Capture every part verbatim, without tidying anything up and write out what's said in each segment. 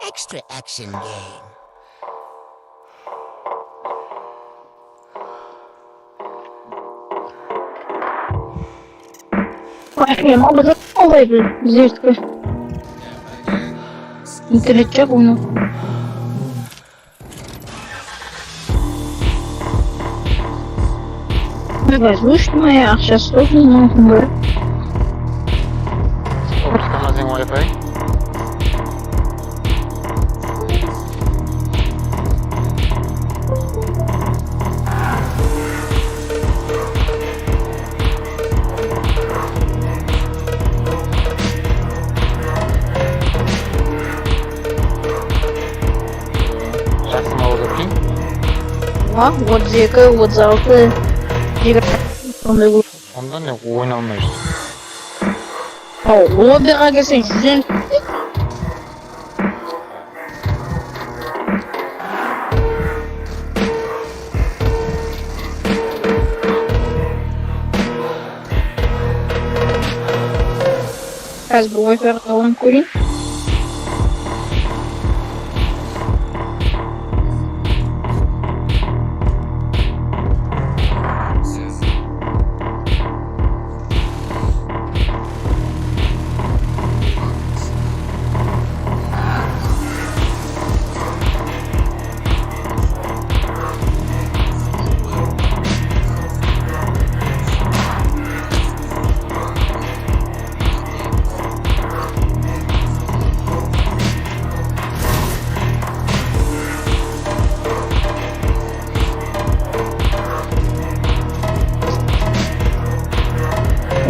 Extra action game. Ay, aldı alay bir zertke. İnternet jaq onı. Ой, воздушная, aqshası tórt mıń mıń. Orıs tilinde Wi-Fi. Jaqsı ma ozı keń? Owa, otız eki, otız altı, jigirma, sonday bol. Onda ne, oynalmay júr. Haw, lobbiǵa kelseń, júz elli. Házir bir Wi-Fi-ǵa talanıp kóreyin.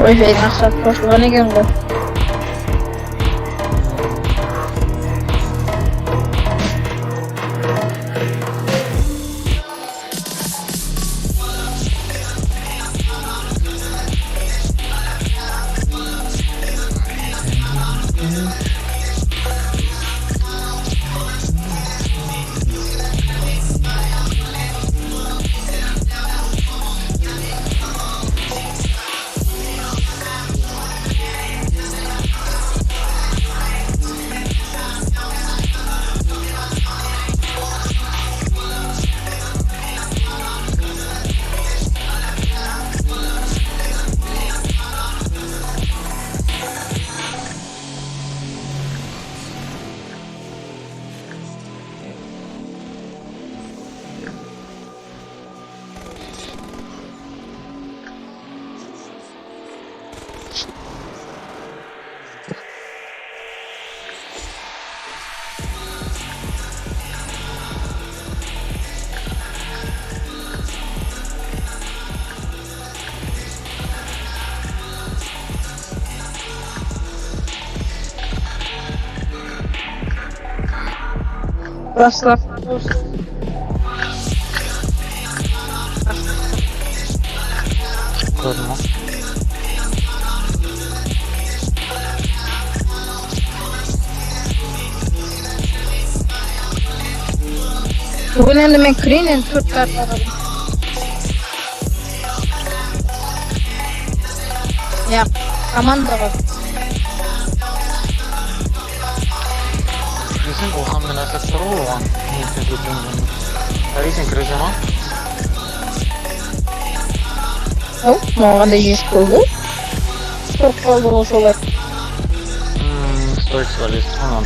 Oy, Maqsat qosılǵan eken ǵoy. Baslap. Kórdim. Búgin endi men kireyin, endi tórt karta. Ya, komandaǵa. Deseń, Ilham menen aslap tur ǵoy oǵan. Nesen ketken. Áre, sen kireseń ma? Hau, maǵan da jes boldı. Turıp qaldı ǵoy solay. Hmm, stoyks var, jes, tamam.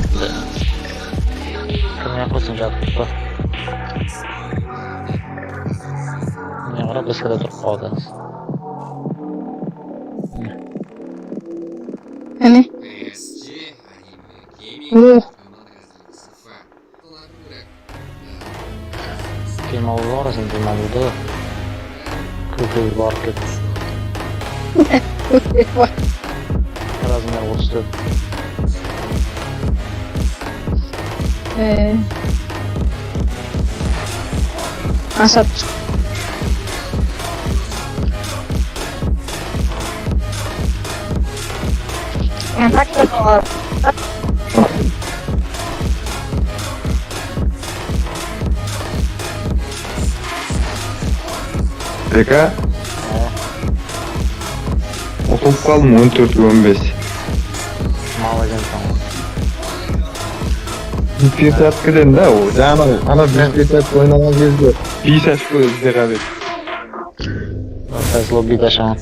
Kirmey-aq qoysın, jatıp pa. Mine, qara, diskada turıp qaldı. Mine. Mine. Oh. Dem alıwdı, arasında dem alıwdı. Kúlkili barıp ketip. Razmer otız tórt. Ee. Asat. Beka? Há. Uqılıp qaldım, on tórt on bes. Alajan tamam. Bes desyatkiden da o, jaǵı ana bes desyatka oynaǵan gezde bes ochko izde qalıp edi. Qaysı lobbiydi ashaman?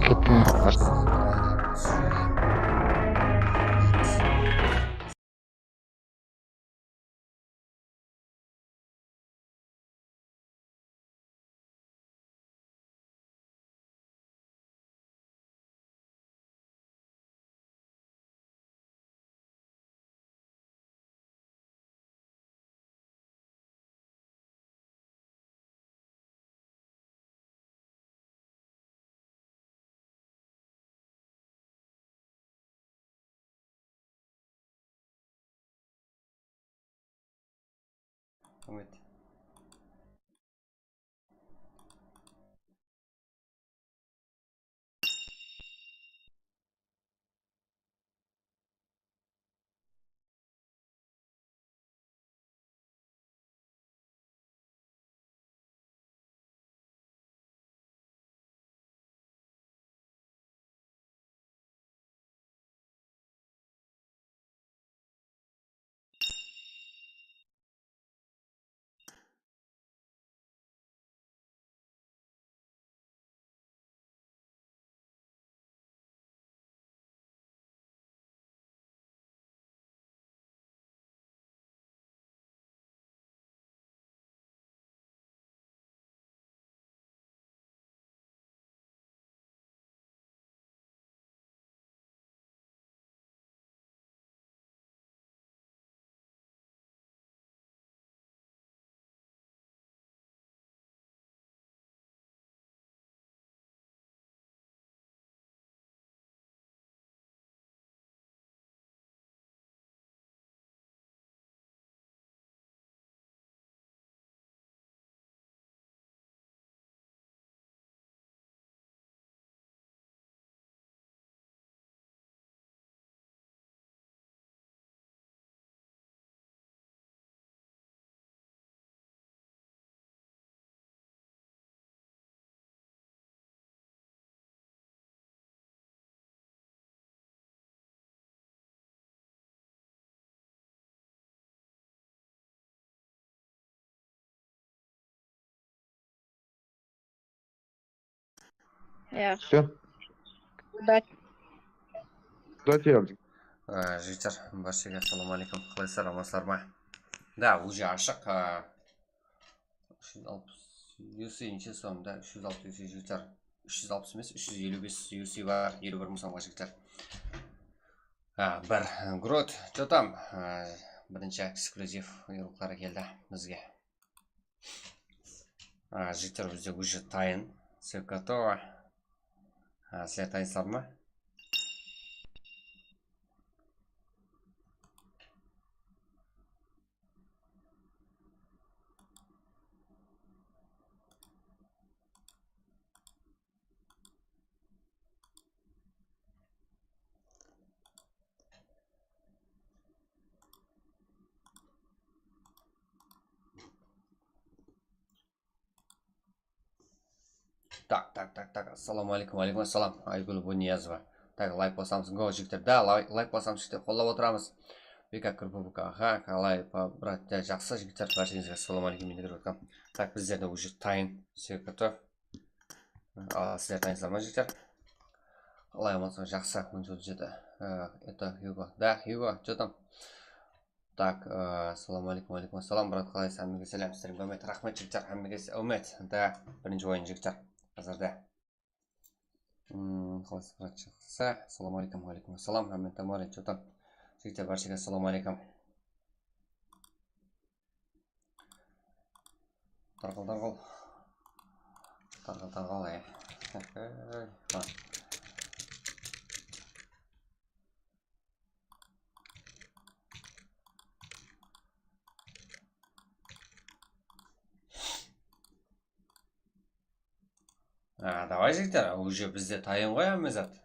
Kettim. Úmit. Ya. Все. Удачи. Удачи, Абдик. Á, jigitler, bárshege assalawma aleykum. Qalaysızlar, amansızlar ma? Da, уже ashıq, á, úsh júz alpıs U C, neshe som da, úsh júz alpıs U C, jigitler. Úsh júz alpıs emes, úsh júz eliw bes U C bar, eliw bir mıń somǵa, jigitler. Á, bir, Grot, что там? Á, birinshi eksklyuziv buyruqları keldi bizge. Á, jigitler, bizde уже tayın. Все готово. Á, sizler tayınsızlar ma? Tak, tak, tak, tak. Assalawma aleykum. Aleykum assalam. Aygúl Buniyazova. Tak, layk basamız. Go, jigitler. Da, lay-, layk basamız, jigitler. Qollap otıramız. Beka Kúrpibika. Aha, qalay, pa-, brat, ya, jaqsı, jigitler. Bárshenińizge assalawma aleykum. Endi kirip atqan. Tak, bizlerde уже tayın. Все готов. Al, sizler tayınsızlar ma, jigitler? Qalay, amansızlar, jaqsı. On jeti. Э, это Hugo. Да, Hugo, что там? Tak, e, assalawma aleykum, aleykum assalam, brat, qalaysız? Hámmege sálem, sizlerge áwmet, raxmet, jigitler, hámmege s-, áwmet. Da, birinshi oyın, jigitler, házirde. Hmm, qalaysız, brat, jaqsı? Assalawma aleykum, aleykum assalam, hámme tamare, что там? Jigitler, bárshege assalawma aleykum. Tarqal, tarqal. Tarqal, tarqal, e. A, davay, jigitler, уже bizde tayın ǵoy, hámme zat.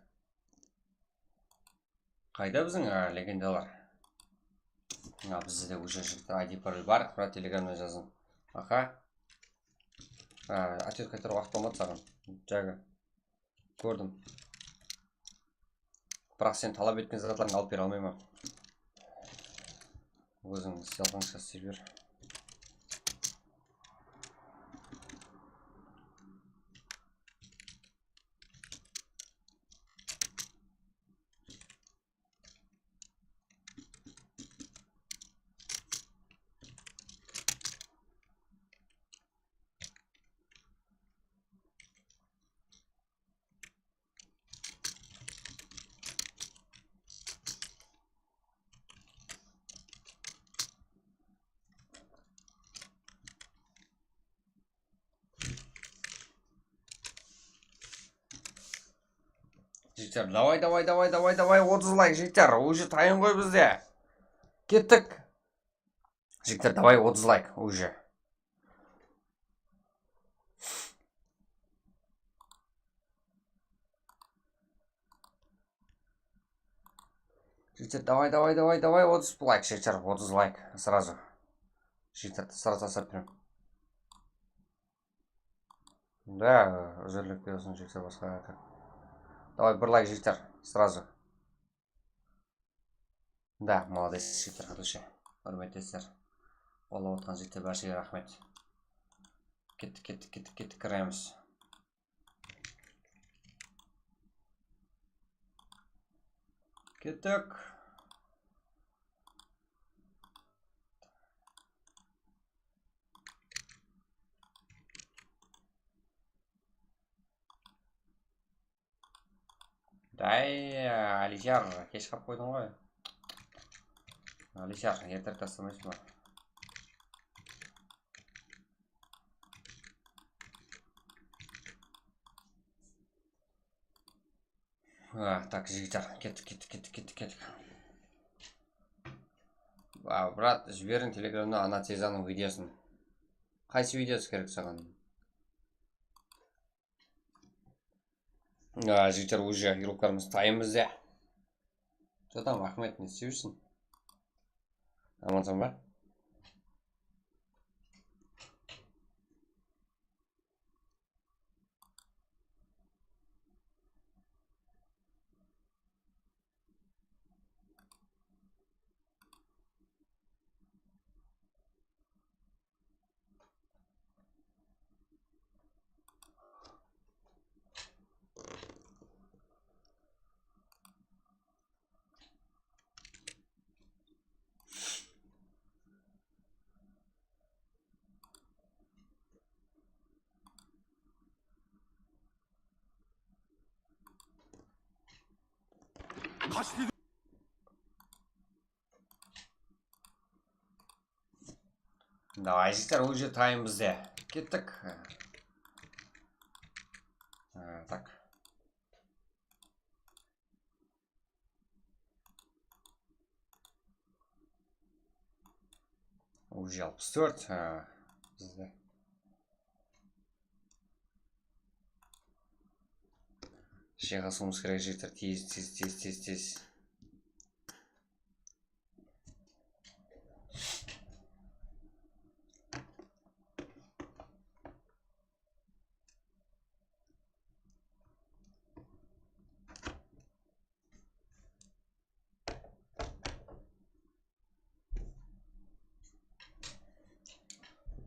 Qayda biziń, a, legendalar? A, bizde de уже, jigitler, I D parol bar, brat, telegramnan jazıń. Aha. A, otvet qaytarıwǵa waqıt bolmadı saǵan. Jaǵı. Kórdim. Biraq sen talap etken zatlarıńdı alıp bere almayman. Óziń ıslay alsańsha isley ber. Jigitler, davay, davay, davay, davay, davay, otız layk, jigitler, уже tayın ǵoy bizde. Kettik. Jigitler, davay, otız layk, уже. Jigitler, davay, davay, davay, davay, otız layk, jigitler, otız layk, сразу. Jigitler, сразу taslap berem. Да, úzirlik bersin, jigitler, basqa. Davay, bir layk, jigitler, сразу. Да, молодец, jigitler, qatnasıwshı. Húrmetli sizler. Qollap otırǵan jigitler, bárshege raxmet. Kettik, kettik, kettik, kettik, kiremiz. Kettik. Dáy, Alishar, kesh qap qoydıń ǵoy. Alishar, ertirek taslamaysız ba? Ah, tak, jigitler, kettik, kettik, kettik, kettik, kettik. A, brat, jiberiń telegramda ana Tezanıń videosın. Qaysı videosı kerek saǵan? A, jigitler, уже игрокlarımız tayın bizde. Что там, Axmed, ne islep júrsiń? Amansań ba? Davay, jigitler, уже tayın bizde. Kettik. Ha, tak. Уже alpıs tórt. Ha, bizde. Jıyǵasıwımız kerek, jigitler, tez, tez, tez, tez, tez.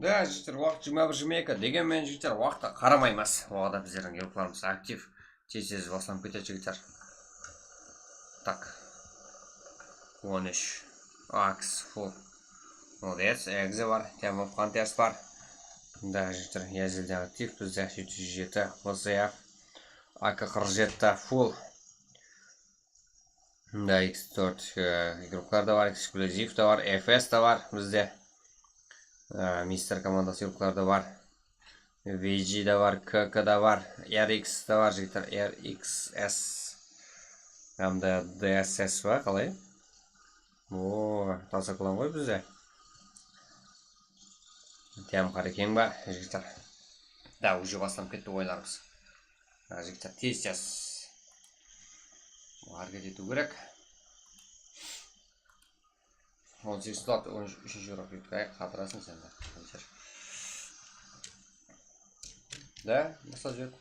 Da, jigitler, waqıt jigirma bir jigirma eki. Degen menen, jigitler, waqıtqa qaramaymiz. Oǵada bizlerdiń игрокlarımız aktiv. Tez-tez baslanıp ketedi, jigitler. Tak. On úsh. Aks, full. Молодец, Egze bar, Temov Hunters bar. Da, jigitler, Yazilde aktiv, bizde jeti júz jeti, Vızıyav, A K qırq jeti, full. Da, X tórt, e, игрокlar da bar, Ekskluzivte bar, F S te bar bizde. E, Mister komandası игрокlar da bar. V G de bar, K K da bar, R X te bar, jigitler, R X S. Hám de D S S ba, qalay? O, tasa klan ǵoy bizde. Tiyam Qarekeń bar, jigitler. Da, уже baslanıp ketti oyınlarımız. Ha, jigitler, tez, tez. Háreket etiw kerek. On segiz slot, on úsh, úshinshi игрок, úytkenik, qatırasın sen de. Da, basla júr.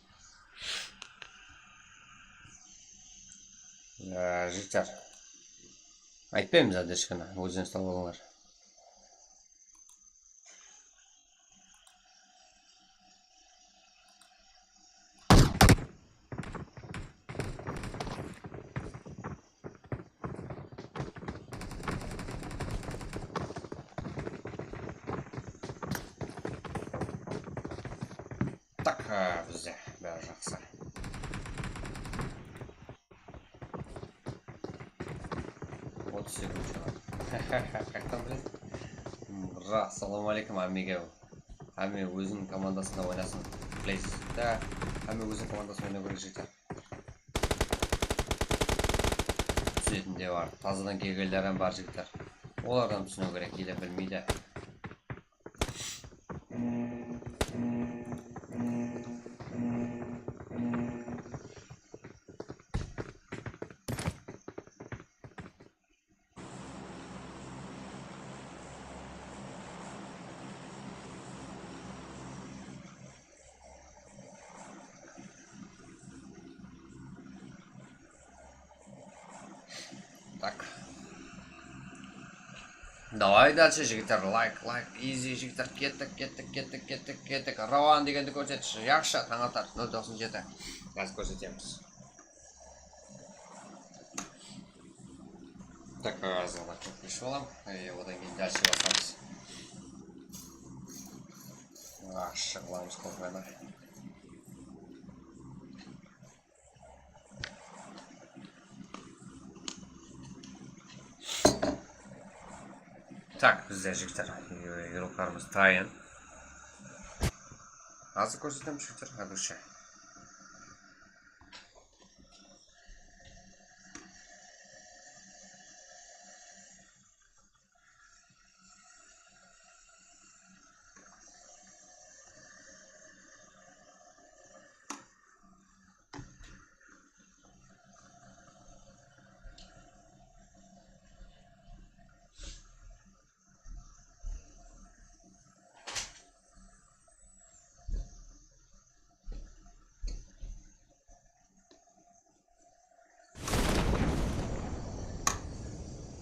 Á, jigitler. Aytpayman zadeshkani, ózińiz tawıp alıńlar. Tak, á, bizde bári jaqsı. Otız sekund qaldı. Qayaqtan bilesiz? Mıra, assalawma áleykum, ámmege. Hámme óziniń komandasında oynasın, please. Da, hámme óziniń komandasında oynaw kerek, jigitler. Túsinetin de bar. Tazadan kelgenler hám bar, jigitler. Olardan túsiniw kerek, ele bilmeydi. Tak. Davay dalshe, jigitler, layk, layk, easy, jigitler, kettik, kettik, kettik, kettik, kettik. Rawan degendi kórsetshi. Yaqshı, tań atar, nol toqsan jeti. Házir kórsetemiz. Tak, azǵana kóp keship alam. E, odan keyin dalshe baslaymız. Ashshı qılamız kompani. Tak, bizde, jigitler, yurıqlarımız tayın. Házir kórsetem, jigitler, házirshi.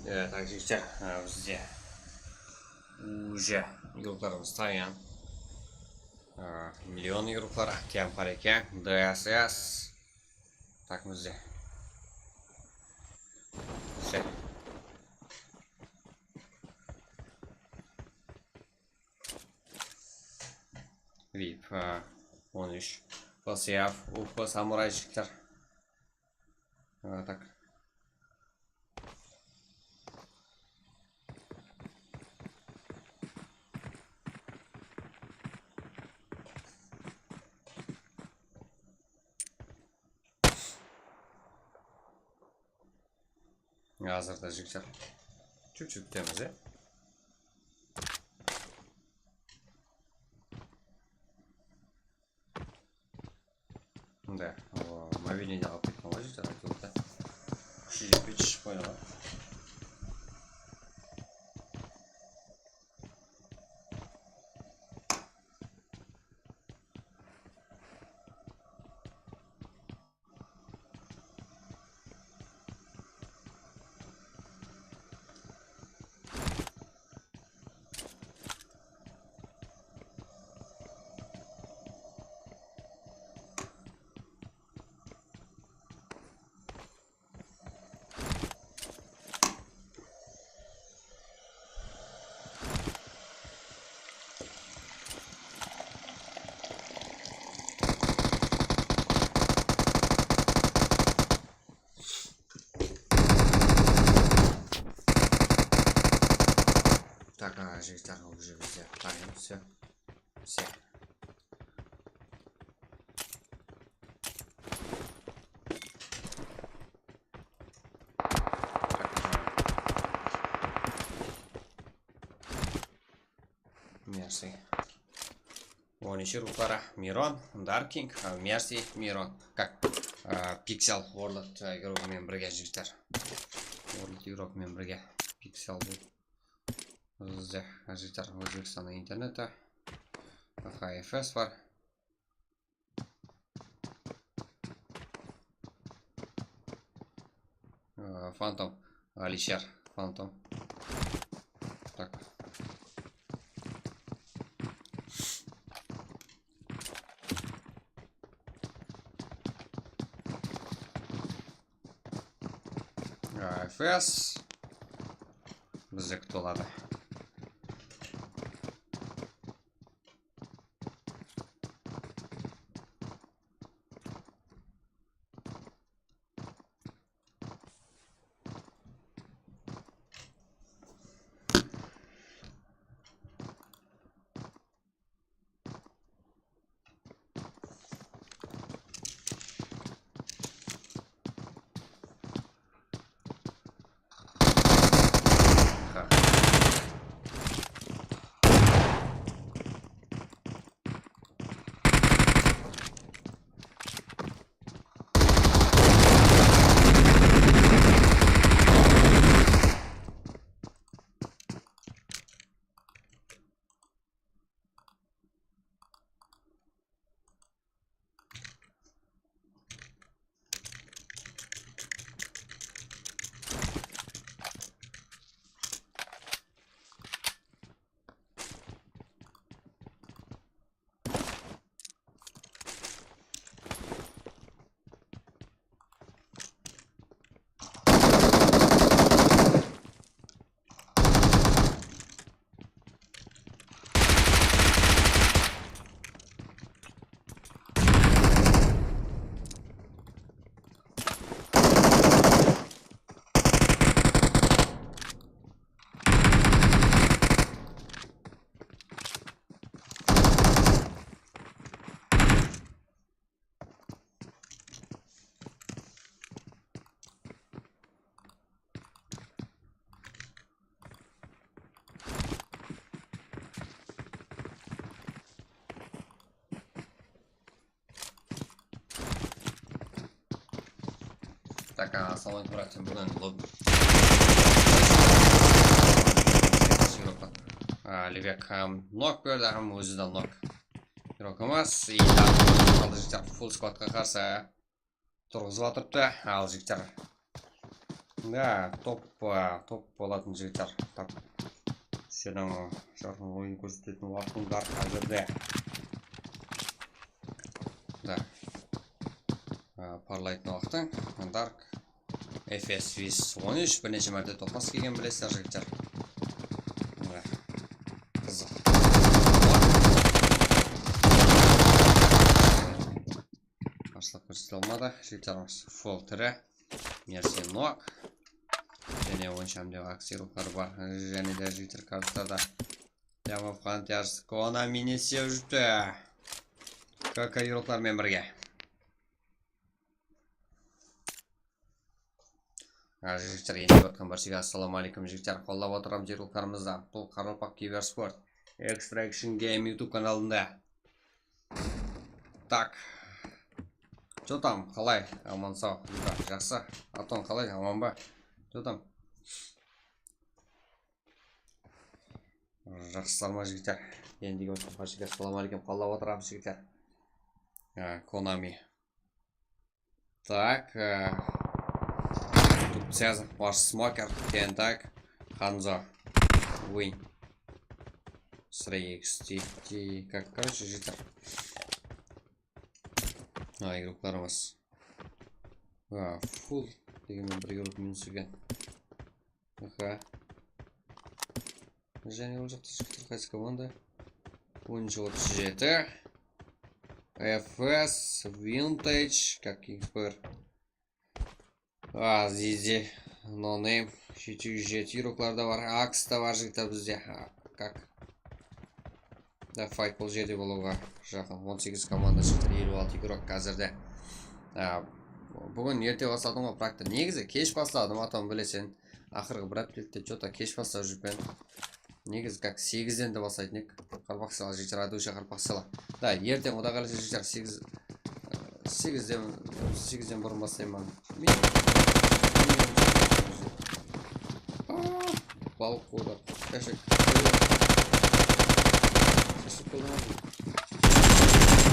E, tak, jigitler, e, bizde уже yurıqlarımız tayın. E, million yurıqlar, ákkem, qárekem, D S S. Tak, bizde. Все. Vip, a, on úsh. Pasiyav, uf, samuray, jigitler. A, tak. Házirde, jigitler, чуть-чуть kútemiz, e. Mında, o, mobilniydi alıp ketken ǵoy, jigitler, aytıp atır. Kúshi jetpey shıǵıp qoydı ǵoy. Так, a, jigitler, ol jerimiz, ya, tayın, все. Все. Merci. Onınshı ruxlara Miron, Dark King, a, Merci, Miron. Как, a, Pixel World, a, игрок menen birge, jigitler. World игрок menen birge. Pixel bul. Bizde, jigitler, Ózbekstannıń interneti. H F S bar. Á, Phantom. Alişer. Phantom. Tak. Á, F S. Bizdeki toladı. Tak, a, assalawma aleykum, brat, sen búgin lobbi. A, Libek hám nok berdi, hám ózi de nok. Yurok emas, i, qaldı jigitler, full skladqa qarsı turǵızıp atırıptı, al jigitler. Da, top, a, top bolatın jigitler. Tap. Seniń jarqın oyın kórsetetin waqtıń bar házirde. Da. A, parlaytın waqtıń. Dark. F S on úsh, bir neshe márte toqlas kelgen bilesizler, jigitler. Mine, qızıq. Qarsılıq kórsete almadı, jigitlerimiz full tiri. Mersi nok. Jáne onsha hám de aksiyalıqlar bar. Jáne de jigitler kartada. Demo Frontiers Konami ne islep júripti? K K yurıqlar menen birge. Ha, jigitler, endi otqan barshege assalawma aleykum, jigitler. Qollap otıramız yurıqlarımızdı. Bul Qaraqalpaq Kibersport Extraction Game YouTube kanalında. Tak. Jotam, qalay? Aman saw. Jaqsı. Aton qalay? Aman ba? Jotam. Jaqsılar ma, jigitler? Endigi otqan barshege assalawma aleykum. Qollap otıramız, jigitler. Ha, Konami. Так, э, Тубцез, Ваш Смокер, Тентай, Ханзо, Вин. Срейкс, Ти, Ти, как, короче, jigitler. A, игрокlarımız. A, full. Degen bir игрок minus eken. Aha. Jáne ol jaqta jigitler, qaysı komanda? Onınshı otız jeti. F S, Vintage, как Kingsper. A, Zizi, No Name, jeti júz jeti yurıqlar da bar, Aks ta bar, jigitler, bizde. Ha, как? Da, fight bul jerde bolıwǵa jaqın. On segiz komanda shıqtı, eliw altı игрок házirde. A, búgin erte basladım ǵoy, prakta. Negizi kesh basladım, atam bileseń. Aqırǵı bir háptelikte что-то kesh baslap júrpen. Negizi как segizden de baslaytın edik. Qarpaqsıyalar, jigitler, radusha qarpaqsıyalar. Da, erteń Quday qálese, jigitler, segiz, e, segizden, segizden burın baslayman. Min-, minimum. Aa, balıq quvdı. Jáshek. Jáshek quvdı.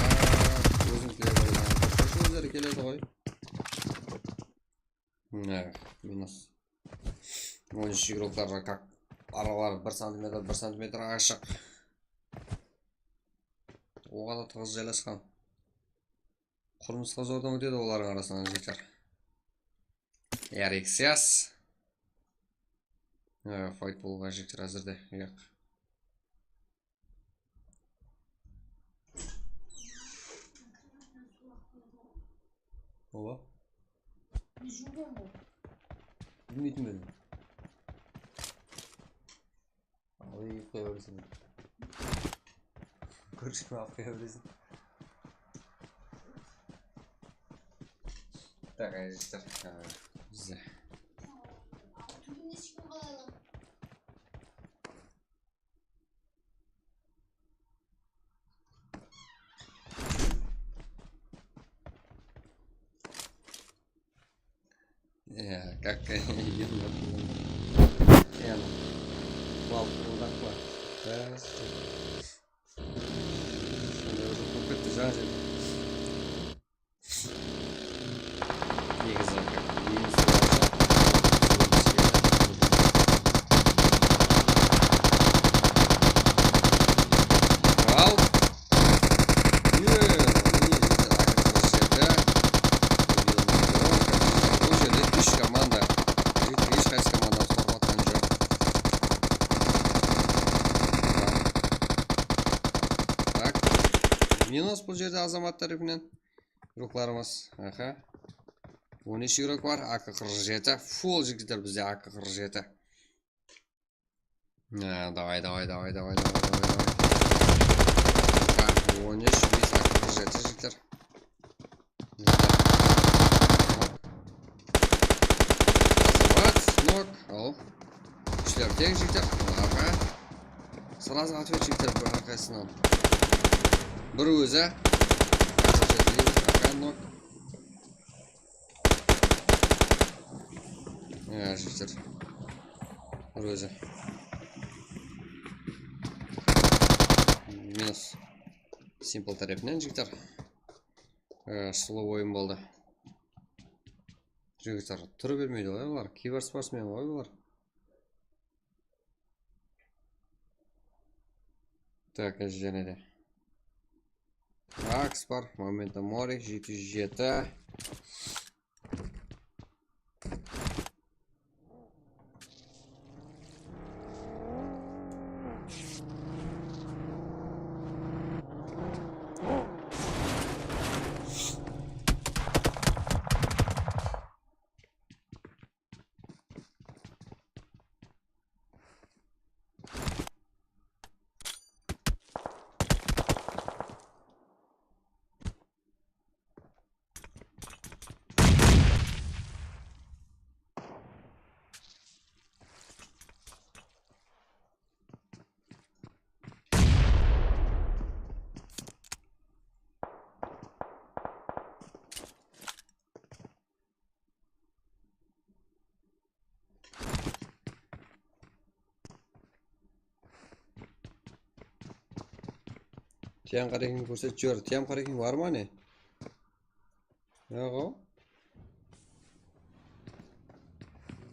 Aa, ózim kele berdim. Ózleri keledi ǵoy. Mine, minus. On úsh igroklarǵa kak aralar bir santimetr, bir santimetr ashıq. Oǵada tıǵız jaylasqan. Qurımısqa zordan ótedi olardıń arasınan jigitler. Yarayıq, siyas. Ee, fayt bolıwǵa jigitler házirde. Yaq. Oba. Bilmeydim men. Al, uyıp qoya beresin. Kórshime alıp qoya beresin. Tak, jigitler, bizde. Ya, как я не понял. Прям вал кулдак па? Да, что? Sonday bir bolıp ketti, jańa jer. Negizi, minus bolsa, al. Mine, mine, jigitler, A K qırq jeti. Bul jerde úsh komanda. Jigitler, hesh qaysı komandamız qorqıp atqan joq. Tak. Minus bul jerde Azamat tárepinen. Igroklarımız, aha. On úsh igrok bar, A K qırq jeti. Full jigitler bizde A K qırq jeti. Ha, davay, davay, davay. Aha, on úsh, biz A K qırq jeti jigitler. Azamat, nok, al. Kúshler teń jigitler. Aha. Srazı otvet jigitler bir arqasınan. Bir ózi. Aha, nok. Ya, jigitler. Bir ózi. Minus. Simple tárepinen, jigitler. Ee, slow oyın boldı. Jigitler, tura bermeydi ǵoy bular. Kibersportsmen ǵoy bular. Tak, jáne de. Aks bar, Memento Mori, jeti júz jeti. Tiyan Qarekin kórset, júr. Tiyan Qarekin bar ma ne? Yoq-aw.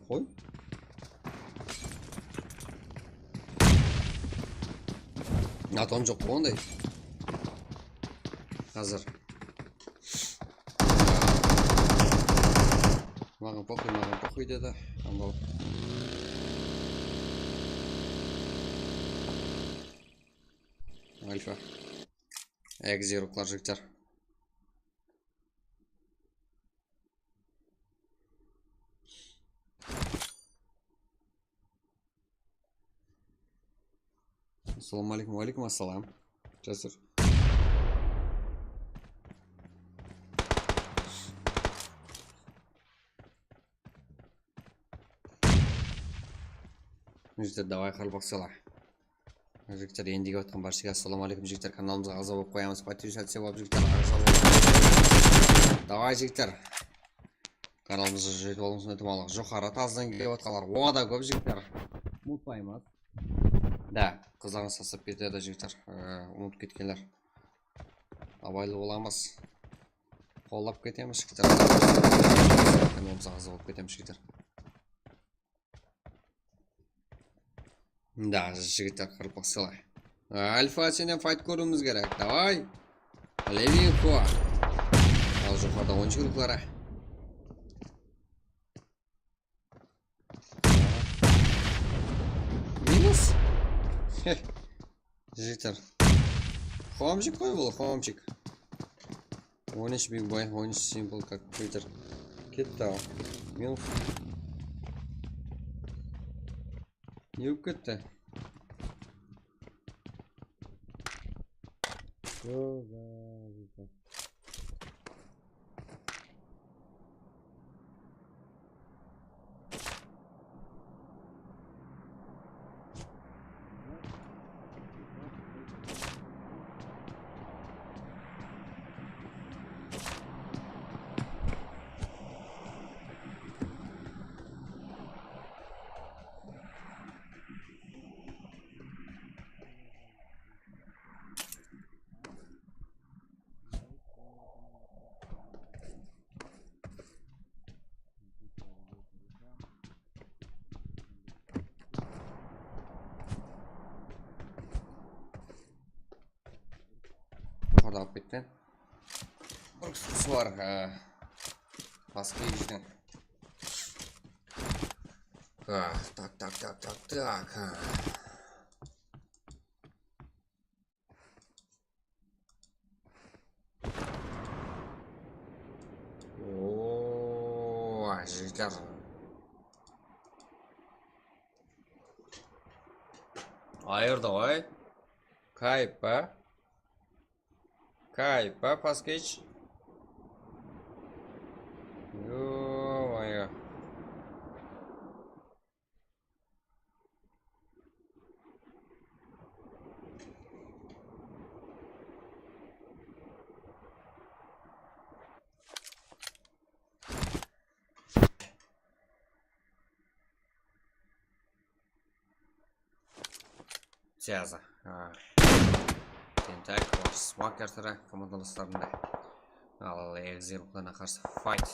Qoy. Atam joq bolǵanday. Házir. Maǵan poxuy, maǵan poxuy dedi. Andaw. Alfa. Egizeruklar jigitler. Assalamu aleykum. Wa aleykum assalam. Jasır. Jigitler, davay, qaraqalpaqshalar. Jigitler, endigi atqan barshaǵa assalamu aleykum, jigitler, kanalımızǵa aǵza bolıp qoyamız, podpisatsiya bolıp, jigitler, aǵza bolıp. Davay, jigitler. Kanalımızǵa jetip alıńız, itibarlıq. Joqarı tazdan kelip atqanlar oǵada kóp, jigitler. Umıtpaymız. Da, qızlarımız taslap ketedi, jigitler. Ee, umıtıp ketkenler. Abaylı bolamız. Qollap ketemiz, jigitler. Kanalımızǵa aǵza bolıp ketemiz. jigitler. Da, jigitler, qırpıqsılar. Alfa, senen fayt kóriwimiz kerek. Davay. Levinko. Al, joqarıda oyınshı grupları. Minus. Jigitler. Homchik qoy bul, homchik. On úsh big boy, on úsh simple как Twitter. Ketti al. Minus. Ne bolıp ketti? Joqarıda alıp ketken. Bir kisi bar, e, paskej degen. Ah, tak, tak, tak, tak, tak. Oo, jigitler. Ayırdı ǵoy. Kayıp pa? Kayıp pa, paskej? Yo-moyo. Siyasi. Ha. Tentak, Smoker sıra komandalıslarında. Al, Exil qılana qarsı fight.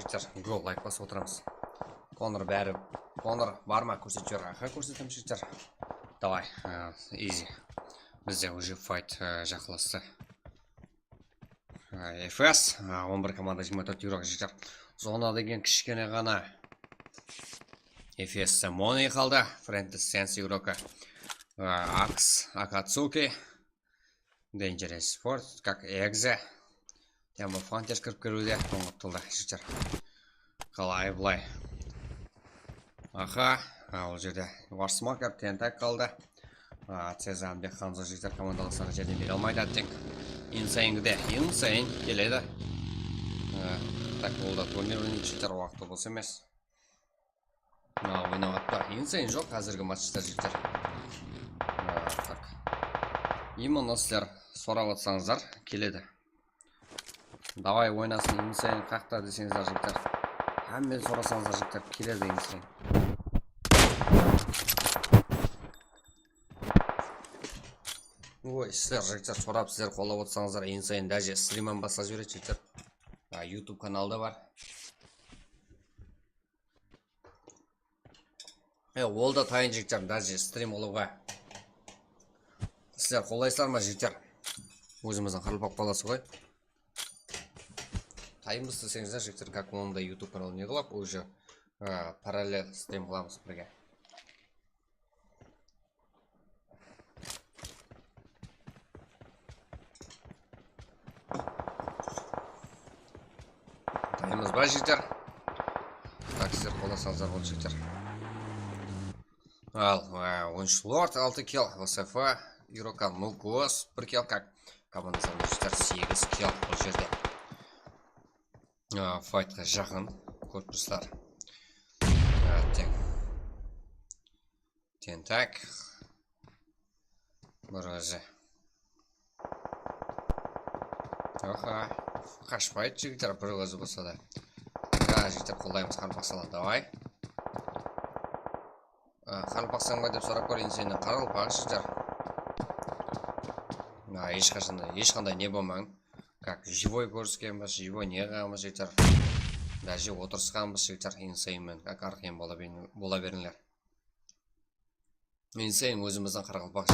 Jigitler, gol, layk basıp otıramız. Konor bári, Konor bar ma, kórsetip jiber. Aha, kórsetemen, jigitler. Davay, e, easy. Bizde уже fight, e, jaqınlastı. E, F S, e, on bir komanda, jigirma tórt igrok, jigitler. Zona degen kishkene ǵana. F S te Money qaldı, Friendly Sense igroka. E, Ax, Akatsuki. Dangerous Sport, как Exe. Tiyama Fantes kirip keliwde, qońıratıldı, jigitler. Qalay, bılay. Aha, a, ol jerde War Smoker, Tentak qaldı. A, Cezanbek Hamza, jigitler, komandalaslarına járdem bere almaydı, átteń. Insane de, Insane keledi. A, tak, ol da turnir oynaydı, jigitler, waqtı bos emes. A, oynap atpa. Insane joq házirgi matchta, jigitler. A, tak. Именно sizler sorap atsańızlar, keledi. Davay, oynasın, Insane qaqta deseńizler, jigitler. Hámmeden sorasańızlar, jigitler, keledi Insane. Oy, sizler, jigitler, sorap, sizler qollap otırsańızlar, Insane даже strimnen baslap jiberedi, jigitler. A, YouTube kanalı da bar. E, ol da tayın, jigitler, даже strim qılıwǵa. Sizler qollaysızlar ma, jigitler? Ózimizdiń qaraqalpaq balası ǵoy. Tayınbız deseńizler, jigitler, как onıń da YouTube kanalın ne qılap, уже, e, parallel strim qılamız birge. Tayımız bar, jigitler. Tak, sizler qollasańızlar boldı, jigitler. Al, e, on úsh Lord, altı kill, V S F, Irokan, Nukos, bir kill, как komandası, jigitler, segiz kill bul jerde. A, faytqa jaqın korpuslar. A, teń. Tentak. Bir ózi. Oha. Qashpaydı, jigitler, bir ózi bolsa da. Ya, jigitler, qollaymız, qaraqalpaqsalar, davay. A, qaraqalpaqsań ba dep sorap kóreyin sennen, qaraqalpaq, jigitler. A, hesh qashan da, hesh qanday ne bolmań. Как живой kóriskenbiz, живой ne qılǵanbız, jigitler. Даже otırısqanbız, jigitler, Insane menen, как Arxen bola beriń-, bola berińler. Insane ózimizdiń qaraqalpaq.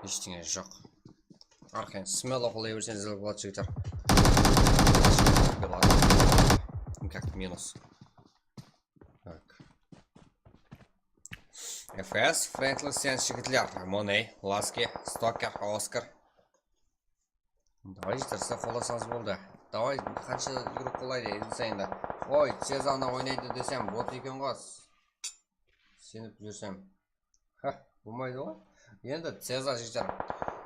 Eshtine joq. Arxen, smelo qollay berseńiz boladı, jigitler. Как minus. Так. F S, Friendly Sense, jigitler. Money, Laski, Stoker, Oskar. Davay, jigitler, sizler qollasańız boldı. Davay, qansha igrok qollaydı, Insane da. Oy, Cezanı oynaydı desem, bot eken ǵo. Senip júrsem. Há, bolmaydı ǵo. Endi Ceza, jigitler,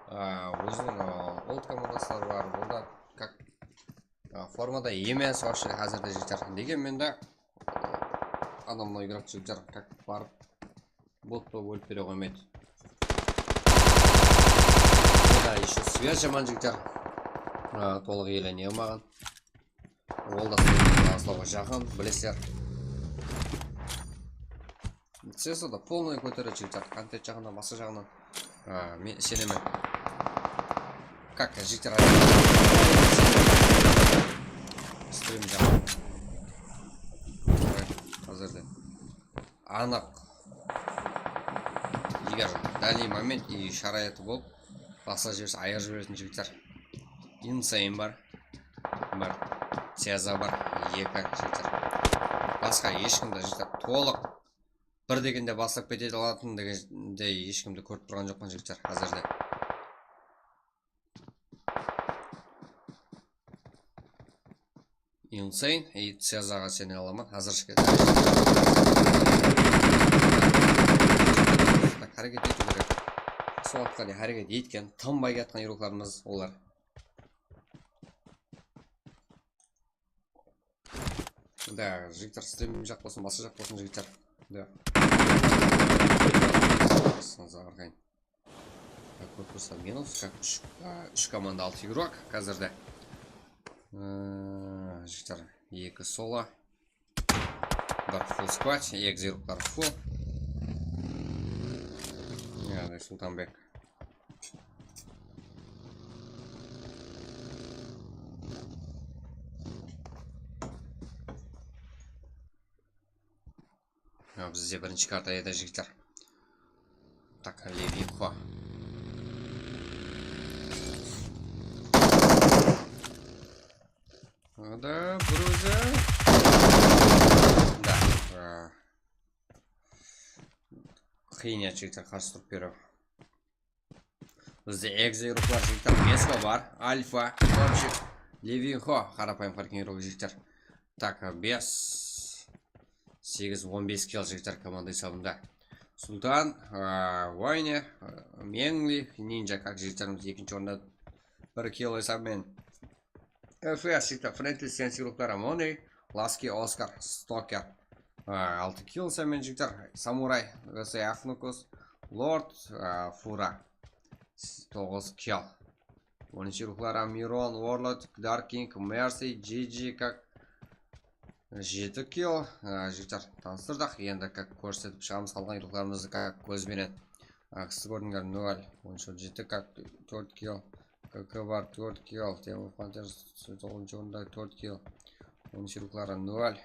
a, óziniń, a, old komandası bar, ol da как, a, formada emes вообще házirde, jigitler. Degenmen de, a, adamlar igrok, jigitler, как barıp bot bolıp ólip bere qoymaydı. Da еще связь jaman, jigitler. A, tolıq ele ne qılmaǵan. Ol da azlawǵa jaqın, bilesizler. Ceza da полный kóteredi, jigitler. Kontent jaǵınan, basqa jaǵınan. A, men isenemen. Как, jigitler, ayt-, strim jaǵınan. Házirde. Anıq. Eger данный момент и sharayatı bolıp, baslap jiberse, ayırıp jiberetin jigitler. Insane bar. Bir Ceza bar. Eki jigitler. Basqa hesh kim de, jigitler, tolıq bir degende baslap kete alatın degende hesh kimdi kórip turǵan joqpan, jigitler, házirde. Insane и Cezaǵa isene alaman, házirshige. Tak, háreket etiw kerek. Sol waqıtqa deyin háreket etken, tınbay kiyatqan igroklarımız olar. Da, jigitler, strim jaq bolsın, basqa jaq bolsın, jigitler. Da. Basıńızǵa qarayın. Kórip tursa, minus, как, úsh, á, úsh komanda, altı igrok házirde. Á, jigitler, eki solo. Bir full squad, eki igroklar full. Yaǵnıy Sultanbek. Bizde birinshi karta edi, jigitler. Tak, Levinxo. Da, bir ózi. Da. A. Qıyın edi, jigitler, qarsı turıp beriw. Bizde egzeyruxlar, jigitler, bes bar. Alfa, Tomchik, Levinxo, qarapayım parking ruxı, jigitler. Tak, bes, segiz, on bes kill, jigitler, komanda esabında. Sultan, a, Vayne, a, Mengli, Ninja, kak, jigitlerimiz ekinshi orında bir kill esabımen. F S, jigitler, Friendly Sensi ruxları, Money, Laski, Oskar, Stoker. A, altı kill esabımen, jigitler, Samuray, V S Aqnukos, Lord, a, Fura, s-, toǵız kill. Onınshı ruxlar, Miron, Warlord, Dark King, Mercy, G G, kak, jeti kill. A, jigitler, tanıstırdıq. Endi, kak, kórsetip shıǵamız qalǵan ruxlarımızdı, kak, kóz benen. A, Kisi Gordonlar, nol, onınshı orın jeti, kak, tórt kill. K K bar, tórt kill. Temur Panter, toǵızınshı orında, tórt kill. Onınshı ruxları, nol.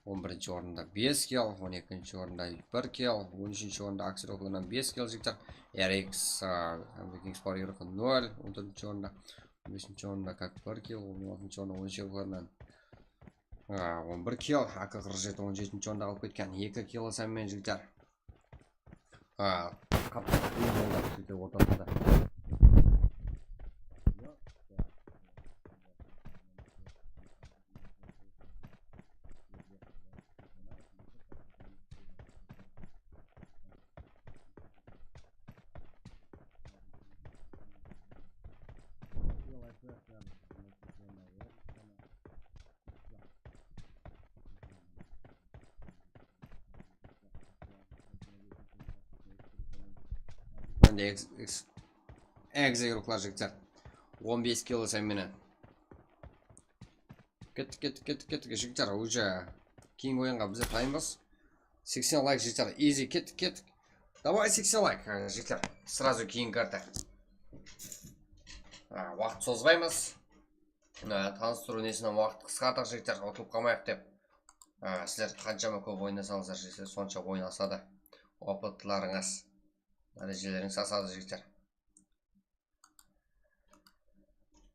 On birinshi orında bes kill, on ekinshi orında bir kill, on úshinshi orında Aksel ruxlarınan bes kill, jigitler. R X, a, Vikings Power ruxı, nol, on tórtinshi orında, on besinshi orında, kak, bir kill, on altınshı orında, onınshı ruxlarınan, a, on bir kill, A K qırq jeti on jetinshi orında qalıp ketken, eki kill esabımen, jigitler. A, qapqaq, ortasında. Endi ex-, ex-, egzeyruxlar, jigitler. On bes kill esabımen. Kettik, kettik, kettik, kettik, jigitler, уже keyingi oyınǵa bizler tayınbız. Seksen layk, jigitler, easy, kettik, kettik. Davay, seksen layk, e, jigitler, srazu keyingi karta. A, waqıt sozbaymız. E, tanıstırıw nesinen waqıt qısqartıq, jigitler, utılıp qalmayıq dep. E, sizler qanshama kóp oynasańızlar, jigitler, sonsha oyın asadı. Opıtlarıńız, dárejelerińiz asadı, jigitler.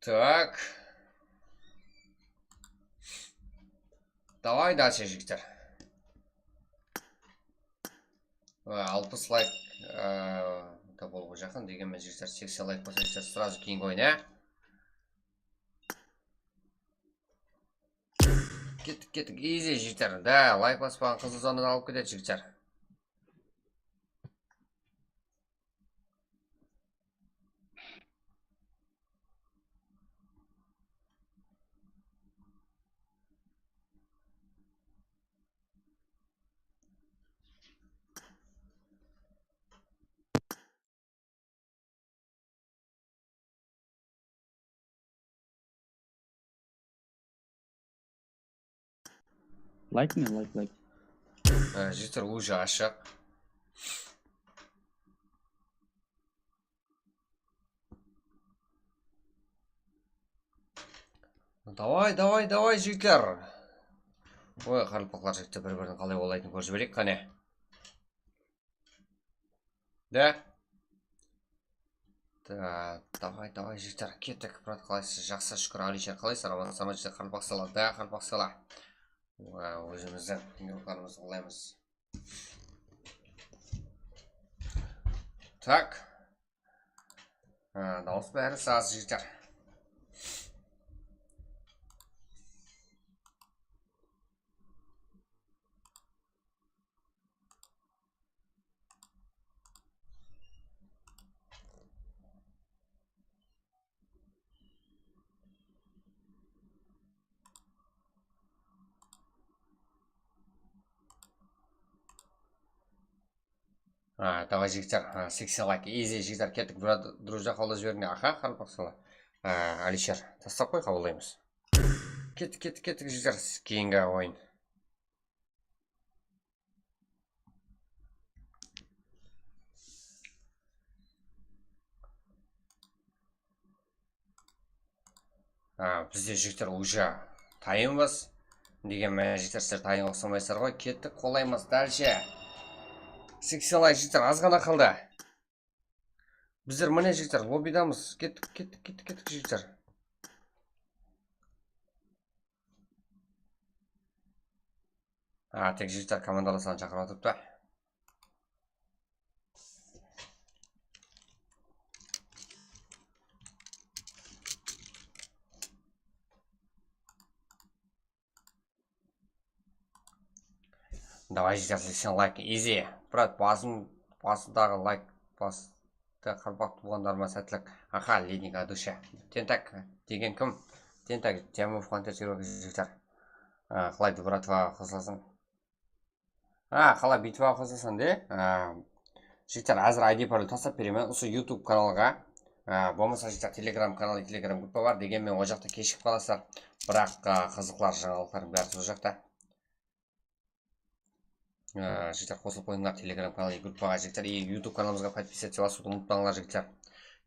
Так. Давай дальше, jigitler. Aa, alpıs layk, aa, da bolıwǵa jaqın, degenmen, jigitler, seksen layk bolsa, jigitler, srazu keyingi oyın, á? Kettik, kettik, easy, jigitler. Da, layk baspaǵan qızıl zonadan alıp ketedi, jigitler. Layk ne, layk, layk. Á, jigitler, уже ashıq. Davay, davay, davay, jigitler. Oy, qaraqalpaqlar, jigitler, bir-birin qalay olaytın kórip jibereyik qáne. Da. Da, davay, davay, jigitler, kettik. Brat, qalaysız? Jaqsı, shúkir. Alisher, qalaysız? Aman, aman, jigitler, qaraqalpaqsalar. Da, qaraqalpaqsalar. Wa, ózimizdiń yurtlarımızdı qalaymız. Tak. Ha, dawıs bári saz, jigitler. Ha, davay, jigitler, ha, seksen layk, easy, jigitler, kettik, brat, друзья, qolda jiberiń, aha, qaraqalpaqsalar. Ha, Alisher, taslap qoy, qabıllaymız. Kettik, kettik, kettik, jigitler, keyingi oyın. Ha, bizde, jigitler, уже tayınbız. Degen menen jigitler, sizler tayın uqsamaysızlar ǵoy. Kettik, qollaymız. Dálshe. Seksen layk, jigitler, az ǵana qaldı. Bizler mine, jigitler, lobbidamız. Kettik, kettik, kettik, kettik, jigitler. A, tek jigitler komandalasıwın shaqırıp atırıptı. Давай, jigitler, seksen layk, easy. Brat, basın, basındaǵı layk, bastı, qaraqalpaq tuwǵanlarıma sátlik. Aha, Leninga dusha. Tentak degen kim? Tentak, Temur Frontier, jigitler. A, qalay, bratva, qosılasın. A, qalay, bitvaǵa qosılasın de. A, jigitler, házir I D parol taslap beremen usı YouTube kanalǵa. A, bolmasa, jigitler, Telegram kanalı, Telegram gruppa bar. Degen menen, ol jaqta keshigip qalasızlar. Biraq, a, qızıqlar, jańalıqlardıń bári sol jaqta. Á, jigitler, qosılıp qoyıńlar Telegram kanalı, gruppaǵa, jigitler, и YouTube kanalımızǵa подписаться basıwdı umıtpańlar, jigitler.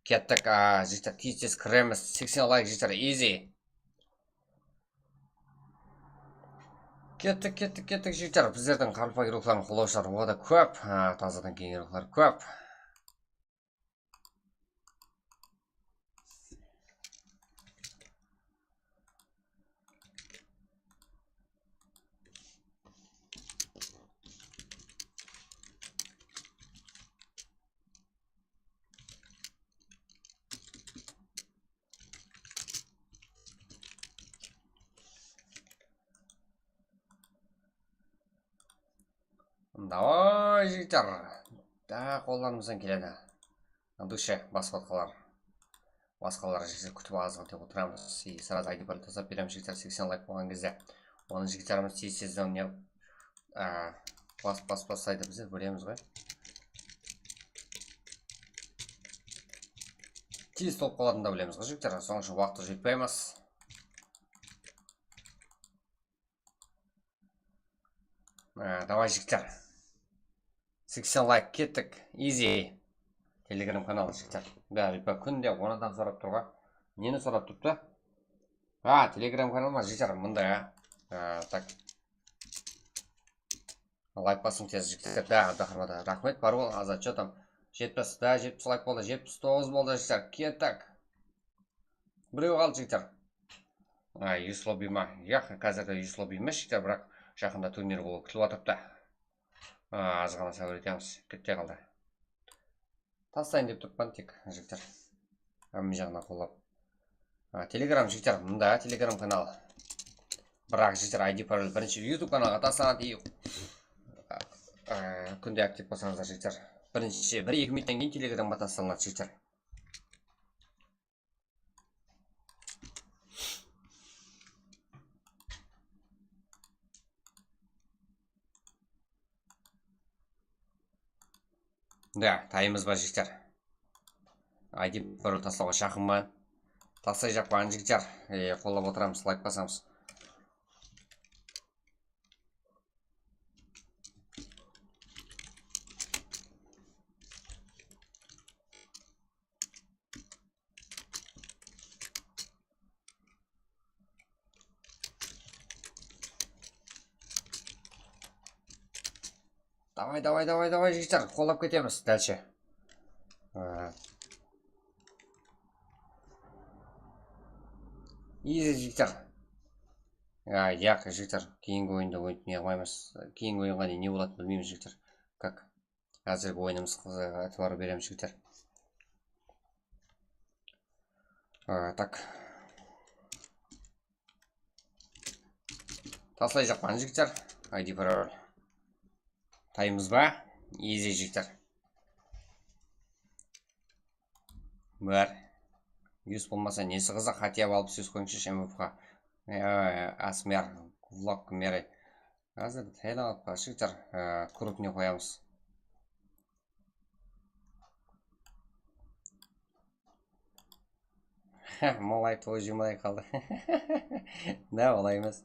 Kettik, á, jigitler, tez-tez kiremiz. Seksen layk, jigitler, easy. Kettik, kettik, kettik, jigitler. Bizlerdiń qaraqalpaq giroklarin qollawshılar oda kóp. Á, tazadan kelgen giroklar kóp. Davay, jigitler. Da, qollarımızdan keledi. Dushe, basqatqalar. Basqalar, jigitler, kútip azıǵın dep otıramız. И сразу I D parol taslap beremiz, jigitler, seksen layk bolǵan gezde. Onı jigitlerimiz tez-tezden ne, á, bas, bas, baslaydı, bizler bilemiz ǵoy. Tez tolıp qalatın da bilemiz ǵoy, jigitler. Sonıń ushın waqıt jetpeymiz. Á, davay, jigitler. Seksen layk, kettik. Easy. Telegram kanalı, jigitler. Bári kúnde on adam sorap tur ǵoy. Neni sorap turıptı? Ha, Telegram kanalıma, jigitler, mınday, á. Á, tak. Layk basıń tez, jigitler. Da, Abdaxarmada. Raxmet, bar bol, Azat, что там? Jetpis, da, jetpis layk boldı, jetpis toǵız boldı, jigitler. Kettik. Birew qaldı, jigitler. A, Yuslobima. Yaq, házirde Yuslobima, jigitler, biraq jaqında turnir bolıwı kútilip atırıptı. A, az ǵana sábir etemiz. Kette qaldı. Taslayın dep turıppan tek, jigitler. Hámme jaǵına qollap. A, Telegram, jigitler, mında Telegram kanal. Biraq, jigitler, I D parol birinshi YouTube kanalǵa taslanadı. A, kúnde aktiv bolsańızlar, jigitler. Birinshi, bir-eki minuttan keyin Telegramǵa taslanadı, jigitler. Da, tayımız bar, jigitler. I D parol taslawǵa jaqınman. Taslayjaqpan, jigitler. E, qollap otıramız, layk basamız. Davay, davay, davay, davay, jigitler, qollap ketemiz dálshe. Á. Easy, jigitler. Á, yaq, jigitler, keyingi oyında oynap ne qılmaymız. Keyingi oyınǵa ne, ne boladı bilmeymiz, jigitler. Как? Házirgi oyınımız, itibar beremiz, jigitler. Á, tak. Taslayjaqpan, jigitler. I D parol. Tayımız ba? Easy, jigitler. Bar. Yus bolmasa nesi qızıq, хотя бы alpıs yus qoyıńshı M F K. Ee, Asmer, Vlog Meri. Házir tayarlanıp, jigitler, ee, krupnıy qoyamız. Heh, mılay toy jumay qaldı. Da, olay emes.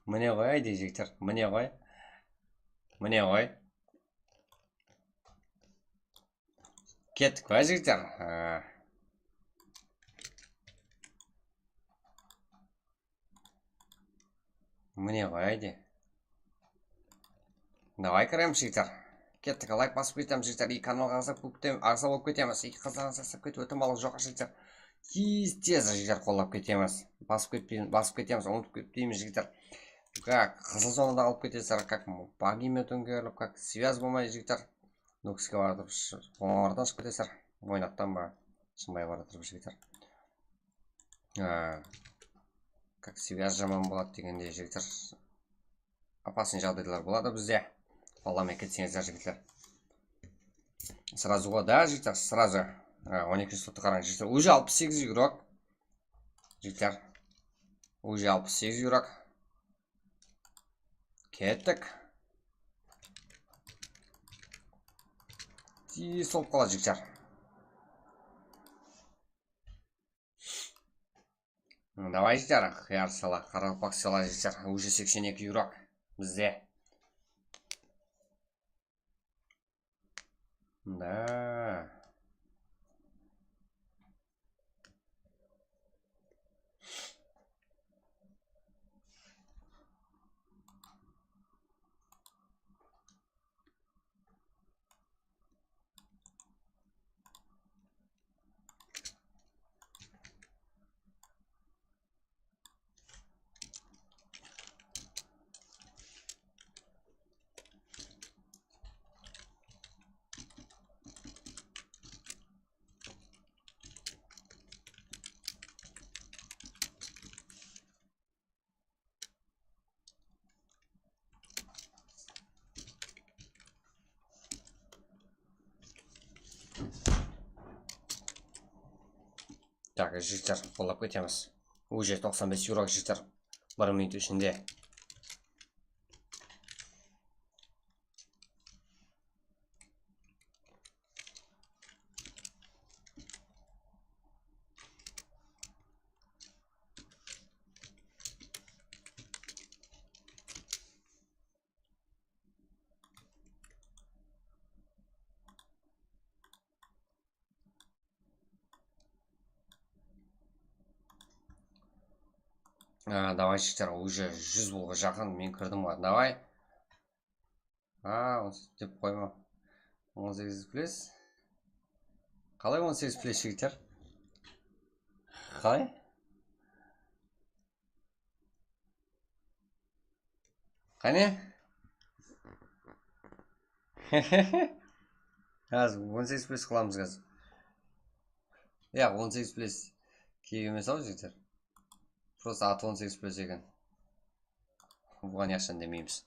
Mine ǵoy, ayday jigitler, mine ǵoy. Mine ǵoy. Kettik pa, jigitler? Ha. Mine ǵoy, áyde. Davay kiremiz, jigitler. Kettik, layk basıp ketemiz, jigitler. I kanalǵa aǵza bolıp ketem-, aǵza bolıp ketemiz. I qızlardan saslap ketip óttim, al joqqa, jigitler. Tez, tez, jigitler, qollap ketemiz. Basıp ketpeymiz, basıp ketemiz, umıtıp ketpeymiz, jigitler. Как qızıl zonada qalıp ketesizler, как bagime tóńkerilip, как связь bolmay, jigitler. Nókiske baratırıp, sh-, qońıradan shıǵıp ketesizler. Oynattan ba, shınbay baratırıp, jigitler. Á, как связь jaman boladı degendey, jigitler. Опасный jaǵdaylar boladı bizde. Allamay ketseńizler, jigitler. Сразу ǵo da, jigitler, сразу. Á, on ekinshi slotı qarań, jigitler. Уже alpıs segiz igrok. Jigitler. Уже alpıs segiz igrok. Kettik. Tez bolıp qaladı, jigitler. Davay, jigitler, qıyar sala, qaraqalpaq sala, jigitler. Уже seksen eki igrok bizde. Da. Так, jigitler, qollap ketemiz. Уже toqsan bes igrok, jigitler. Bir minut ishinde. Á, davay, jigitler, уже júz bolǵa jaqın, men kirdim ǵoy. Davay. A, onı dep qoyma. On segiz plus. Qalay on segiz plus, jigitler? Qalay? Qáne? Házir on segiz plus qılamız házir. Yaq, on segiz plus kerek emes-aw, jigitler. Просто atı on segiz plus eken. Buǵan heshqashan demeymiz.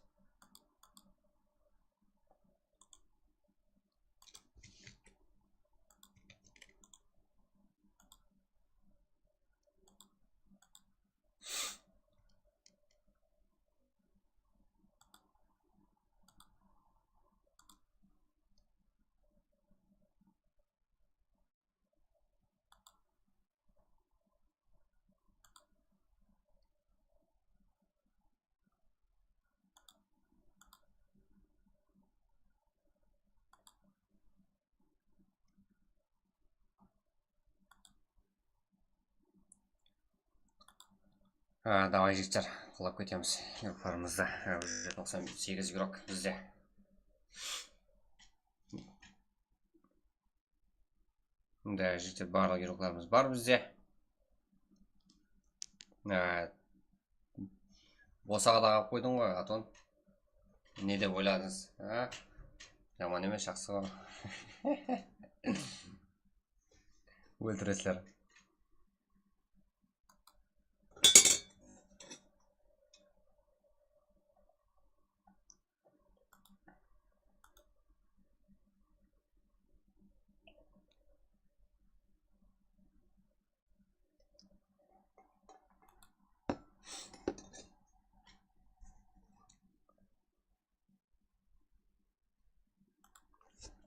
Ha, davay, jigitler, qollap ketemiz igroklarımızdı. Ha, уже toqsan segiz igrok bizde. Mında, jigitler, barlıq igroklarımız bar bizde. Ha, bosaǵada qalıp qoydıń ǵoy, Aton. Ne dep oyladıńız? Ha? Jaman emes, jaqsı ǵoy. Óltiresizler.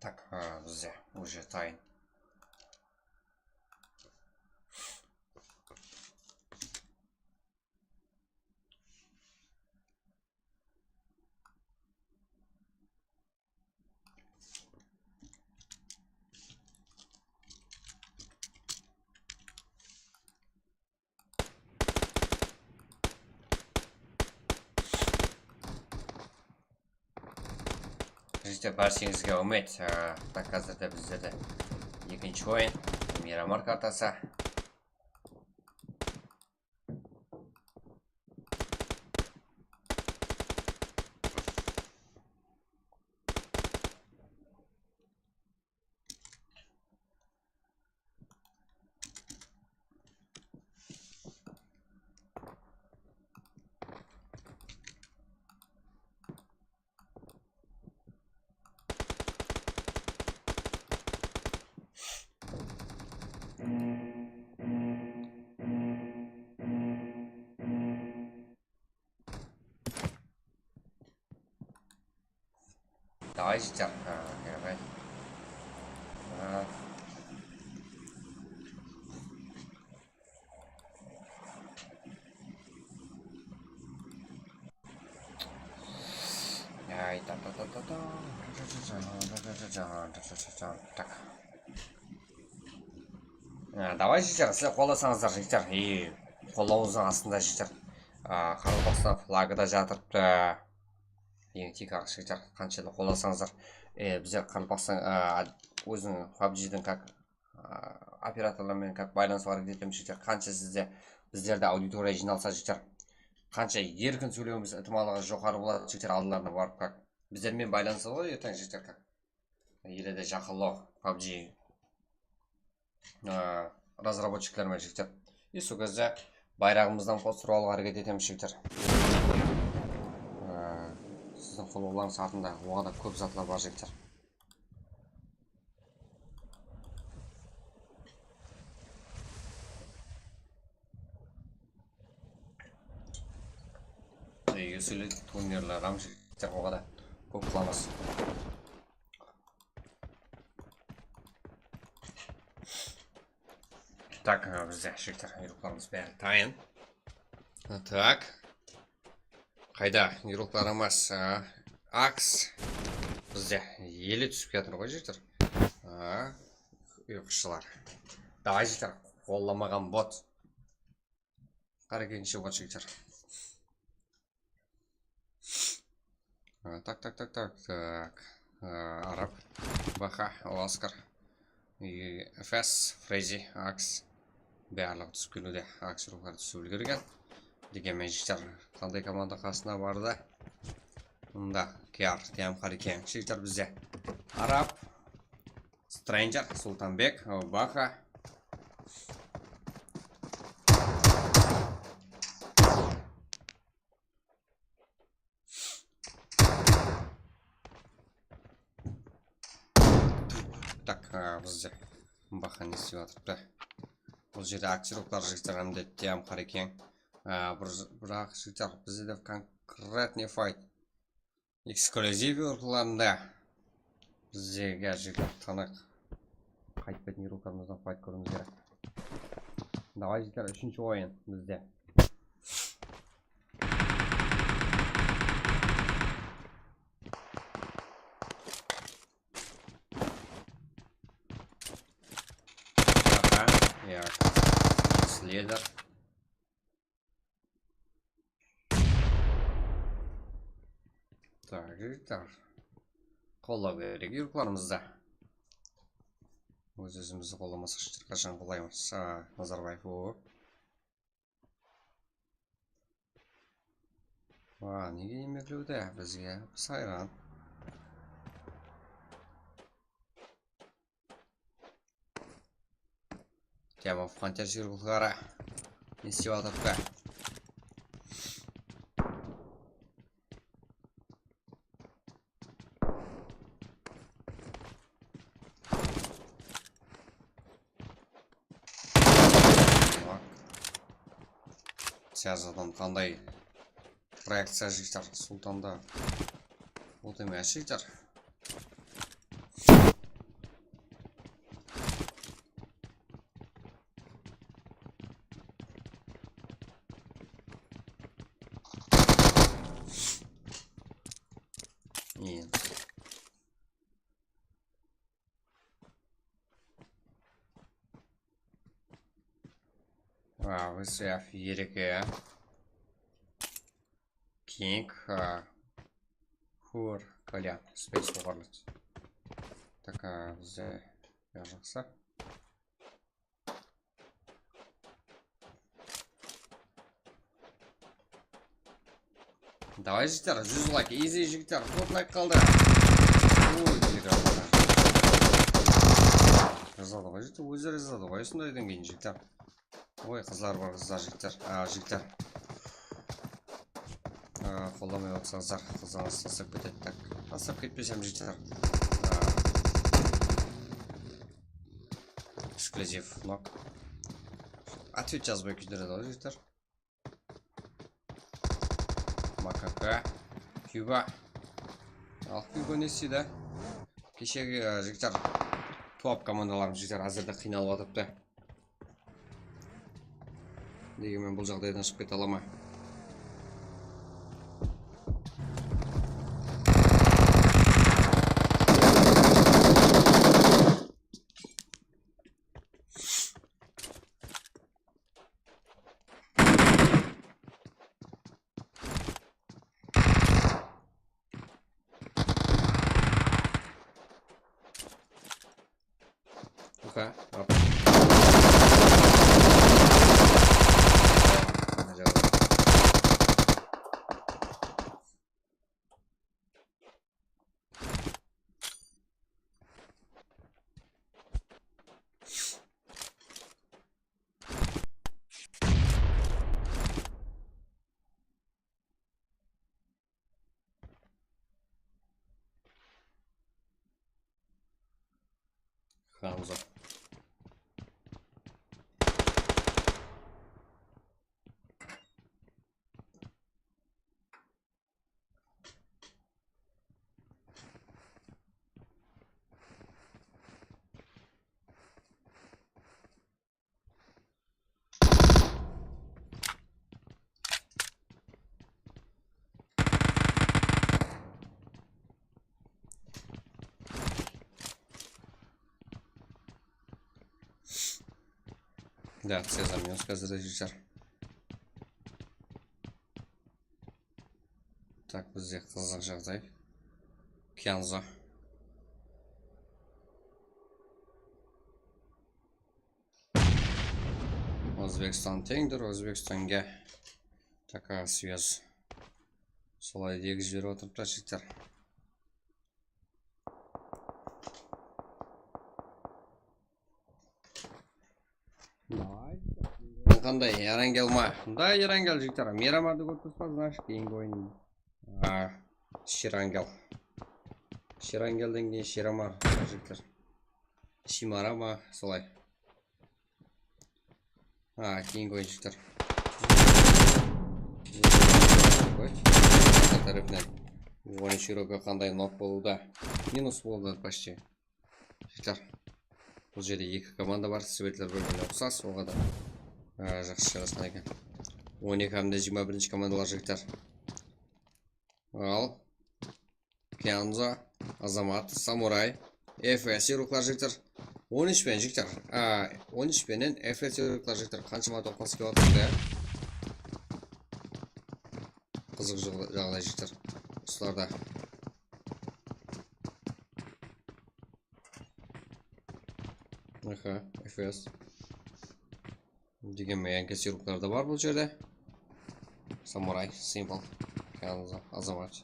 Так, a, bizde уже tayın. Jigitler, bárshengizge úmit. Á, tak, házirde bizlerde ekinshi oyın. Miramar kartası. Давай, jigitler. Ha, yaǵay. Ha. Ay, ta, ta, ta, ta, ta. Tak. Á, davay, jigitler, sizler qollasańızlar, jigitler. E, qollawıńızdıń astında, jigitler. Á, Qaraqalpaqstan flagı da jatırıptı. Eń tiykarǵı, jigitler, qanshelli qollasańızlar. E, bizler Qaraqalpaqstan, á, óziniń pabjidiń kak, á, operatorlar menen kak baylanısıwǵa háreket etemiz, jigitler. Qansha sizde, bizlerde auditoriya jıynalsa, jigitler, qansha erkin sóylewimiz itimallıǵı joqarı boladı, jigitler, aldılarına barıp kak. Bizler menen baylanısadı ǵoy erteń, jigitler, kak. Ele de jaqınlaw pabji, aa, razrabochikler menen, jigitler. E, sol gezde bayraǵımızdan poster alıwǵa háreket etemiz, jigitler. Aa, sizdiń qollawlarıńız artında oǵada kóp zatlar bar, jigitler. Ey, esili turnirler, ram, jigitler, oǵada kóp qılamız. Tak, a, bizde, jigitler, yurıqlarımız bári tayın. Tak. Qayda yurıqlarımız, a, aks. Bizde ele túsip kiyatır ǵoy, jigitler. A, uyqıshılar. Davay, jigitler, qollamaǵan bot. Qara kelińshe, bot jigitler. A, tak, tak, tak, tak, tak. A, Arab, Baha, Oskar, e, F S, Frezi, Aks. Barlıǵı túsip keliwde, Aks ruwxları túsip úlgergen. Degenmen, jigitler, qanday komanda qasına bardı? Mında Kiyar, Tiyam, Qárekeń, jigitler, bizde Arab, Stranger, Sultanbek, Baha. Tak, a, bizde Baha ne islep atırıptı? Bul jerde Aksiroklar, jigitler, hám de Tiyam, Qárekeń. A, bir, biraq, jigitler, bizde de konkretnıy fayt. Eksklyuziv yurıqlarında bizlerge jigitler tınıq. Qaytpaytın yurıqlarımızdan fayt kóriwimiz kerek. Davay, jigitler, úshinshi oyın bizde. Aha, ya. Sleder. Tak, jigitler. Qollaw kerek yurıqlarımızdı. Óz-ózimizdi qollamasaq, jigitler, qashan qollaymız? A, Nazarbaev, o. Wa, nege iymeklewde bizge? Sayran. Tiyamov Panter jigirgultıǵara. Ne islep atırıptı? Siyasattan qanday reakciya, jigitler? Sultanda. Ot emes, jigitler. Endi. Wow, V C F erke. King, a, Kur, Kalyan, space oǵarlat. Tak, a, bizde jaqsı. Davay, jigitler, júz layk, easy, jigitler, tórt layk qaldı. Oy, jigitler. Jazadı ǵoy, jigitler, ózleri jazadı ǵoy, usındaydan keyin, jigitler. Oy, qızlar bar, qızlar, jigitler. A, jigitler. A, qollamay otırsańızlar, qızlarıńız taslap ketedi, tak. Taslap ketpesem, jigitler. A, ekskluziv, nok. Otvet jazbay kúydiredi ǵoy, jigitler. Makaka. Kyuba. Al, Kyuba ne isteydi? Keshegi, e, jigitler, top komandalarımız, jigitler, házirde qıynalıp atırıptı. Degen men bul jaǵdaydan shıǵıp kete alaman. Oke, apa? Hamza. Да, все за минус házir, jigitler. Tak, bizde qızıq jaǵday. Kyanza. Ózbekstan teńdir Ózbekstanga. Taka svyaz. Solay degizip jiberip atırıptı, jigitler. Qanday, Erangel ma? Mında Erangel, jigitler. Miramardı kórip turıpsız ba, значит, keyingi oyın. A, Shirangel. Shirangelden keyin Shiramar, jigitler. Shimara ma, solay. A, keyingi oyın, jigitler. Tárepinen. Oy, Shiroka qanday nok boldı. Minus boldı, почти. Jigitler, bul jerde eki komanda bar, svetler bir-birine uqsas, oǵada, á, jaqsı jarasqan eken. On eki hám de jigirma birinshi komandalar, jigitler. Al, Kyanza, Azamat, Samuray, F S yıllıq, jigitler. On úsh penen, jigitler. Á, on úsh penen F S yıllıq, jigitler. Qanshama toqlas kiyip atır ya. Qızıq jaǵ-, jaǵday, jigitler. Usılarda. Aha, F S. Degen men, kesiwlikler de bar bul jerde. Samuray, Simple, Kyanza, Azamat.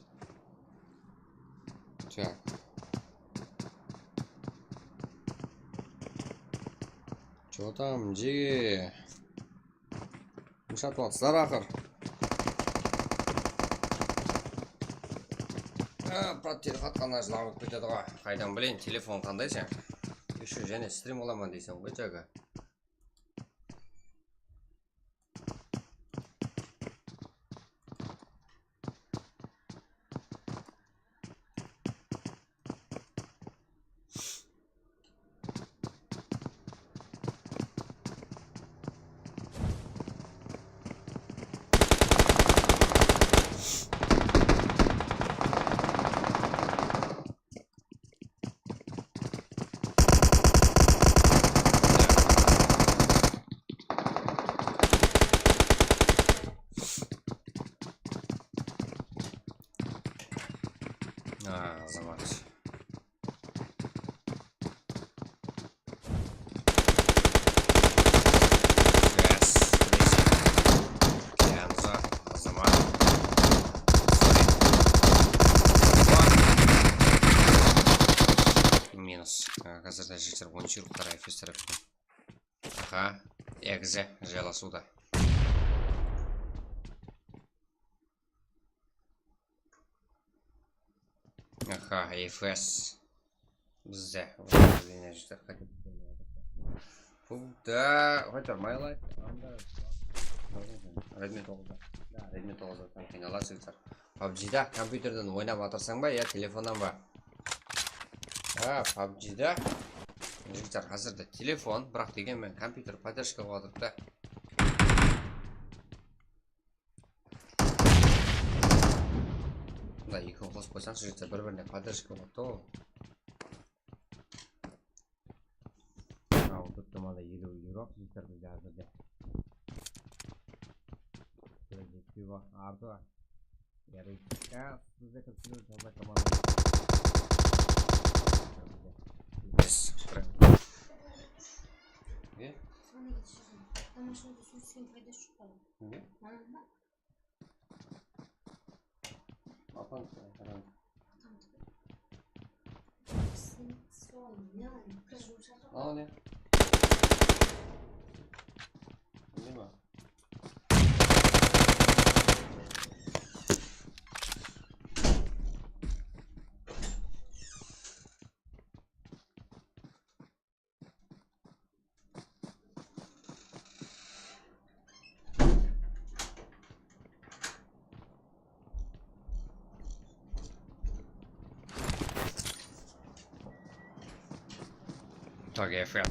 Так. Чё там, jigi? Nısatıp atırsızlar aqır. Apa, tilxat qana jılap ketedi ǵoy. Qaydan bileyin, telefon qanday sen? Ещё jáne strim qılaman deyseń ǵoy, jaǵa. A, Azamat. Minus. Házirde jigitler on úsh urıqlar F S tárepten. Aha, egizi jaylasıwda. Aha, F S. Bizde. Bunda, qoytar, My Life. Redmi toǵızda. Da, Redmi toǵızda qıynalasız, jigitler. PUBGda kompyuterden oynap atırsań ba, ya telefonnan ba? Ha, PUBGda. Jigitler, házirde telefon, biraq degenmen kompyuter podderjka bolıp atır da. Mında eki qosıp qoysańshı, jigitler, bir-birine podderjka boladı da ol. Al, tuttum, ala, eliw yuraq, jigitler, bizde házirde. Bizde Pivo, Arto. Yaray. Ya, bizde kirip keliyor, taza komanda. Yes. Ne? Sana geçeceğim. Tamam, şimdi sen, sen payda şu falan. Hı hı. Anladın mı? Apan, apan. Al ne? Ne ma? Tak, F F.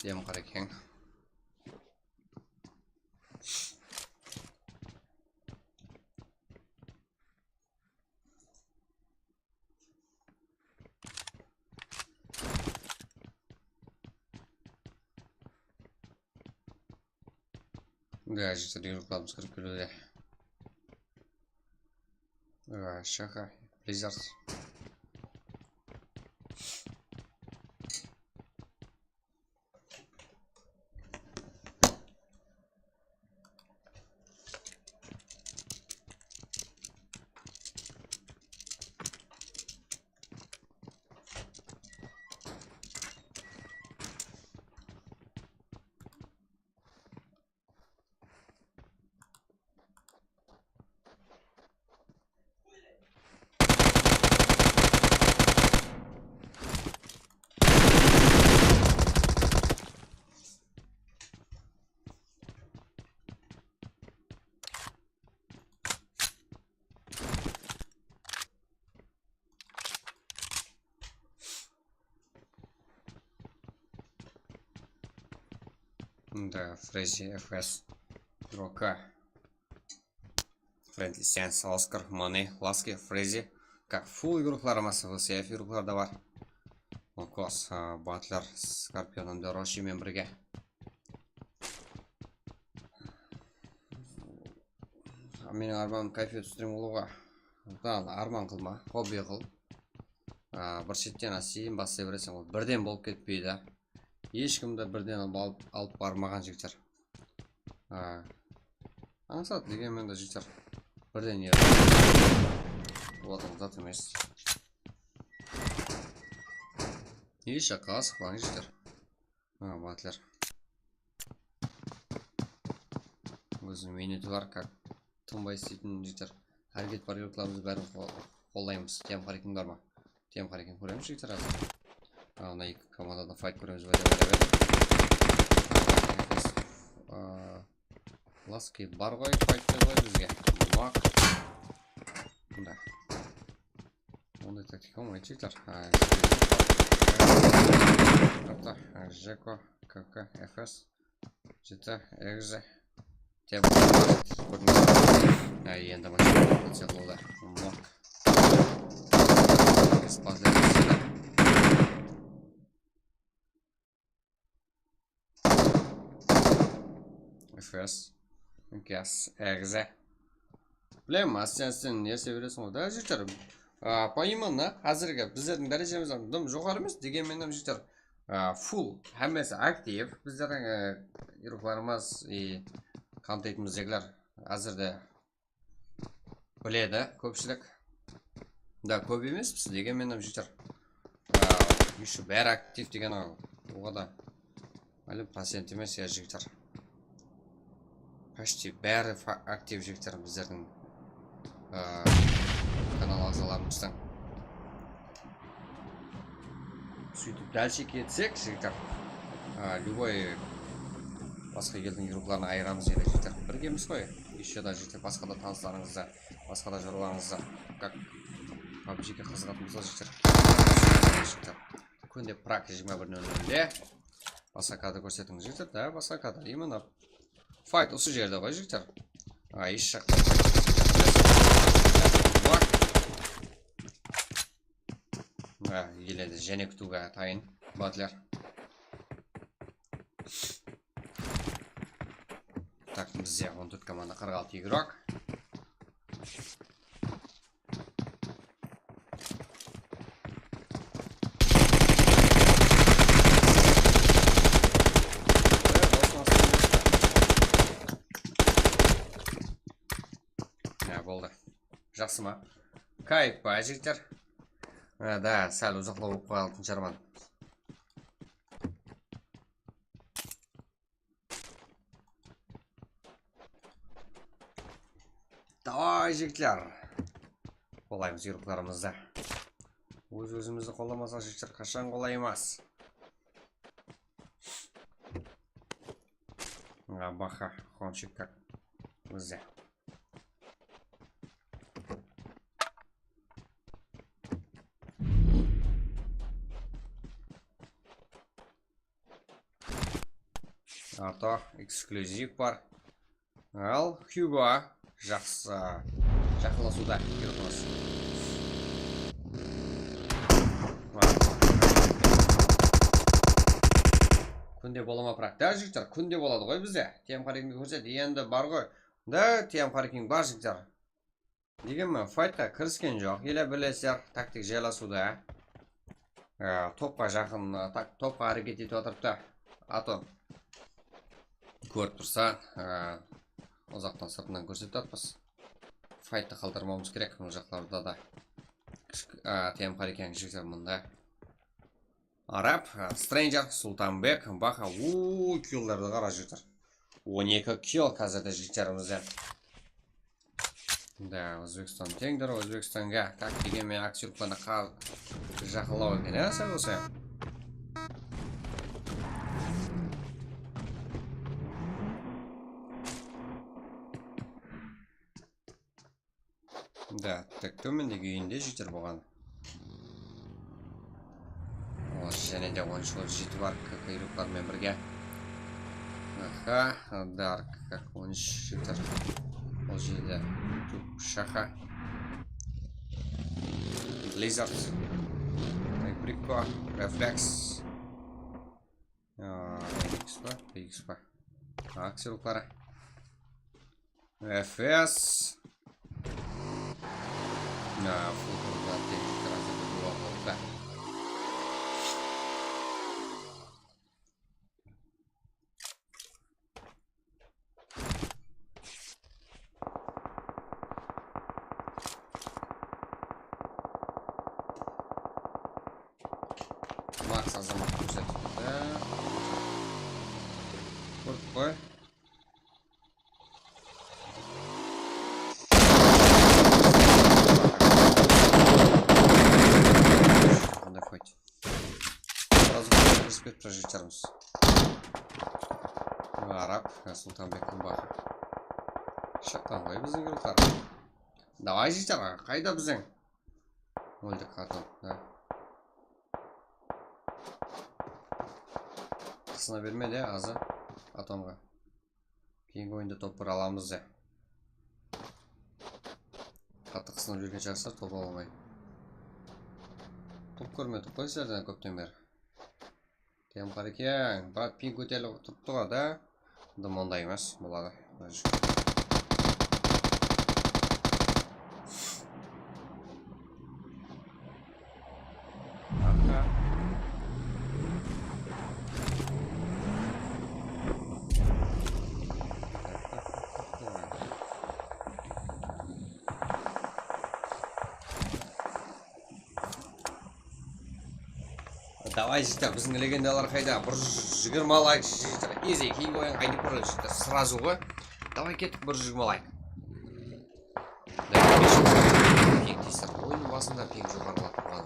Dem qara eken. Gadjetler, yurıqlarımız kirip keliwde. Shaka, Blizzard. Da, Frezi, F S, Roka, Friendly Sense, Oscar, Money, Lasky, Frezi. Kak full yurıqlar emas, V C F yurıqlar da bar. Okos, a, Butler, Scorpion, hamda Roshi men birge. Meniń ármanım kayfiyat strim qılıwǵa. Árman qılma, hobbi qıl. A, bir shetten asıyın baslay bereseń, ol birden bolıp ketpeydi. Hesh kimdi birden alıp, alıp barmaǵan jigitler. A, ańsat degenmen de jigitler. Birden er. Bolatuǵın zat emes. Hesh jaqqa asıqpań jigitler. Ha, Butler. Óziniń miyneti bar, kak tınbay isleytin jigitler. Háreket bar, yurıqlarımızdı bárin qo-, qollaymız. T M Harikin bar ma? T M Harikin kóremiz jigitler házir. A, mına eki komandadan fayt kóremiz be dep oylayman. A, Laski bar ǵoy, fayt bar ǵoy bizge. Mak. Mında. Onday taktika bolmaydı jigitler. Ha, Jeko, K K, F S, Jita, Egze. Tep. Ha, endi mashina sıyaqlı da. Mok. Yes. Yes, egize. Bilem, asten-asten nerse beresiń ǵoy da, jigitler. A, поименно, házirgi bizlerdiń dárejemiz dım joqarı emes, degenmen hám, jigitler, a, full, hámmesi aktiv. Bizlerdiń, e, игрокlarımız, e, qanday deymiz, jigitler, házirde biledi kópshilik. Da, kóp emespiz, degenmen hám, jigitler. A, ещё bári aktiv degen, a, oǵada. Málim procent emes, ya, jigitler. Почти bári fa-, aktiv, jigitler, bizlerdiń, a, kanal aǵzalarımızdıń. Sóytip dálshe ketsek, jigitler, a, любой basqa eldiń игрокların ayıramız ele, jigitler. Birgemiz ǵoy. Ещё da, jigitler, basqa da tanıslarıńızdı, basqa da jarlarıńızdı, как PUBG-ge qızıǵatuǵın bolsa, jigitler, jigitler, kúnde prak jigirma bir nol nolde. Basqa kadr kórsetiń, jigitler, da, basqa kadr. Именно fight usı jerde ǵoy, jigitler. A, hesh jaqta. Bak. A, ele de jáne kútiwge tayın, batler. Tak, bizde on tórt komanda, qırq altı игрок. Ya, boldı. Jaqsı ma? Kayıp pa, jigitler? Ha, da, sál uzaqlaw bolıp qaldı, jarman. Davay, jigitler. Qolaymız uyruqlarımızdı. Óz-ózimizdi qollamasaq, jigitler, qashan qolaymız? A, baha, honchik kak bizde. Arto, eksklyuziv bar. Al, Hugo, jaqsı. Jaqınlasıwda, yurtımız. Kúnde bola ma, prak? Da, jigitler, kúnde boladı ǵoy bizde. T M Hariking kórset, endi bar ǵoy. Da, T M Hariking bar, jigitler. Degenmen, faytqa kirisken joq. Ele bilesizler, taktik jaylasıwda. E, topqa jaqın, e, tak, topqa háreket etip atırıptı. Atom. Kórip tursa, e, uzaqtan sırtınan kórsetip atırmız. Fayttı qaldırmawımız kerek bul jaqlarda da. Kishki-, e, T M Hariking jigitler mında. Arab, e, Stranger, Sultanbek, Baha. Uuu, killlerdi qara, jigitler. On eki kill házirde jigitlerimizden. Da, Ózbekstan teńdir, Ózbekstanga. Tak, degenmen, aktyorlarına qa-, jaqınlaw eken, ya, sál bolsa. Da, tak, tómendegi úyinde jigitler bolǵan. Ol jáne de on úsh, on jeti bar, k-, kıyırıqlar menen birge. Aha, Dark, on úsh jigitler. Ol jerde Shaha. Blizzard. Brico, Reflex. Aa, X pa, X pa. Aksiyalıqları. F S. Na, full turda teknik transfer dua boldı. Max azamat kórsetipti. Urıp qoy. Qanday foyt. Srazı kirip ketip jigitlerimiz. Arab, Sultanbek Kúnbaxır. Shıqqan ǵoy biziń yurtlar. Davay, jigitler, qayda biziń? Óldik, Atom, da. Qısına berme de, azı Atomǵa. Keyingi oyında top bir alamız de. Qattı qısınıp júrgen jarıslar top ala almay. Top kórmedik ǵoy sizlerden kópten beri. Tem Qarikeń, ba, ping kóterilip turıptı ǵoy da. Dım onday emes, boladı. Davay, jigitler, biziń legendalar qayda? Bir júz jigirma layk, jigitler, easy, keyingi oyın qaytıp kóremiz, jigitler, srazu ǵoy. Davay, kettik, bir júz jigirma layk. Ping teysir. Oyın basında ping joqarıladı turǵan.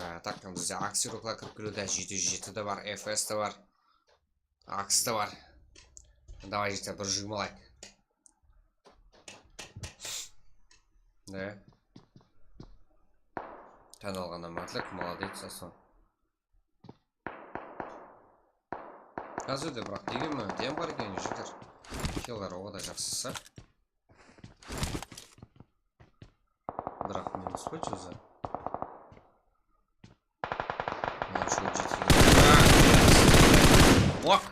A, tak, bizde aksiya urıqlar kirip keliwde, jeti júz jeti de bar, F S te bar. Aks ta bar. Davay, jigitler, bir júz jigirma layk. Ne? Tán alǵannan mártlik, молодец, Aslan. Házir de, biraq, degenmen, dem bar eken, jigitler. Killlar oǵada jaqsısı. Biraq minus qoy, júzi. Mına shol jetken. Wak!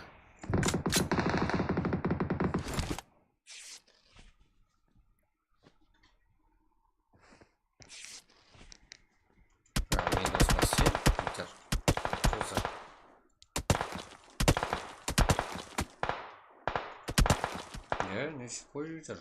Windows basayın. Enter. Júzi. Ne, ne ish qoyıp júr?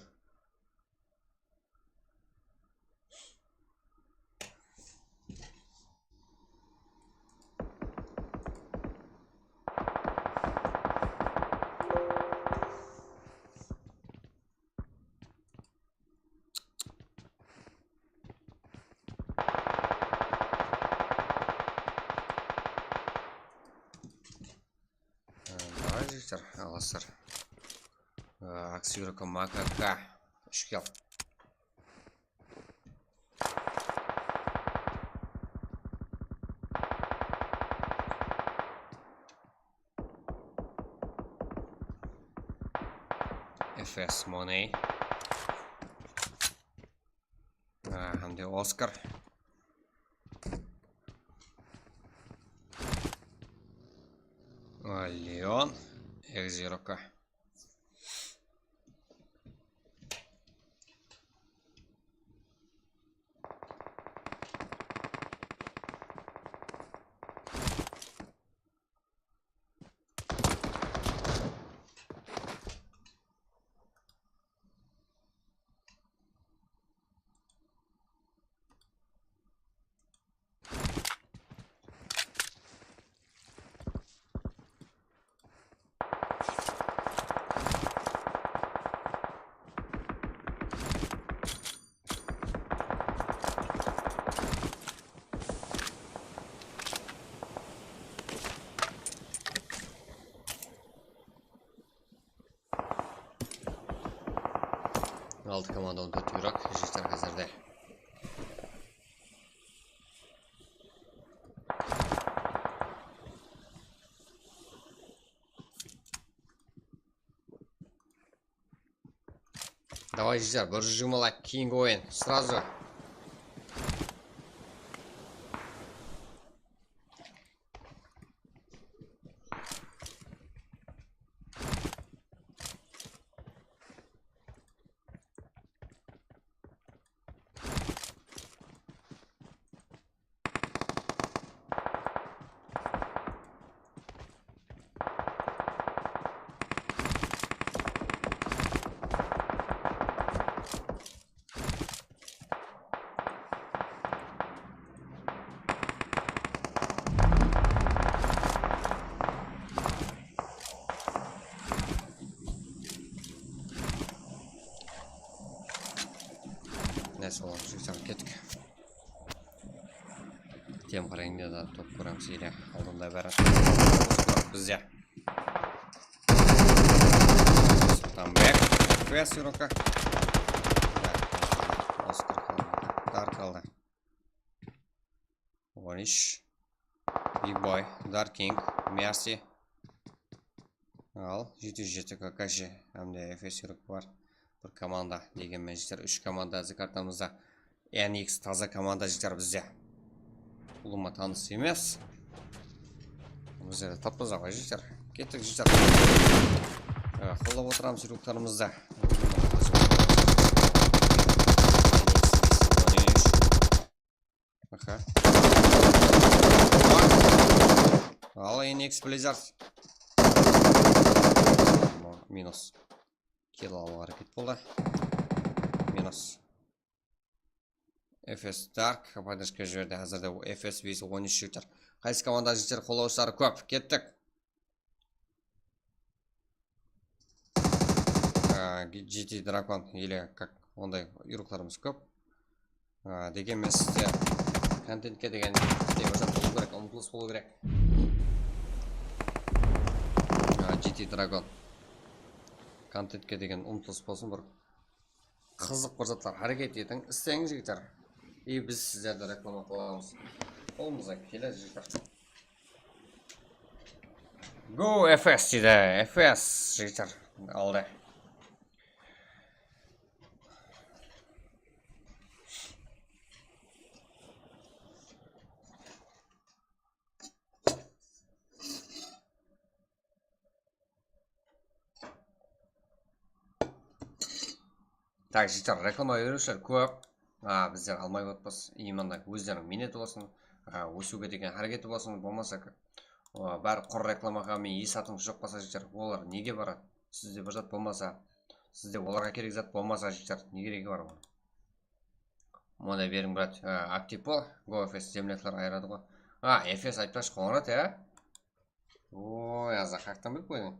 Davay, jigitler, alasızlar. Aksiya urıqı M K K. Úsh kill. F S Money. Á, hám de Oskar. Á, Leon. Egziroka. Altı komanda, on tórt yurak, jigitler házirde. Davay, jigitler, bir júz jigirma layk, keyingi oyın, srazu. Neyse, olar, kettik. Tem qarayın da, top kóremiz ele aldında bári. Bizde. Sultanbek. F S yuroka. Oskar qaldı. Dark qaldı. On úsh. Big Boy, Dark King, Mercy. Al, jeti júz jeti Kakashi hám de F S yuroka bar. Bir komanda, degenmen, jigitler, úsh komanda házir kartamızda. N X taza komanda, jigitler, bizde. Ulıwma tanıs emes. Bizlerde tappaza ǵoy, jigitler. Kettik, jigitler. Ee, qollap otıramız yurıqlarımızdı. Aha. Al, N X Blizzard. Minus. Kill alıwǵa háreket boldı. Minus. F S Dark, podderjka jiberdi. Házirde F S biz on úsh jigitler. Qaysı komanda jigitler, qollawshıları kóp. Kettik. Aa, G T Dragon ele kak onday yurıqlarımız kóp. Aa, degenmen sizde kontentke degen istey bir zat bolıw kerek, umtılıs bolıw kerek. Aa, G T Dragon. Kontentke degen umtılıs bolsın, bir qızıq bir zatlar háreket etiń, isleń, jigitler. I biz sizlerdi reklama qılamız. Qolımızdan keledi, jigitler. Go F S deydi, F S, jigitler. Aldı. Tak, jigitler, reklama berewshiler kóp. A, bizler almay otırmız. Именно ózleriniń miyneti bolsın, a, ósiwge degen háreketi bolsın, bolmasa, a, bári qur reklamaǵa men esatıńız joq bolsa, jigitler, olar nege baradı? Sizde bir zat bolmasa, sizde olarǵa kerek zat bolmasa, jigitler, ne keregi bar onıń? Mına beriń, brat, a, aktiv bol, Go F S, zemlякlar ayıradı ǵoy. A, F S aytpaqshı, Qońırat, ya? Oy, azaq, qayaqtan bilip qoydıń?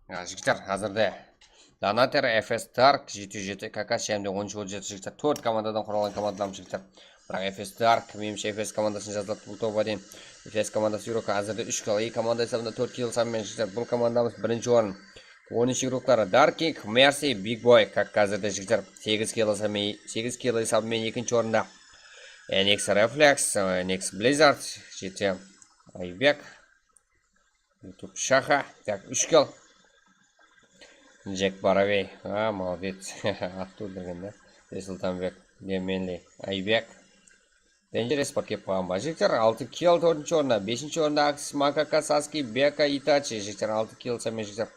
Ya, jigitler, házirde Donator, F S Dark, jeti júz jeti, K K S jámde on úsh on jeti, jigitler. Tórt komandadan quralǵan komandalarımız, jigitler. Biraq F S Dark, menimshe, F S komandasın jazıladı bul toba deyin. F S komandası yurıqqa házirde úsh kill, eki komanda esabında tórt kill sanı menen, jigitler. Bul komandamız birinshi orın. On úsh yurıqları Dark King, Mercy, Big Boy, kak házirde, jigitler. Segiz kill sanı menen, segiz kill esabı menen ekinshi orında. N X Reflex, N X Blizzard, jeti Aybek. YouTube Shaxa. Tak, úsh kill. Jack Baravey. A, молодец. Attı óltirgen da. Sultanbek. Demenli. Aybek. Dangerous bir kelip qalǵan ba, jigitler? Altı kill, tórtinshi orında. Besinshi orında Axis, Makaka, Saski, Beka, Itachi, jigitler. Altı kill sanı menen, jigitler.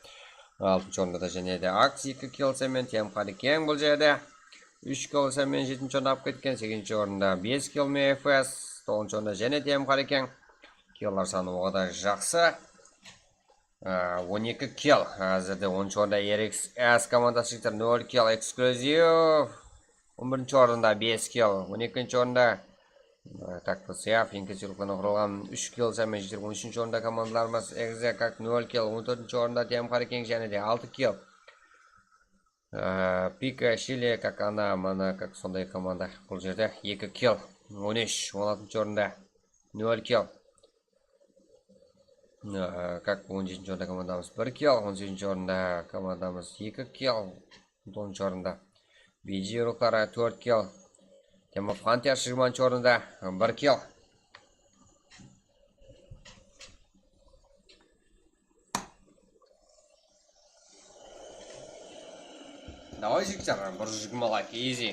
Altınshı orında da jáne de Axis, eki kill sanı menen. Temqadi keń bul jerde. Úsh kill sanı menen jetinshi orında alıp ketken. Segizinshi orında bes kill menen F S. Toǵızınshı orında jáne de Temqadi keń. Killlar sanı o qadar jaqsı. Á, on eki kill. Házirde onınshı orında R X S komandası, jigitler, nol kill, Eksklyuziv. On birinshi orında bes kill, on ekinshi orında, á, tak, bu Seaf, Inkes yurıqlarına quralǵan, úsh kill sanı menen, jigitler. On úshinshi orında komandalarımız Egze, kak, nol kill, on tórtinshi orında Temqari keń jáne de altı kill. Á, Pika, Shile, kak, ana, mana, kak, sonday komanda. Bul jerde eki kill, on úsh, on altınshı orında nol kill. Á, kak, on jetinshi orında komandamız bir kill, on segizinshi orında komandamız eki kill, on toǵızınshı orında B G yurıqları tórt kill. Temov Hunter jigirmanshı orında bir kill. Davay, jigitler, bir júz jigirma layk, easy.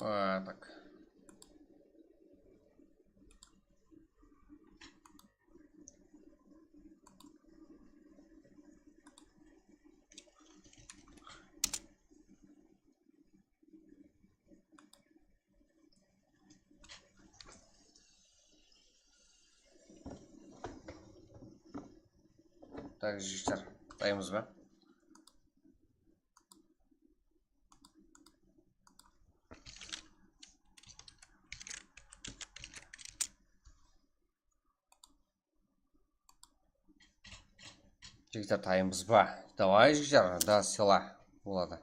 А, так. Так, jigitler, dayınbız ba? Jigitler, tayınbız ba? Davay, jigitler, da sila boladı.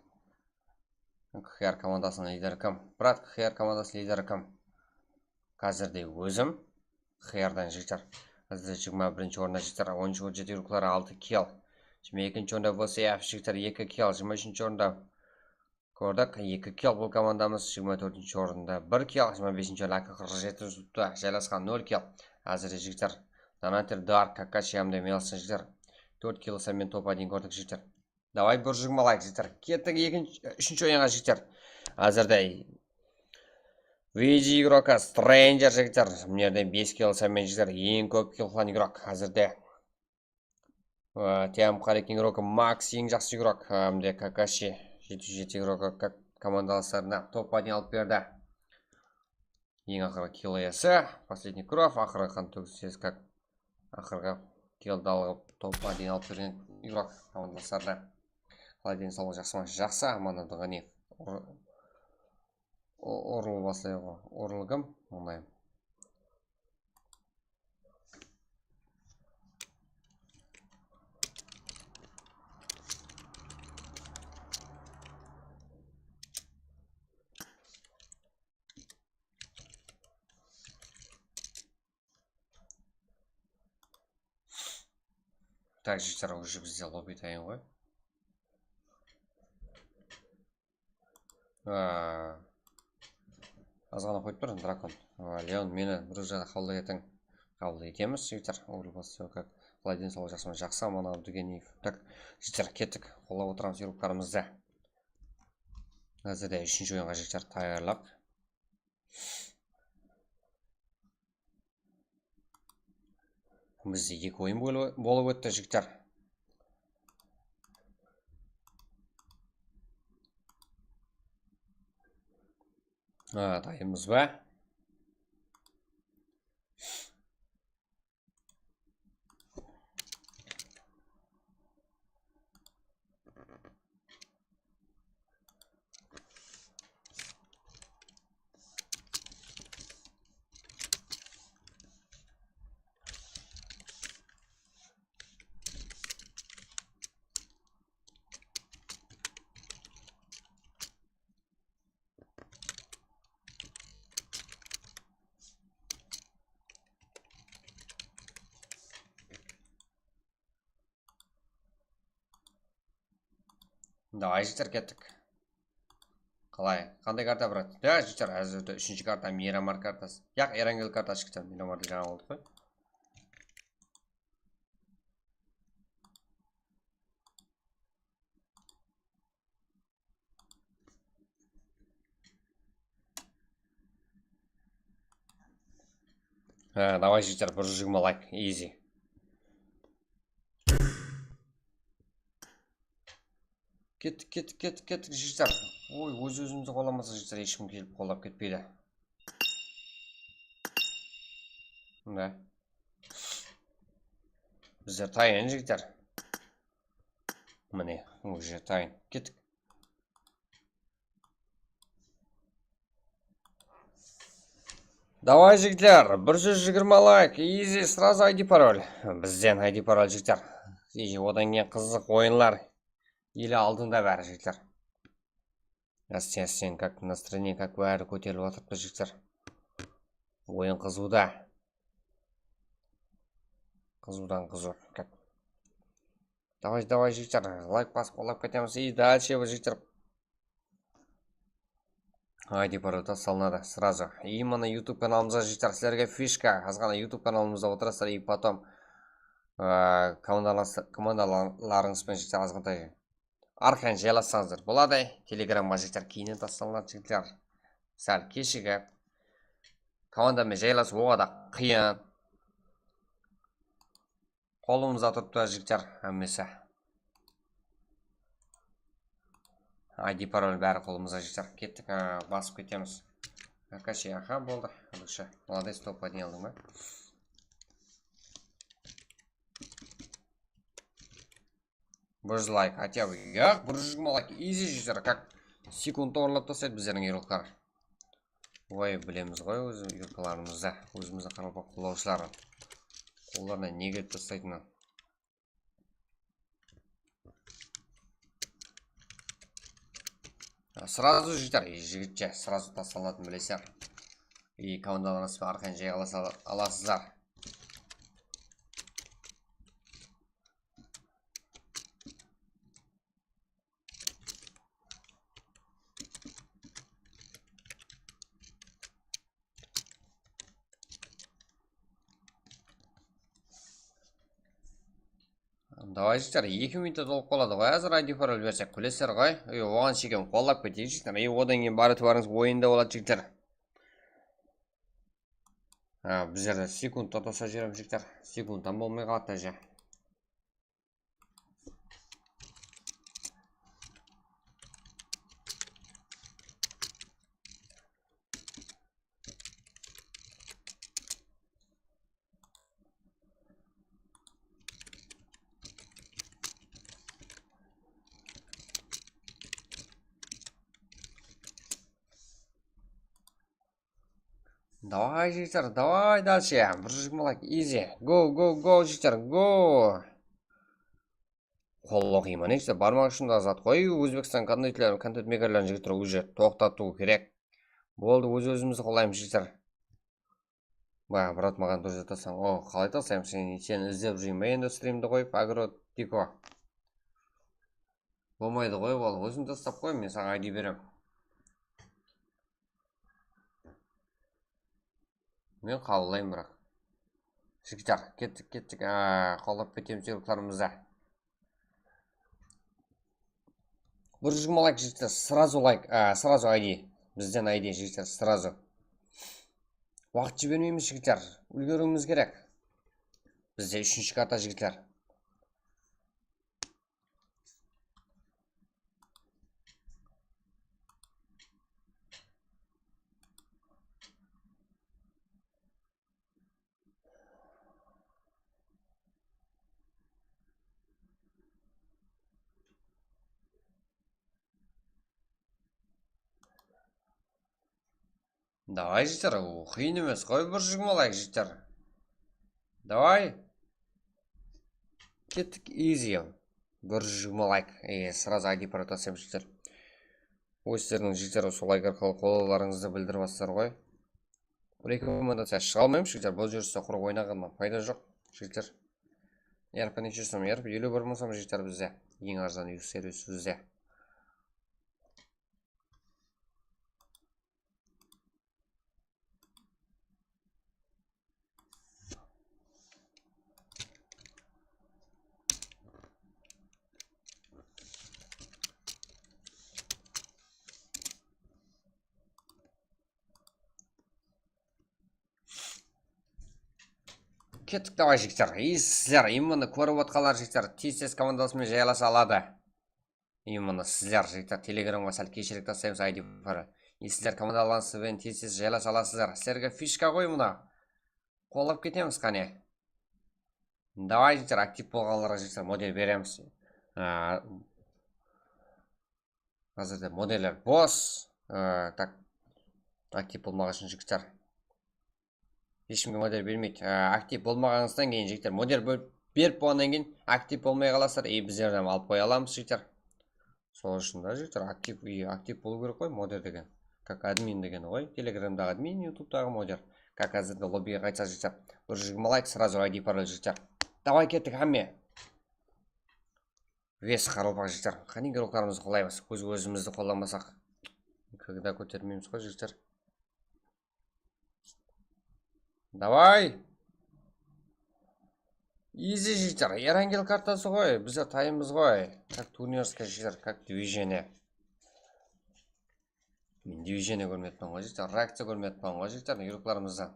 Q H R komandasınıń lideri kim? Brat, Q H R komandasınıń lideri kim? Házirde ózim. Q H R dan, jigitler. Házirde jigirma birinshi orında, jigitler, on úsh on jeti yurıqları altı kill. Jigirma ekinshi orında V C F, jigitler, eki kill. Jigirma úshinshi orında Kórdik, eki kill bul komandamız, jigirma tórtinshi orında bir kill, jigirma besinshi orında qırq jeti utıptı, jaylasqan nol kill. Házirde jigitler, Donater, Dark, Kakashi hám de Melson jigitler. Tórt kill sanmen top один kórdik jigitler. Davay, bir júz jigirma layk jigitler. Kettik ekinshi, úshinshi oyınǵa jigitler. Házirde V G igroka Stranger jigitler. Mına jerde bes kill sanmen jigitler. Eń kóp kill qılǵan igrok házirde. Á, T M Xalik igroki Max eń jaqsı igrok, hám de Kakashi jeti júz jeti igroki ka-, komandalaslarına top один alıp berdi. Eń aqırǵı kill iyesi, последний кровь, aqırǵı qan tógis, как, aqırǵı killdi alıp, top один alıp bergen igrok komandalaslarına. Qalay, densawlıǵı jaqsı ma? Jaqsı, Amanaldı Ǵaniyev. Ur-, u-, urıw baslay ǵo. Urılgım, ońay. Так, jigitler, уже bizde lobby tayın ǵoy. Aa, azǵana qoyıp tur, Drakon. Aa, Leon, meni bir jaqqa qabıl etiń. Qabıl etemiz, jigitler. Urıw baslay, как. Qalay, densawlıq jaqsı ma? Jaqsı, Aman Abdugeniyev. Так, jigitler, kettik. Qollap otıramız yurıplarımızdı. Házirde úshinshi oyınǵa, jigitler, tayarlıq. Bizde eki oyın bol-, bolıp ótti, jigitler. Ha, dayınbız ba? Давай, jigitler, kettik. Qalay? Qanday karta, brat? Ya, jigitler, házirde úshinshi karta Miramar kartası. Yaq, Erangel kartası, jigitler, Miramardı jańa aldıq ǵoy. Ha, davay, jigitler, bir júz jigirma layk, easy. Kettik, kettik, kettik, kettik, jigitler. Oy, óz-ózimizdi qollamasa, jigitler, hesh kim kelip qollap ketpeydi. Mine. Bizler tayın, jigitler. Mine, уже tayın. Kettik. Davay, jigitler, bir júz jigirma layk, easy, сразу I D parol. Bizden I D parol, jigitler. Eji, odan keyin qızıq oyınlar ele aldında bári, jigitler. Áste-áste, как настроение, как bári kóterilip atırıptı, jigitler. Oyın qızıwda. Qızıwdan qızıw. Как. Davay, davay, jigitler, layk basıp, qollap ketemiz. И дальше, jigitler. I D parol taslanadı, сразу. И mına YouTube kanalımızǵa, jigitler, sizlerge fishka. Azǵana YouTube kanalımızda otırasızlar, и потом, aa, komandalas-, komandalarıńız benen, jigitler, azǵantay arqayın jaylassańızlar boladı. Telegramǵa, jigitler, keyninen taslanadı, jigitler. Sál keshigip. Komanda menen jaylasıw oǵada qıyın. Qolımızda turıptı, jigitler, hámmesi. I D parol bári qolımızda, jigitler. Kettik, ha, basıp ketemiz. Akashi, aha, boldı. Lúshi. Молодец, top один aldıń ba? Bir júz layk, хотя бы. Yaq, bir júz jigirma layk. Easy, jigitler, как sekundta orınlap taslaydı bizlerdiń igroklar. Oy, bilemiz ǵoy óz igrokalarımızdı, ózimizdiń qaraqalpaq qollawshıların. Qollarına ne kelip taslaytının. Сразу, jigitler, jigitce, сразу taslanatın bilesizler. И komandalarıńızdı arqayın jayǵalasa alasızlar. Davay, jigitler, eki minutta tolıp qaladı ǵoy, házir I D parol bersek, kúlesizler ǵoy. E, oǵan shekem qollap keteyik, jigitler. E, odan keyin barıp etibarıńız oyında boladı, jigitler. Ha, bizlerde sekund toqtasa júremiz, jigitler. Sekund tam bolmay qaladı, áje. Davay, jigitler, davay, dalshe. Bir júz jigirma layk, easy. Go, go, go, jigitler, go. Qollap qoyayın, jigitler, barmaq ushın da zat ǵoy. Ózbekstan kontent, kontent mekerlerin, jigitler, уже toqtatıw kerek. Boldı, óz-ózimizdi qollaymız, jigitler. Ba, brat, maǵan durıs aytasań. O, qalay aytasań? Sen, seni izlep júreyim be endi, strimdi qoyıp, Agro Tiko? Bolmaydı ǵoy, ol ózin tastap qoy, men saǵan I D berem. Men qabıllayman, biraq. Jigitler, kettik, kettik. Aa, qollap ketemiz, jigitlerimiz. Bir júz jigirma layk, jigitler, srazu layk, a, srazu I D. Bizden I D, jigitler, srazu. Waqıt jibermeymiz, jigitler. Úlgeriwimiz kerek. Bizde úshinshi karta, jigitler. Davay, jigitler, o, qıyın emes ǵoy, bir júz jigirma layk, jigitler. Davay. Kettik, easy. Bir júz jigirma layk. E, srazu I D parol taslayman, jigitler. Ózleriniń, jigitler, usı layk arqalı qollawlarıńızdı bildirip atsızlar ǵoy. Rekomendaciya shıǵa almayman, jigitler. Bul júriste qurı oynaǵannan payda joq, jigitler. R P neshe som? R P eliw bir mıń som, jigitler, bizde. Eń arzan yuk servis bizde. Kettik, davay, jigitler. И sizler, именно kórip otqanlar, jigitler, tez-tez komandalarımız benen jaylasa aladı. И mına sizler, jigitler, Telegramǵa sál keshirik taslaymız, I D parol. И sizler komandalarıńız benen tez-tez jaylasa alasızlar. Sizlerge fishka ǵoy mına. Qollap ketemiz, qáne. Davay, jigitler, aktiv bolǵanlarǵa, jigitler, model beremiz. Aa, házirde modeller bos. Aa, tak, aktiv bolmaǵan ushın, jigitler. Hesh kimge model bermeydi. Á, aktiv bolmaǵanıńızdan keyin, jigitler, model bol-, berip bolǵannan keyin aktiv bolmay qalasızlar, e, bizler de alıp qoya alamız, jigitler. Sol ushın da, jigitler, aktiv, e, aktiv bolıw kerek ǵoy, model degen. Как admin degeni ǵoy, Telegramdaǵı admin, YouTubetaǵı model. Как házirde lobbige qaytsaq, jigitler, bir júz jigirma layk, сразу I D parol, jigitler. Davay, kettik, hámme. Вес qaraqalpaq, jigitler. Qáne, игрокlarımızdı qollaymız. Óz-ózimizdi qollamasaq, никогда kótermeymiz ǵoy, jigitler. Давай! Easy, jigitler. Erangel kartası ǵoy. Bizler tayınbız ǵoy. Как турнирская, jigitler, как движение. Men движение kórmeppan ǵoy, jigitler. Reakciya kórmeppan ǵoy, jigitler. Игрокlarımızdan.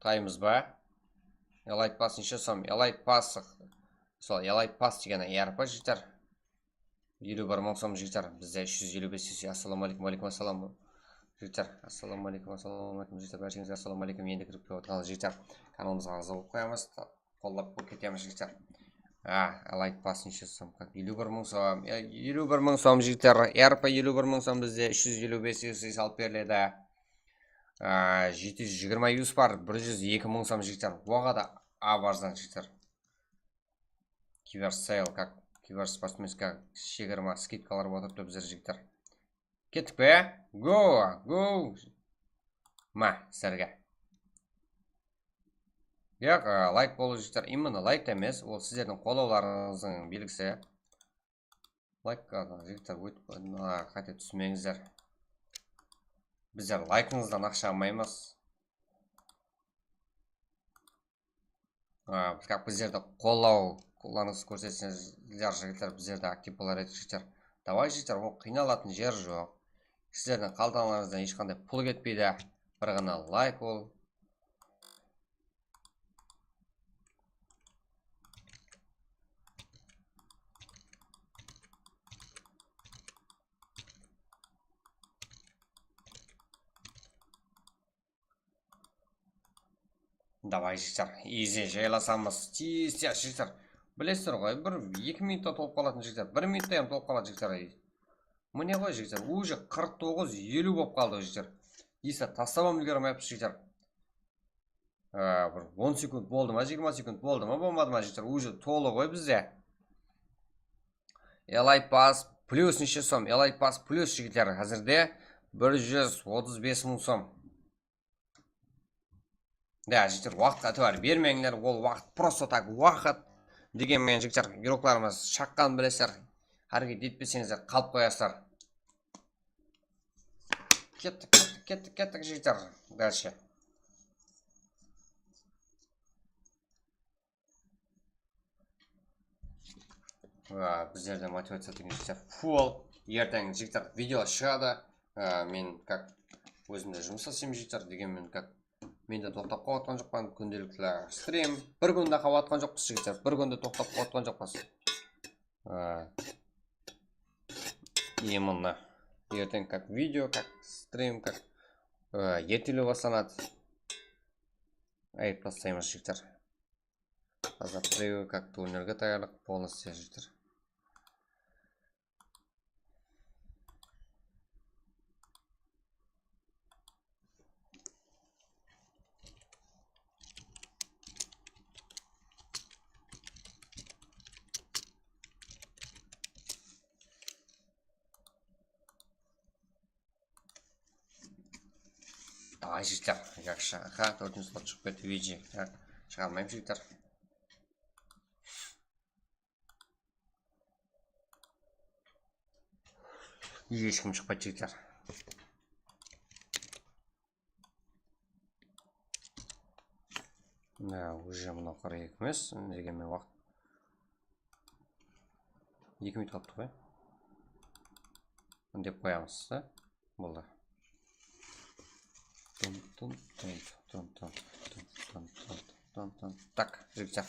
Taymız ba? Elite Pass neshe som? Elite Pass. Sol, Elite Pass degeni R P, jigitler. Eliw bir mıń som, jigitler. Bizde úsh júz eliw bes, assalawma aleykum, aleykum assalam. Jigitler, assalawma aleykum, assalawma aleykum, jigitler. Bársheń, assalawma aleykum. Endi kirip kiyip otırǵan jigitler, kanalımızǵa aǵza bolıp qoyamız. Qollap ketemiz, jigitler. A, Elite Pass neshe som? Eliw bir mıń som. E, eliw bir mıń som, jigitler. R P eliw bir mıń som, bizde úsh júz eliw bes salıp beriledi. A, jeti júz jigirma yus bar, bir júz eki mıń som, jigitler. Oǵada a, arzan, jigitler. Kiber sale, как kiber sportsmenska jigirma skidkalar otırıptı bizler, jigitler. Kettik pe? Go, go. Ma, sizlerge. Yaq, e, layk bolıw, jigitler, именно layk ta emes, ol sizlerdiń qollawlarıńızdıń belgisi. Layk, e, jigitler, óytip, e, qáte túsmeńizler. Bizler laykıńızdan aqsha almaymız. A, как bizlerdi qollaw, qollawıńızdı kórsetseńizler, jigitler, bizler de aktiv bolar edik, jigitler. Davay, jigitler, ol qıynalatın jer joq. Sizlerdiń qaltańlarıńızdan hesh qanday pul ketpeydi. Bir ǵana layk ol. Davay, jigitler, izi jaylasamız. Tez, tez, jigitler. Bilesizler ǵoy, bir eki minutta tolıp qalatın, jigitler. Bir minutta hám tolıp qalatın, jigitler. Mine ǵoy, jigitler, uje qırq toǵız eliw bolıp qaldı, jigitler. Esa taslap hám úlgermeyapsız, jigitler. Á, bir on sekund boldı ma, jigirma sekund boldı ma, bolmadı ma, jigitler? Uje tolı ǵoy bizde. Elite Pass plus neshe som? Elite Pass plus, jigitler, házirde bir júz otız bes mıń som. Da, jigitler, waqıtqa itibar bermeńler, ol waqıt просто так waqıt. Degen menen, jigitler, игрокlarımız shaqqan, bilesizler. Háreket etpeseńizler, qalıp qoyasızlar. Kettik, kettik, kettik, kettik, jigitler. Дальше. Aa, bizlerde motivaciya degen jigitler full. Erteń, jigitler, video shıǵadı. Aa, men как ózimde jumıs isleymen, jigitler, degenmen как men de toqtap qalıp atqan joqpan, kúndelikli strim. Bir kún de qalıp atqan joqpız, jigitler, bir kún de toqtap qalıp atqan joqpız. Aa, именно. Erteń как video, как strim, как, aa, ertelew baslanadı. Ayırıp taslaymız, jigitler. Házir birewi как turnirge tayarlıq, полностью, jigitler. Ay, jigitler, yaqshı. Aha, tórtinshi slot shıǵıp ketti, V G. Ha, shıǵarmayım, jigitler. Hesh kim shıqpaydı, jigitler. Mına, уже mına qırq eki emes, degenmen waqıt. Eki minut qalıptı ǵoy. Dep qoyamız da. Boldı. Tın, tın, tın, tın, tın. Так, jigitler.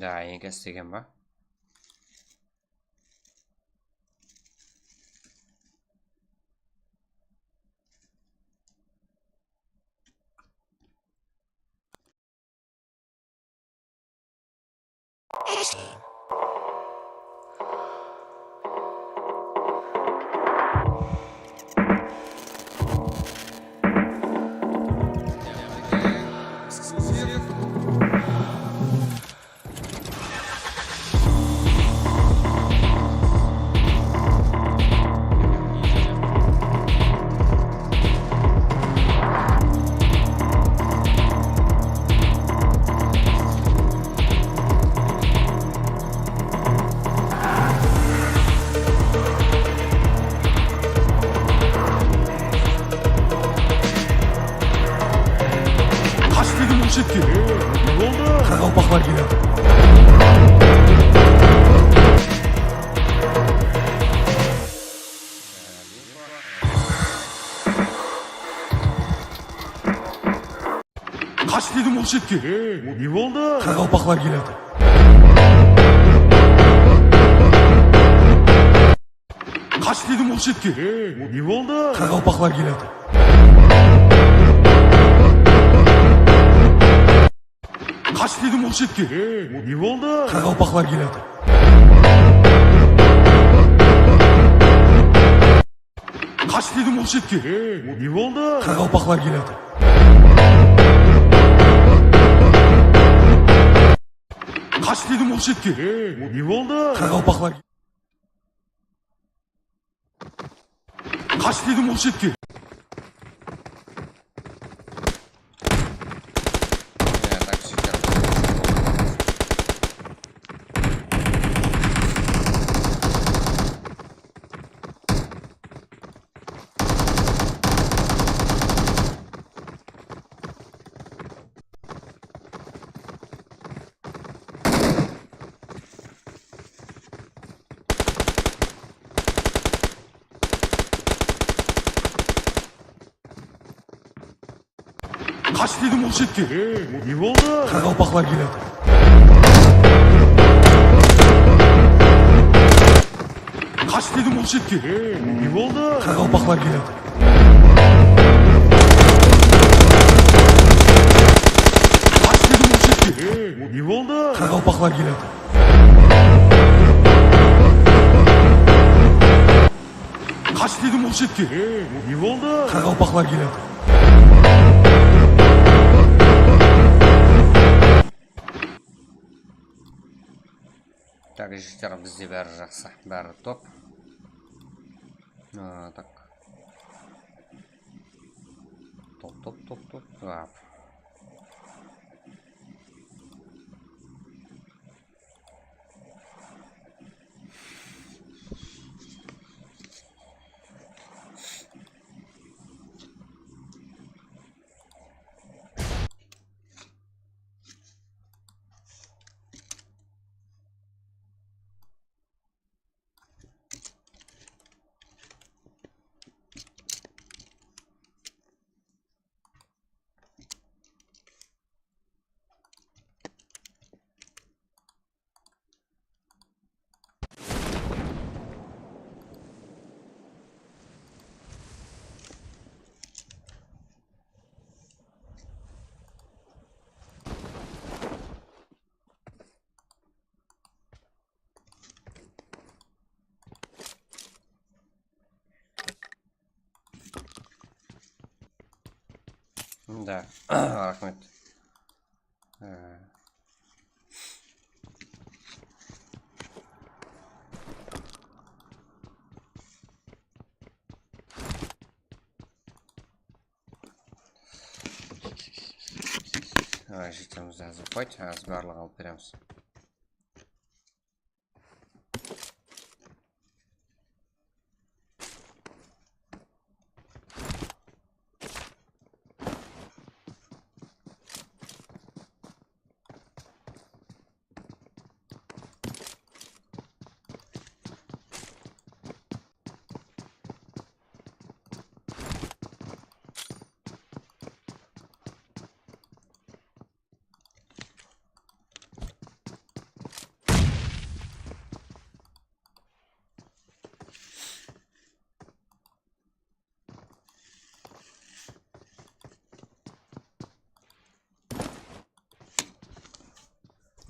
Da, endi istegen ba? Qash dedim, Rushetke. Ne boldı? Qaraqalpaqlar keledi. Qash dedim, Rushetke. Ne boldı? Qaraqalpaqlar keledi. Qash dedim, Rushetke. Ne boldı? Qaraqalpaqlar keledi. Qash dedim, Rushetke. Ne boldı? Qaraqalpaqlar keledi. Qash dedim, Rushetke. Ne boldı? Qaraqalpaqlar keledi. Qash dedim, Rushetke. Ne boldı? Qaraqalpaqlar. Qash dedim, Rushetke. Ya, так, Qash dedim, ulıshetke. Ne boldı? Qaraqalpaqlar keledi. Qash dedim, ulıshetke. Ne boldı? Qaraqalpaqlar keledi. Qash dedim, ulıshetke. Ne boldı? Qaraqalpaqlar keledi. Qash dedim, ulıshetke. Ne boldı? Qaraqalpaqlar keledi. Tak, jigitler, bizde bári jaqsı, bári top. A, tak. Top, top, top, top. Ap. Da, raxmet. Ee. Ay, jetemiz, házir qoydı, házir barlıǵın alıp beremiz.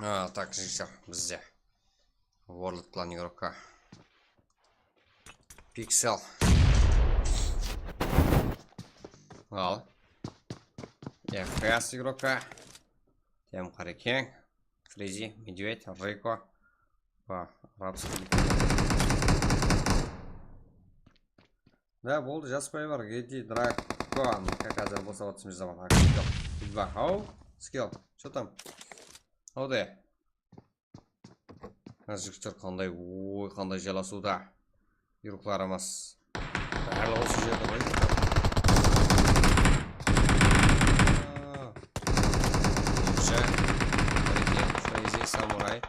A, tak, jigitler, bizde World Clan игрока. Pixel. Al. F S игрока. Tem Qarekeń. Frizi, Medved, Riko. Va, Rabskiy. Da, boldı, jazbay bar, Gedi, Drakon. Kak házir bosap atırmız zaman. Haw, skill. Что там? Howde. Házir jigitler qanday, oy, qanday jalasıwda. Yurıqlar emas. Bárligi usı jerde ǵoy. Ninja, Crazy, Samuray.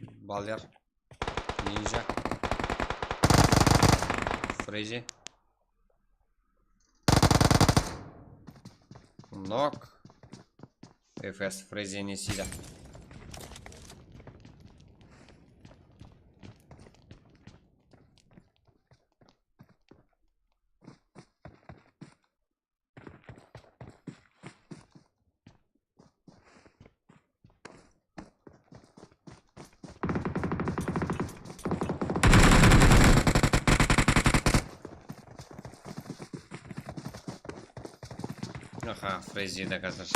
Baler. Ninja. Crazy. Nok. F S Frezi ne isteydi? Aha, Frezi de házir.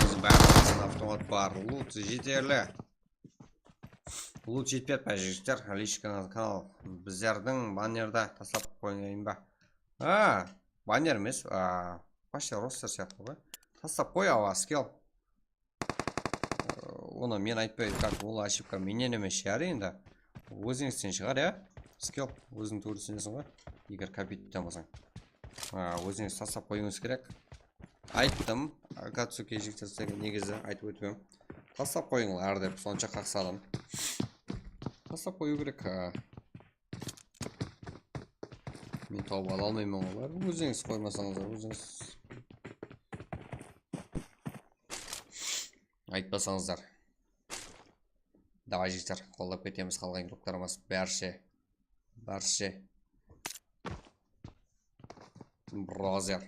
Biz bárimiz avtomat bar. Lut jeterli. Lut jetpeyatpa, jigitler. Личный канал, kanal. Bizlerdiń bannerde taslap qoyayın ba? A, banner emes. A, вообще roster sıyaqlı ǵoy. Taslap qoy, awa, skill. Onı men aytpay, как, ol ошибка mennen emes shıǵar endi. Ózińizden shıǵar, ya? Skill, óziń tuwrı túsineseń ǵoy. Eger kopiyt etken bolsań. A, ózińiz taslap qoyıwıńız kerek. Ayttım, Akatsuki jigitler sizlerge negizi aytıp ótpem. Taslap qoyıńlar dep, sonsha qaqsadım. Taslap qoyıw kerek, a. Men tawıp ala almayman ǵoy, báribir ózińiz qoymasańızlar, ózińiz aytpasańızlar. Davay, jigitler, qollap ketemiz qalǵan igroklarımız, bárshe. Bárshe. Brother.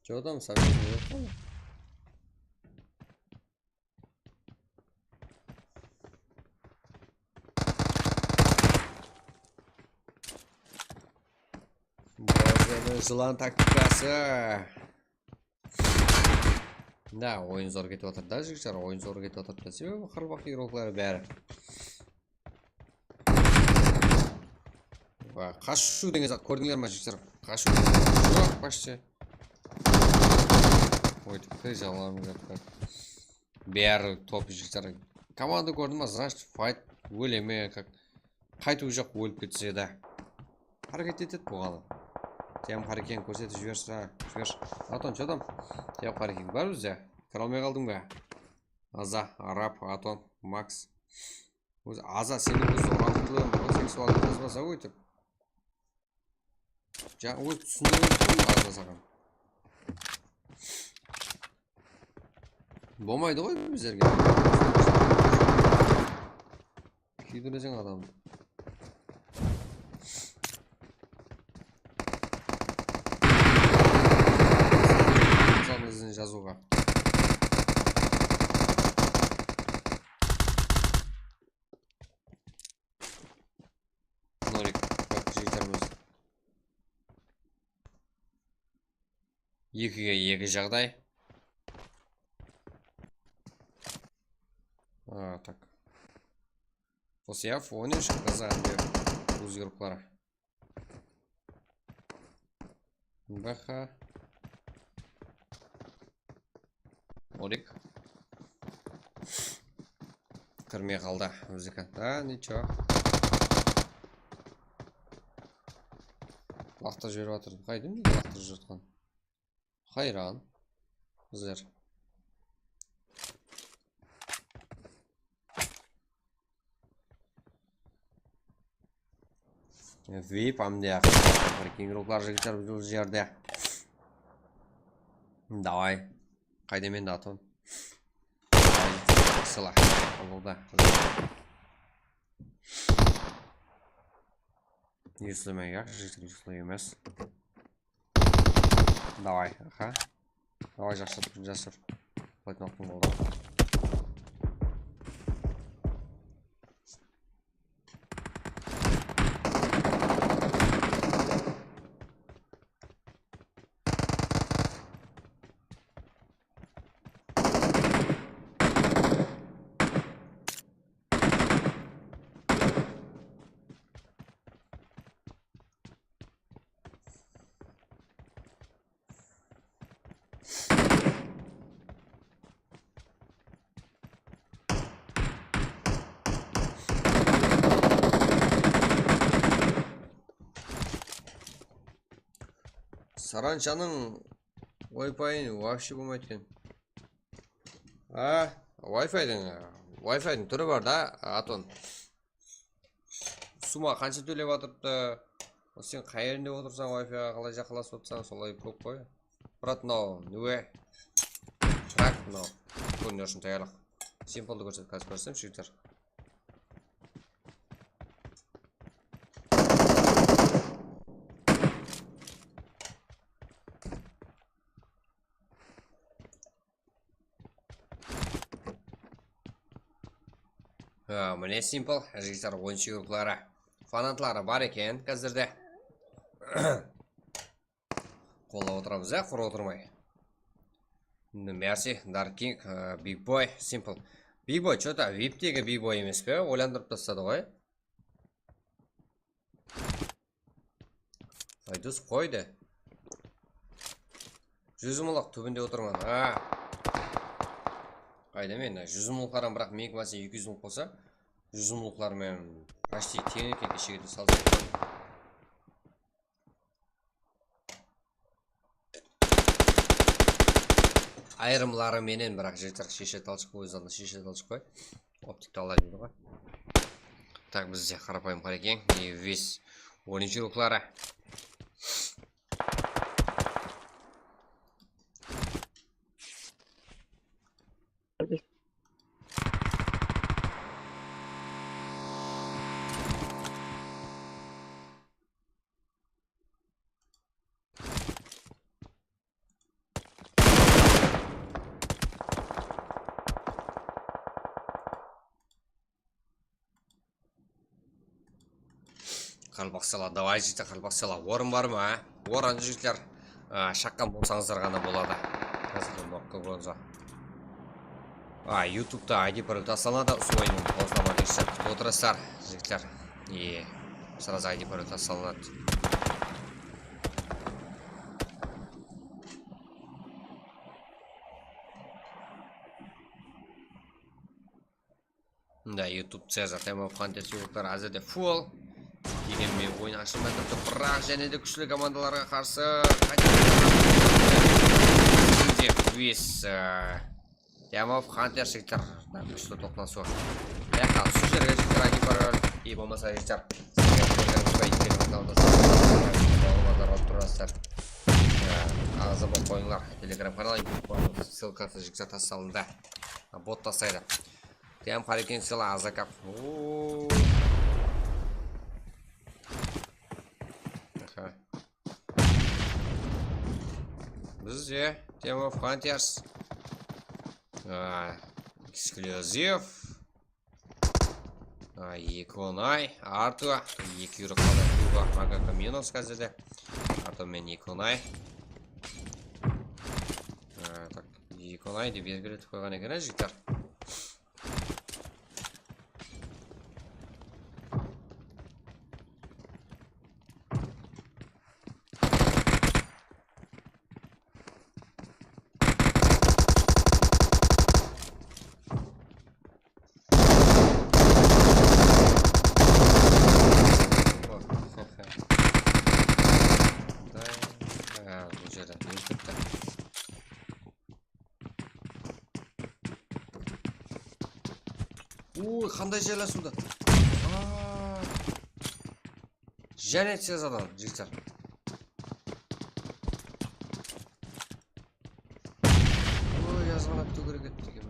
Чё там, совет не ёпты? Brotherdiń jılan taktikası. Da, oyın zor ketip atır da, jigitler, oyın zor ketip atır da. Sebebi qırılbaq igrokları bári. Va, qashıw degen zat kórdińler ma, jigitler? Qashıw degen zat joq, почти. Oytıptı, jalan jaqta. Bári top, jigitler. Komanda kórdim ba, значит, fight, óleme, как. Qaytıw joq, ólip ketse de. Háreket etedi buǵan. Sen Harekeń kórsetip jibershi, jibershi. Aton, что там? Sen Harekeń bar bizde? Kire almay qaldıń ba? Aza, Arab, Aton, Max. Ózi Aza, seniń ózi orallıqlıǵıń, seksuallıǵıń jazbasa óytip. Jańa ózi túsindirip turmay Aza saǵan. Bolmaydı ǵoy bizlerge. Kúydireseń adamdı. Mısalı, izin jazıwǵa. Norik, bak, jigitlerimiz. Ekige eki jaǵday. A, tak. Qosıyav, on úsh, Gaza, óz gruppaları. Baha. Orik. Kirmey qaldı biziki. Da, ничего. Laqtırıp jiberip atır. Qaydım deydi laqtırıp jatqan. Hayran. Bizler. Vip, ámde bir keyingi ruklar jigitler bul jerde. Davay. Qayda mende atom? Sıla. Alda. Yuslemey, ya, jigitler, yuslay emes. Davay, aha. Davay, jaqsı tur, jaqsı tur. Platinoqtıń boldı. Saranshanıń Wi-Fi-ın вообще bolmaydı eken. A, Wi-Fi-dıń, Wi-Fi-dıń túri bar da, Aton. Summa qansha tólep atırıptı? Sen qayerinde otırsań, Wi-Fi-ǵa qalay jaqınlasıp atsań, solay kóp ǵoy. Brat, mınaw, ne? Brat, mınaw. Kórineri ushın tayarlıq. Simpledı kórsetip, házir kórsem, jigitler. Ha, mine Simple, jigitler, oyınshı yurıqları, fanatları bar eken házirde. Qollap otıramız, ya, qurı otırmay. Mercy, Dark King, e, Big Boy, Simple. Big Boy, что-то viptegi Big Boy emes pe? Oylandırıp tasladı ǵoy. Aydos, qoydı. Júz mıńlıq túbinde otırman. A. Qayda men? Júz mıńlıqlar, biraq meniki masa eki júz mıńlıq bolsa, júz mıńlıqlar menen почти teń eken, keshegede salsam. Ayırımları menen, biraq jigitler, sheshe talshıq qoy, óz aldına sheshe talshıq qoy. Optik talay deydi ǵoy. Tak, bizde qarapayım Qarekeń, e, ves, onınshı yurıqları. Qaraqalpaqstalar, davay, jigitler, qaraqalpaqstalar, orın bar ma? Orın, jigitler, a, shaqqan bolsańızlar ǵana boladı. Házir nokka gonzo. A, YouTubeta I D parol taslanadı, usı oyınnıń qosılaman dese kútip otırasızlar, jigitler. Iye, srazı I D parol taslanadı. Mında YouTube Cezar Time of Hunters yurıqları házirde full. Degen men oyın ashılmay turıptı, biraq jáne de kúshli komandalarǵa qarsı qaytadan quiz, e, Time of Hunters jigitler. Kúshli toqnasıw. Yaqta usı jerge jigitler, I D parol, e, bolmasa jigitler, sizler Telegram kanalda alıp turasızlar. E, aǵza bolıp qoyıńlar. Telegram kanal, YouTube kanal, ssılkası jigitler tas salındı. Bot taslaydı. Tem Qarekeń sıylı azakap. Oo. Aha. Bizde Time of Hunters. A, eksklyuziv. A, eki onay. Artu. Eki yurıqta da Kuba, Magaka minus házirde. Artu menen eki onay. A, tak. Eki onay dep belgiletip qoyǵan eken, á, jigitler. Day, ha, bul jerde ne turıptı? Uy, qanday jaylasıwda. Aa. Jáne tezladan, jigitler. Oy, azǵana kútiw kerek edi degen.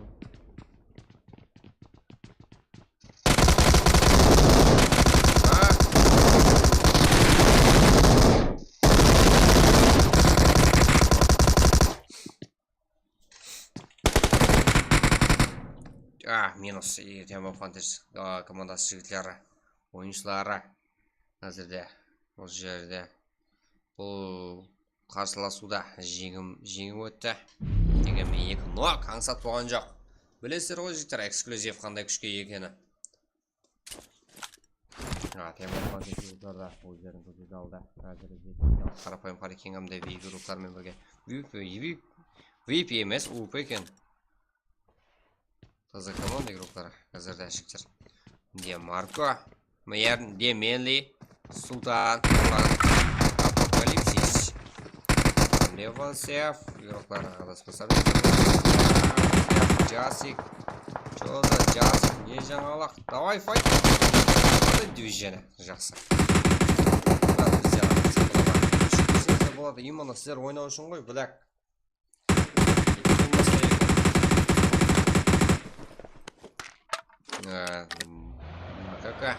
A, minus. E, Time of Hunters, a, komandası jigitleri, oyınshıları. Házirde bul jerde, bul qarsılasıwda jeńim, jeńip ótti. Degen men eki nok ańsat bolǵan joq. Bilesizler ǵoy, jigitler, eksklyuziv qanday kúshke ekeni. A, Time of Hunters jigitler de ózlerin kórsete aldı. Házir qarapayım Qarekeń hám de vip yurıqlar menen birge. Vip, vip, vip emes, U P eken. Taza komanda igrokları, házirde jigitler. De Marko, Mer-, de Menli, Sultan, Sultan, Apokalipsis, Levansev, igrokları adaspasam. Jasik, Joza, Jasik, ne jańalıq, davay, fight. Diviziyanı, jaqsı. Bizde boladı, именно sizler oynaw ushın ǵoy, Black. Ee, Makaka.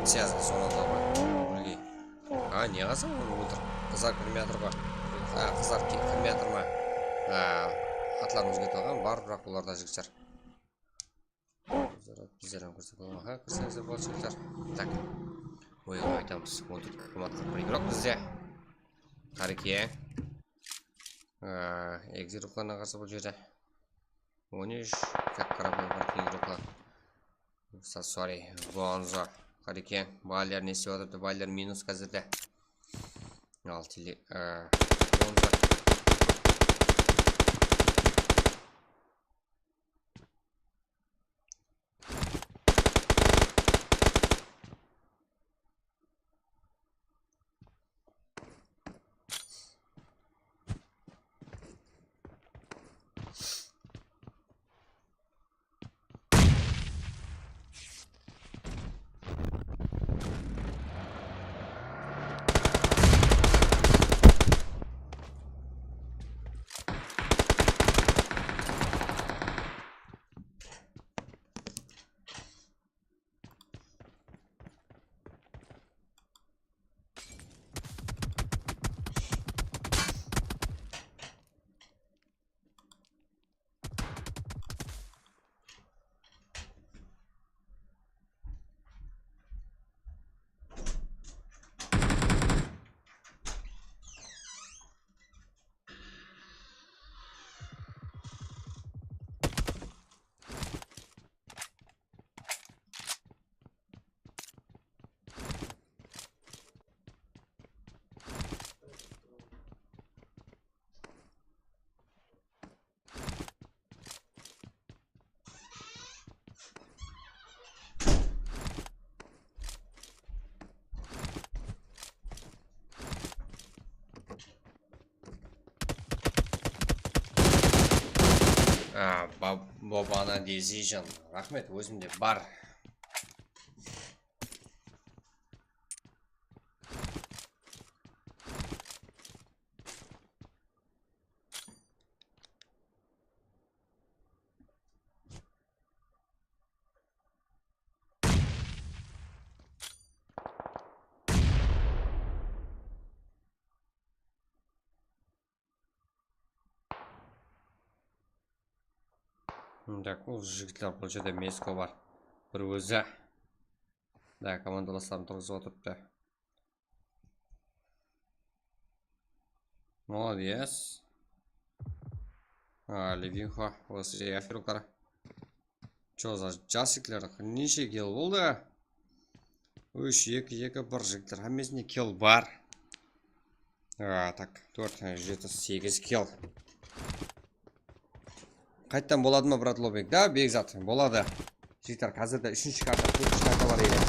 Siyazı sonunda ǵoy. Bilgey. A, ne qılsań onı óltir? Qızlar kirmey atır ǵoy. A, qızlar ki-, kirmey atır ma? A, atların ózgertip alǵan bar, biraq olar da jigitler. Bizler, bizler hám kirse boladı. Aha, kirseńizler boladı jigitler. Tak. Oyınǵa aytamız. On tórt qımbat qırq bir igrok bizde. Qareke. A, egzir ruqlarına qarsı bul jerde. On úsh, kak qarap bar keyingi ruqlar. Sasori, Bonzo, Qareken, Baller ne islep atırdı? Baller minus házirde. Altı ile, e, Bonzo. A, Bob-, Bobana Decision. Raxmet, ózimde bar. Tak, bul jigitler bul jerde Mesko bar. Bir ózi. Da, komandalasların turǵızıp otırıptı. Молодец. A, Levinxo, Vosriyafiruklar. Cho za, jasıklar, neshe kill boldı? Úsh, eki, eki, bir jigitler, hámmesinde kill bar. A, tak, tórt, jeti, segiz kill. Qayttan boladı ma, brat Lobek? Da, Bekzat, boladı. Jigitler, házirde úshinshi karta, tórtinshi karta bar ele.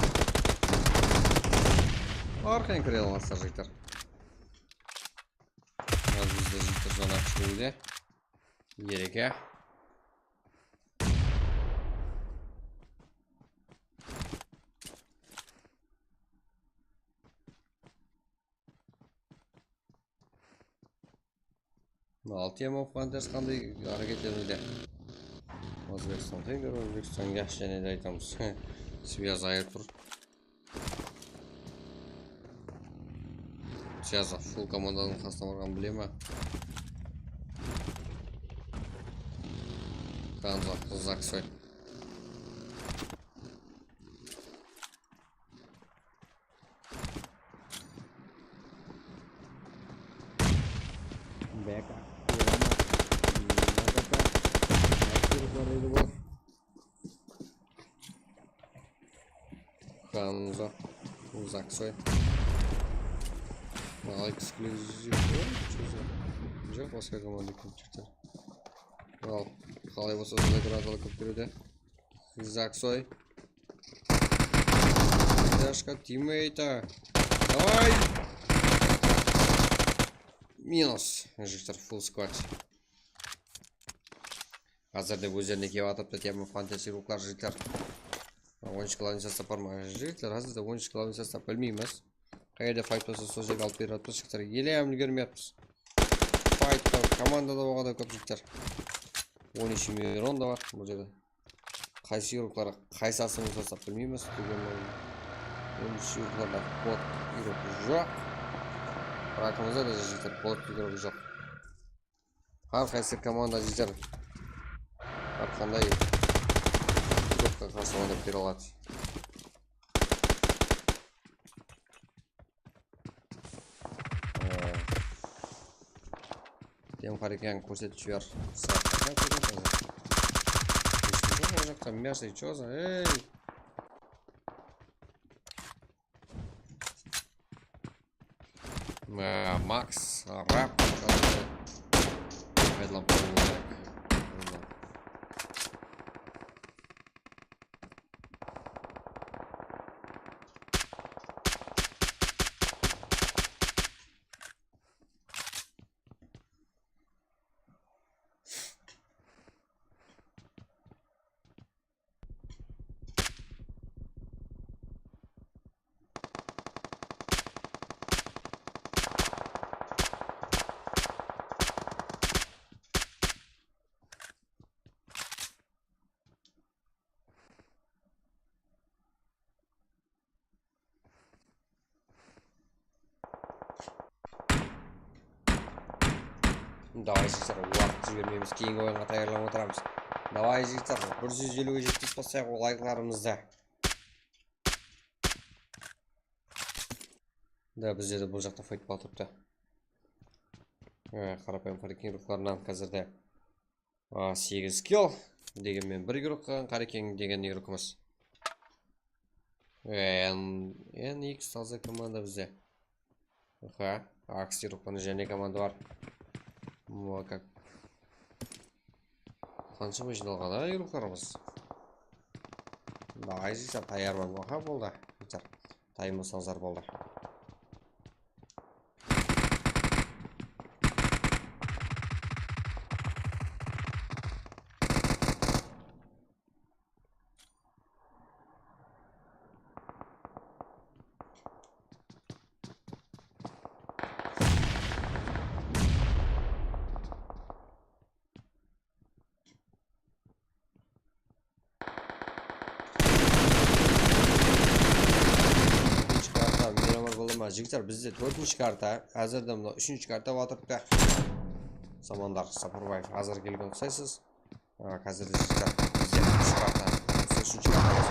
Arqayın kire alasızlar, jigitler. Házir bizde jigitler zona ishinde. Ereke. Altı M O Hunters qanday háreket etildi? Ózbekstan, teń ber Ózbekstanga, jáne de aytamız. Sviyaz ayırıp tur. Sviyaz full komandanıń qasına barǵanın bile me? Kanza, Zaksoy. Bek. Kanza. Zaksoy. Al, ekskluzivdi. Joq, basqa komanda kompyuter. Al, qalay bolsa, solay granatalar kóp beredi. Zaksoy. Dashka, teammate. Davay! Minus. Jigitler, full squad. Házirde ózlerine kelip atırıptı, Diamond Fantasy Rooklar, jigitler. On úsh glavnıy sostav bar ma? Jigitler, házirde on úsh glavnıy sostav bilmeymiz. Qayerde fayt bolsa, sol jerge alıp berip atırmız, jigitler. Ele hám úlgermey atırmız. Fayt ta, komanda da oǵada kóp, jigitler. On úsh million da bar bul jerde. Qaysı igroklar, qaysı asıbın sastap bilmeymiz. Degenmen, Birinshi yurtlarda bot igrok joq. Bırakımızda da jigitler bot igrok joq. Hár qaysı komanda jigitler hár qanday igrokqa qarsı oynap bere aladı. Ee, Dem Qareken kórsetip jiber. Sıraqqa kórsetip jiber. Eshkim joq mına jaqta, mersi, chё za, ey! Ee, Max, rap, paydalanıp qoyıw kerek. Davay, jigitler, waqıt jibermeymiz, keyingi oyınǵa tayarlanıp otıramız. Davay, jigitler, bir júz eliwge jetip baslayıq ol layklarımızdı. Da, bizde de bul jaqta fayt batıptı. Ee, qarapayım Qareken igroklarınan házirde. A, segiz kill degen men bir igrok qalǵan, Qareken degen igrokımız. N, N X taza komanda bizde. Aha, Aks igroklarında jáne komanda bar. Muhakkak. Qansha jıynalǵan, a, igroklarımız? Davay, jigitler, tayarman. Aha, boldı. Jigitler, tayın bolsańızlar boldı. Úshinshi karta, Miramar bola ma? Jigitler, bizde tórtinshi karta. Házirde mına úshinshi karta batırıptı. Samandar Saparbaev házir kelgen uqsaysız. A, házir jigitler, bizde úshinshi karta. Úshinshi kartamız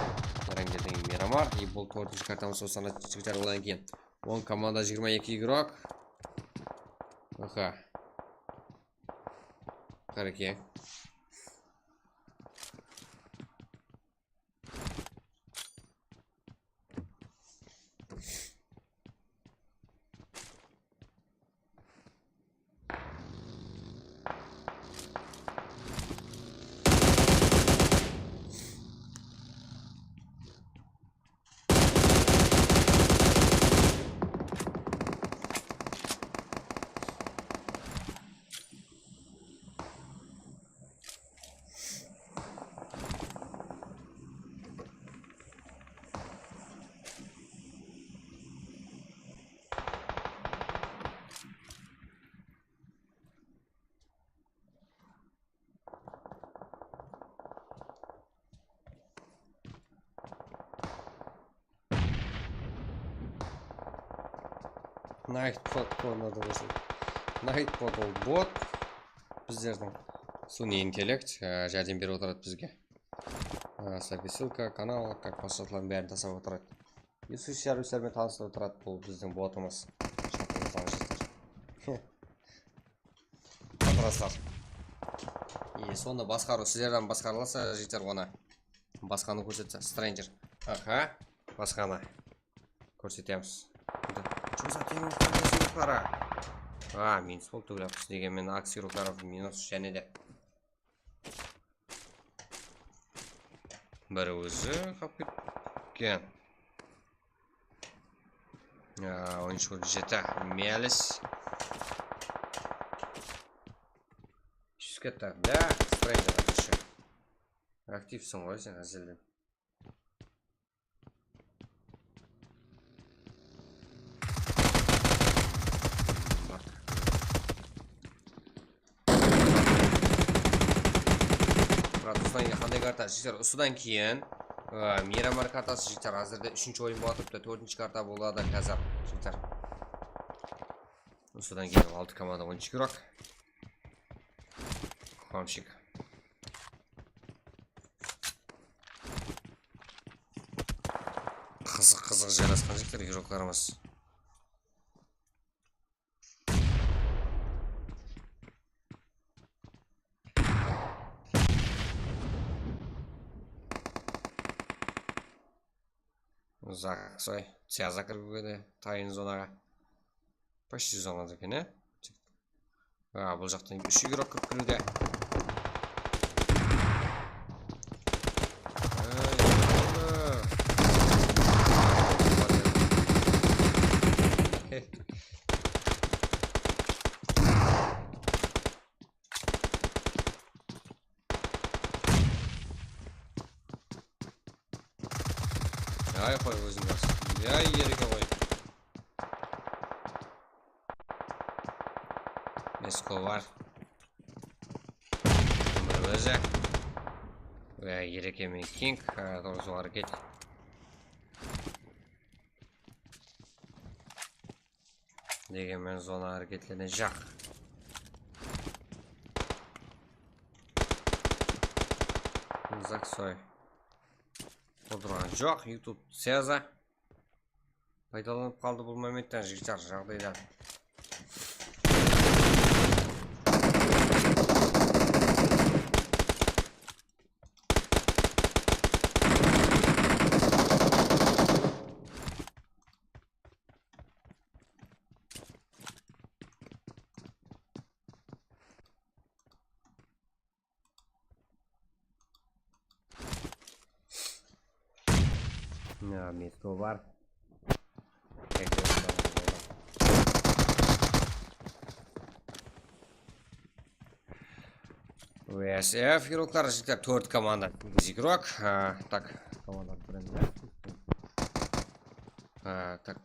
Erangeldiń Miramar. И bul tórtinshi kartamız, sol sanat jigitler, odan keyin on komanda, jigirma eki igrok. Aha. Qareke. Nightbot komandı bolsın. Nightbot ol bot. Bizlerdiń sun'iy intellekt, e, járdem berip otıradı bizge. E, sopessilka, kanal, как, maqsatlardıń bárin taslap otıradı. Usı servisler menen tanıstırıp otıradı bul bizdiń botımız. Shaqırıp otıramız, jigitler. Otırasalar. E, sonı basqarıw sizlerden basqarılsa, jigitler, onı basqanı kórsetse, Stranger. Aha, basqanı kórsetemiz. Endi, jumsa, teń bolıp ketsin, para. A, minus bolıp tugilapız. Degen menen Aks igrokları minus jáne de. Bir ózi qap ketken. Ya, oyunshı jeti. Melis. Júz katta. Da, Stranger atırshı. Aktivsiń ǵoy sen, ázelden. Brat, usıdan keyin qanday karta? Jigitler, usıdan keyin Á, Miramar kartası, jigitler, házirde úshinshi oyın bolıp atırıptı, tórtinshi karta boladı házir, jigitler. Usıdan keyin altı komanda, on úsh игрок. Hamshik. Qızıq-qızıq jaylасqan, jigitler, игрокlarımız. Zaksoy, Tyaza kirip keldi, tayın zonaǵa. Почти zonada eken, e? A, bul jaqtan úsh игрок kirip keliwde. Ey, Ay, qoy, óziń bar. Ay, Ereke, qoy. Mesko bar. Ómir ózi. Ay, Ereke menen King, a, turǵızıwǵa háreket. Degen menen zona háreketlenejaq. Zaksoy. Qudırǵan joq, YouTube Tyaza. Paydalanıp qaldı bul momentten, jigitler, jaǵdaydan. Ya, Mesko bar. V S F игрокlar, jigitler, tórt komanda, segiz игрок. A, tak, komanda birinshi. A, tak.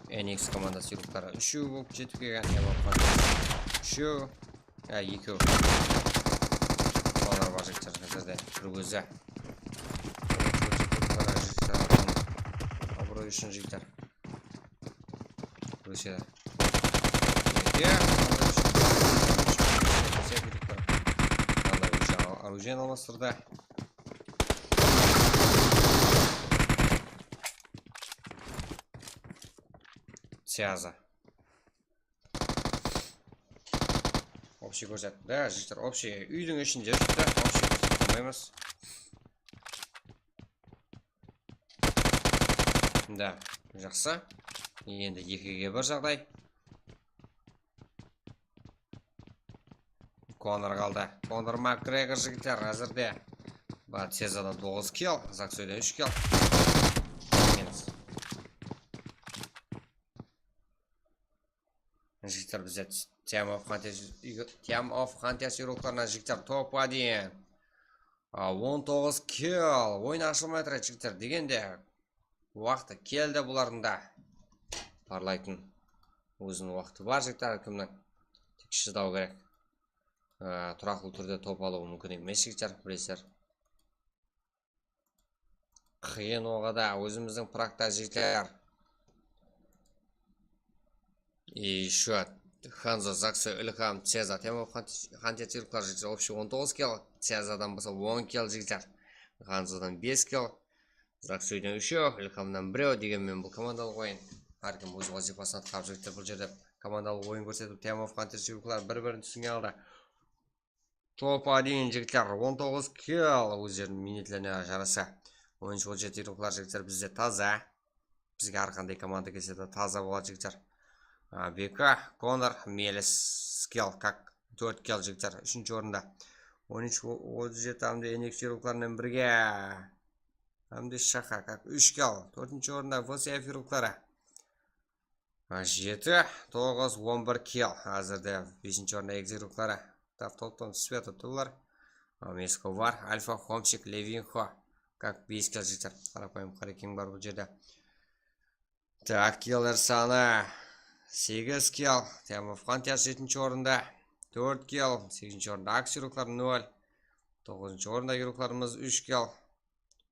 N X komandası игрокları úshew bolıp jetip kelgen. Úshew. Ya, ekew. Olar bar, jigitler, házirde bir ózi. Abıroy ushın, jigitler. Ósedi. Eke. Orrujen almastırdı. Tyaza. Общий kórsetti da, jigitler, общий úydiń ishinde júripti, общий kórsetip bolmaymız. Da, jaqsı. Endi ekige bir jaǵday. Konor qaldı. Konor Makgregor, jigitler, házirde. Ba, Tyazadan toǵız kill, Zaksoydan úsh kill. Minus. Jigitler, bizde Team of Hunters, Team of Hunters игрокlarınan, jigitler, top один. A, on toǵız kill. Oyın ashılmay atır, jigitler. Degende, waqtı keldi bulardıń da. Parlaytın. Óziniń waqtı bar, jigitler, hár kimniń. Tek shıdaw kerek. A, turaqlı túrde top alıwı múmkin emes, jigitler, bilesizler. Qıyın oǵada, ózimizdiń prakta, jigitler. И ещё Hanzo, Zaksoy, Ilham, Tyaza, Team of Hunters игрокlar, jigitler, общий on toǵız kill, Tyazadan bolsa on kill, jigitler. Hanzodan bes kill, Zaksoydan úshew, Ilhamdan birew. Degen menen bul komandalıq oyın. Hár kim óz wazıypasın atqarıp júripti bul jerde. Komandalıq oyın kórsetip, Team of Hunters игрокlar bir-birin túsine aldı. Top один, jigitler, on toǵız kill, ózleriniń miynetlerine jarasa. Oyınshı on jeti игрокlar, jigitler, bizde taza. Bizge hár qanday komanda kelse de taza boladı, jigitler. A, B K, Konor, Melis, kill, kak, tórt kill, jigitler, úshinshi orında. On úsh, o-, otız jeti hám de N X игрокlarınan birge. Hám de Shaqa, kak, úsh kill. Tórtinshi orında V S F игрокları. A, jeti, toǵız, on bir kill. Házirde besinshi orında X игрокları. Tap toptan túspey atırıptı bular. A, Mesko bar, Alfa, Homsik, Levinxo. Kak, bes kill, jigitler. Qarapayım Qarekeńbar bul jerde. Tak, killer sanı segiz kill. Team of Hunters jetinshi orında. Tórt kill. Segizinshi orında Axe игрокları nol. Toǵızınshı orında игрокlarımız úsh kill.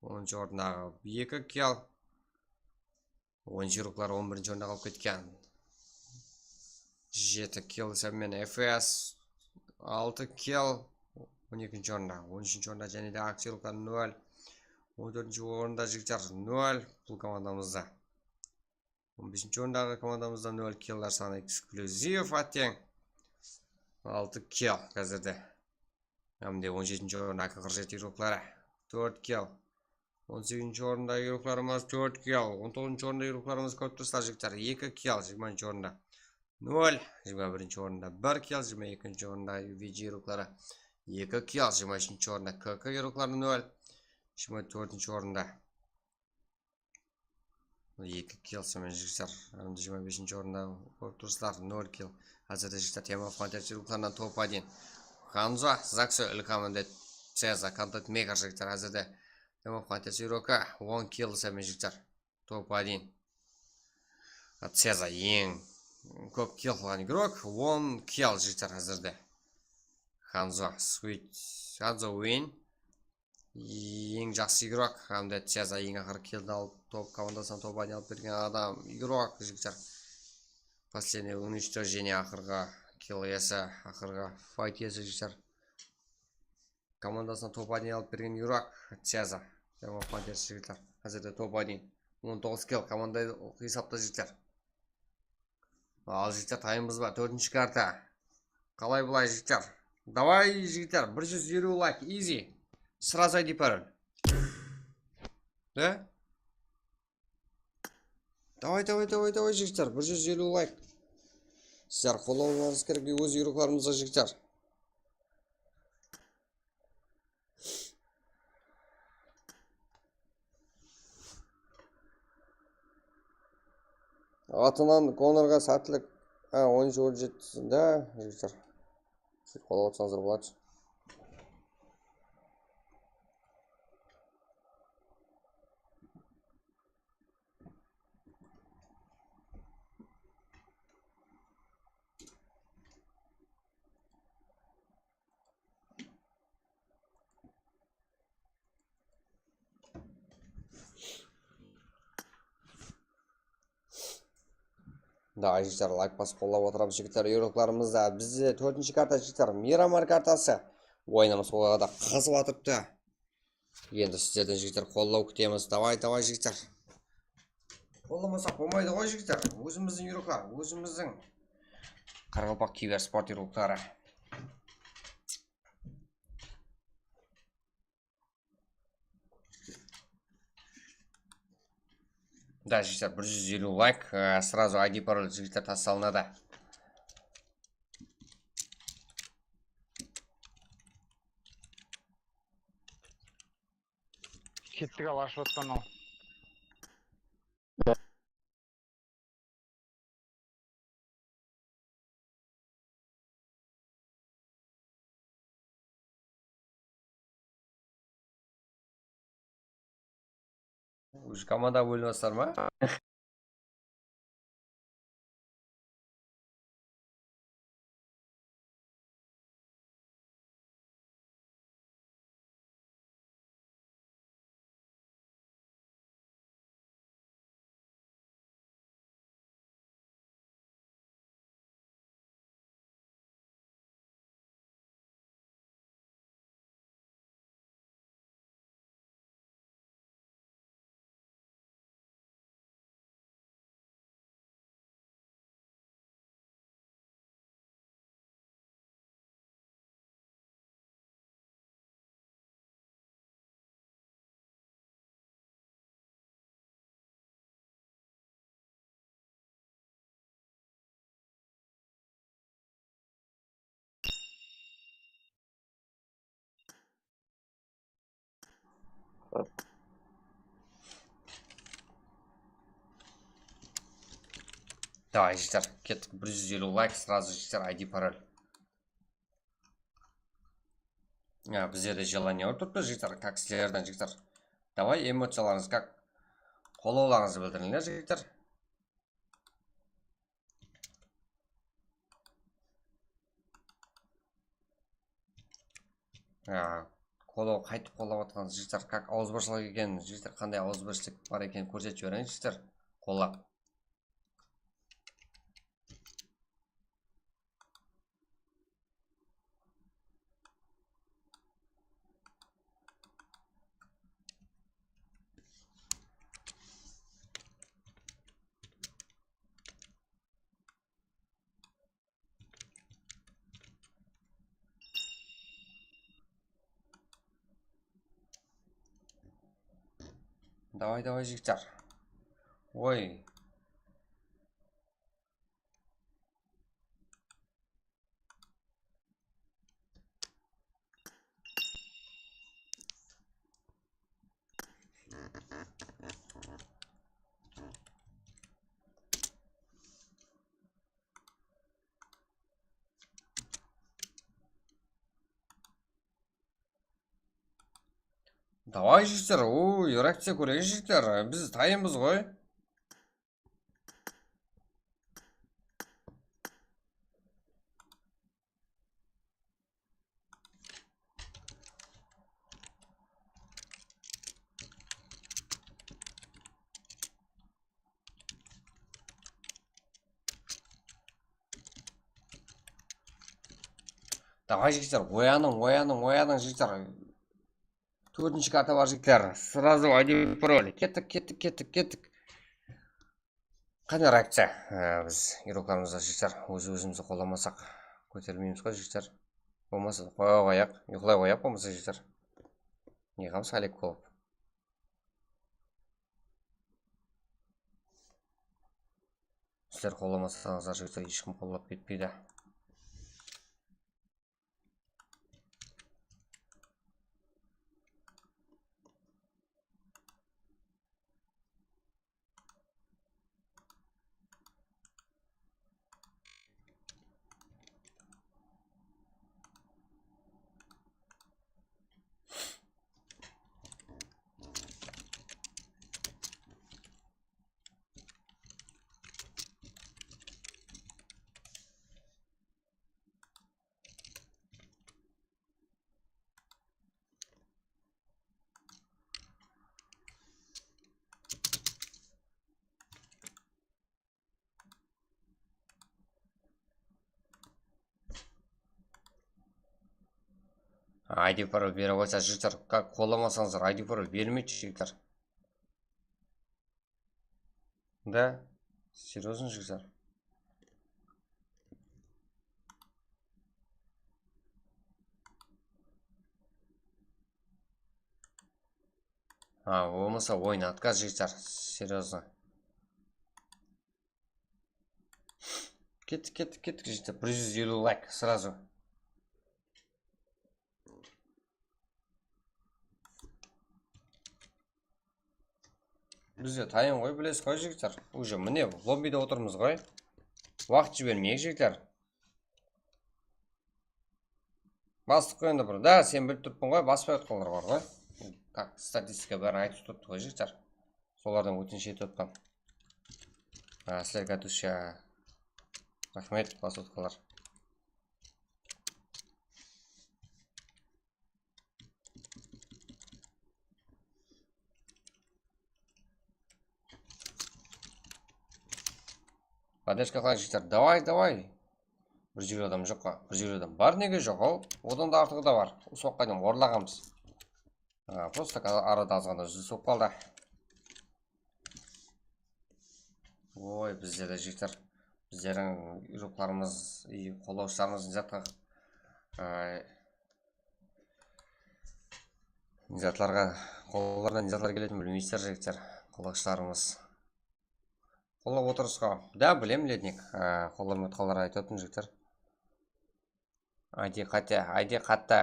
Onınshı orındaǵı eki kill. Oyunshı ırıqları on birinshi orında qalıp ketken. Jeti kill sen menen F S, altı kill. On ekinshi orında, on úshinshi orında jáne de Aktyor ırıqları nol. On tórtinshi orında jigitler nol bul komandamızda. On besinshi orındaǵı komandamızda nol killer sanı ekskllyuziv, átteń. Altı kill házirde. Hám de on jetinshi orın A K qırq jeti ırıqları. Tórt kill. On segizinshi orında ırıqlarımız tórt kill. On toǵızınshı orında ırıqlarımız kórip tursızlar jigitler. Eki kill, jigirmanshı orında. Nol, jigirma birinshi orında bir kill, jigirma ekinshi orında V G ırıqları. Eki kill, jigirma úshinshi orında K K ırıqları nol. Jigirma tórtinshi orında. Eki kill sonıń menen jigitler. Hám de jigirma besinshi orında kórip tursızlar, nol kill. Házirde jigitler Tema Frontier ırıqlarınan top один. Hanzo, Zakso, Ilham hám de Ceza, Content Maker jigitler házirde. Tema Frontier ırıqı on kill sonıń menen jigitler. Top один. Ceza eń kóp kill qılǵan igrok, on kill jigitler házirde. Hanzo, Sweet, Hanzo win. Eń jaqsı igrok, hám de Ceza eń aqırǵı killdi alıp, top komandasına top один alıp bergen adam, igrok jigitler. Последнее уничтожение, aqırǵı kill iyesi, aqırǵı fight iyesi jigitler. Komandasına top один alıp bergen igrok, Ceza. Tema Frontier jigitler. Házirde top один. On toǵız kill, komanda esapta jigitler. Al jigitler, tayınbız ba? Tórtinshi karta. Qalay bılay jigitler? Davay jigitler, bir júz eliw layk, easy. Сразу I D parol. Da? Davay, davay, davay, davay jigitler, bir júz eliw layk. Sizler qollawlarıńız kerek óz ırıqlarımızǵa jigitler. Atınan Konorǵa sátlik. Ha, onınshı ol jetti da, jigitler. Siz qollap otsańızlar boladı. Da, jigitler, layk basıp qollap otırıp, jigitler, ırıqlarımızda bizde tórtinshi karta, jigitler, Miramar kartası. Oyınımız olarǵa da qızıp atırıptı. Endi sizlerden, jigitler, qollaw kútemiz. Davay, davay, jigitler. Qollamasaq bolmaydı ǵoy, jigitler. Ózimizdiń ırıqlar, ózimizdiń qaraqalpaq kibersport ırıqları. Da, jigitler, bir júz eliw layk, e, сразу I D parol, jigitler, tasalınada. Kettik al, ashıp atpan al. Уже komanda bólinip atırlar ma? Davay, jigitler, kettik, bir júz eliw layk, сразу, jigitler, I D parol. Ya, bizlerde желание urıp turıptı, jigitler, как sizlerden, jigitler. Davay, emociyalarıńız как, qollawlarıńızdı bildirińler, jigitler. Ya, Qollaw, qaytıp qollap atqan jigitler, kak awızbirshilıq eken, jigitler, qanday awızbirshilıq bar ekenin kórsetip jiberiń, jigitler. Qollap. Davay, davay, jigitler. Oy. Davay, jigitler, oy, reakciya kóreyik, jigitler. Biz tayınbız ǵoy. Davay, jigitler, oyanıń, oyanıń, oyanıń, jigitler. Tórtinshi karta bar, jigitler. Srazu I D parol. Kettik, kettik, kettik, kettik. Qáne, reakciya. Ee, biz igroklarımızdı, jigitler, óz-ózimizdi qollamasaq, kótermeymiz ǵoy, jigitler. Bolmasa qoya qoyaq, uyqılay qoyaq, bolmasa, jigitler. Ne qılamız, hálek bolıp. Sizler qollamasańızlar, jigitler, hesh kim qollap ketpeydi. I D parol berip qoysa, jigitler, kak qollamasańızlar, I D parol bermeydi, jigitler. Да, серьёзно, jigitler. Ha, bolmasa oyın отказ, jigitler, серьёзно. Kettik, kettik, kettik, jigitler, bir júz eliw layk сразу. Bizde tayın ǵoy, bilesiz ǵoy, jigitler. Уже mine lobbide otırmız ǵoy. Waqıt jibermeyik, jigitler. Bastıq ǵoy endi bir. Da, sen bilip turıppıń ǵoy, baspay otqanlar bar ǵoy. Как statistika bárin aytıp turıptı ǵoy, jigitler. Solardan ótinish etip otqan. Ha, sizlerge dusha raxmet, basıp otqanlar. Поддержка qılayıq, jigitler. Давай, давай. Bir júz adam joq pa? Bir júz adam bar, nege joq-aw? Odan da artıǵı da bar. Usı waqıtqa deyin orlaǵanbız. Ha, просто arada azǵana úzilis bolıp qaldı. Oy, bizde de jigitler. Bizlerdiń igroklarımız, qollawshılarımız ne zatqa, e, ne zatlarǵa, qollarınan ne zatlar keletin bilmeysizler, jigitler. Qollawshılarımız. Qollap otırız ǵo. Da, bilem, Lednik. Ha, qollamay otqanlar aytıp otırmın, jigitler. I D qáte, I D qáte.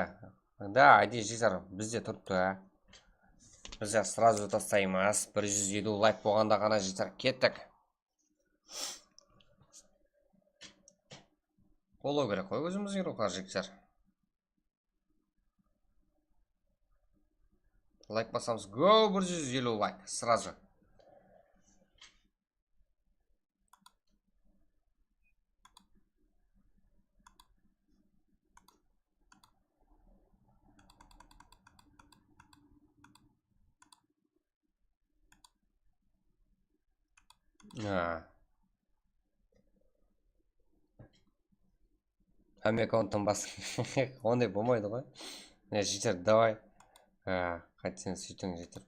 Da, I D, jigitler, bizde turıptı, ha. Bizler сразу tastaymız. Bir júz eliw layk bolǵanda ǵana, jigitler, kettik. Qollaw kerek ǵoy ózimiz, igroklar, jigitler. Layk basamız. Go, bir júz eliw layk. Сразу. Ha. Hámme akkaunttan bas. Onday bolmaydı ǵoy. Ne, jigitler, davay. Ha, qaytseń, sóytiń, jigitler.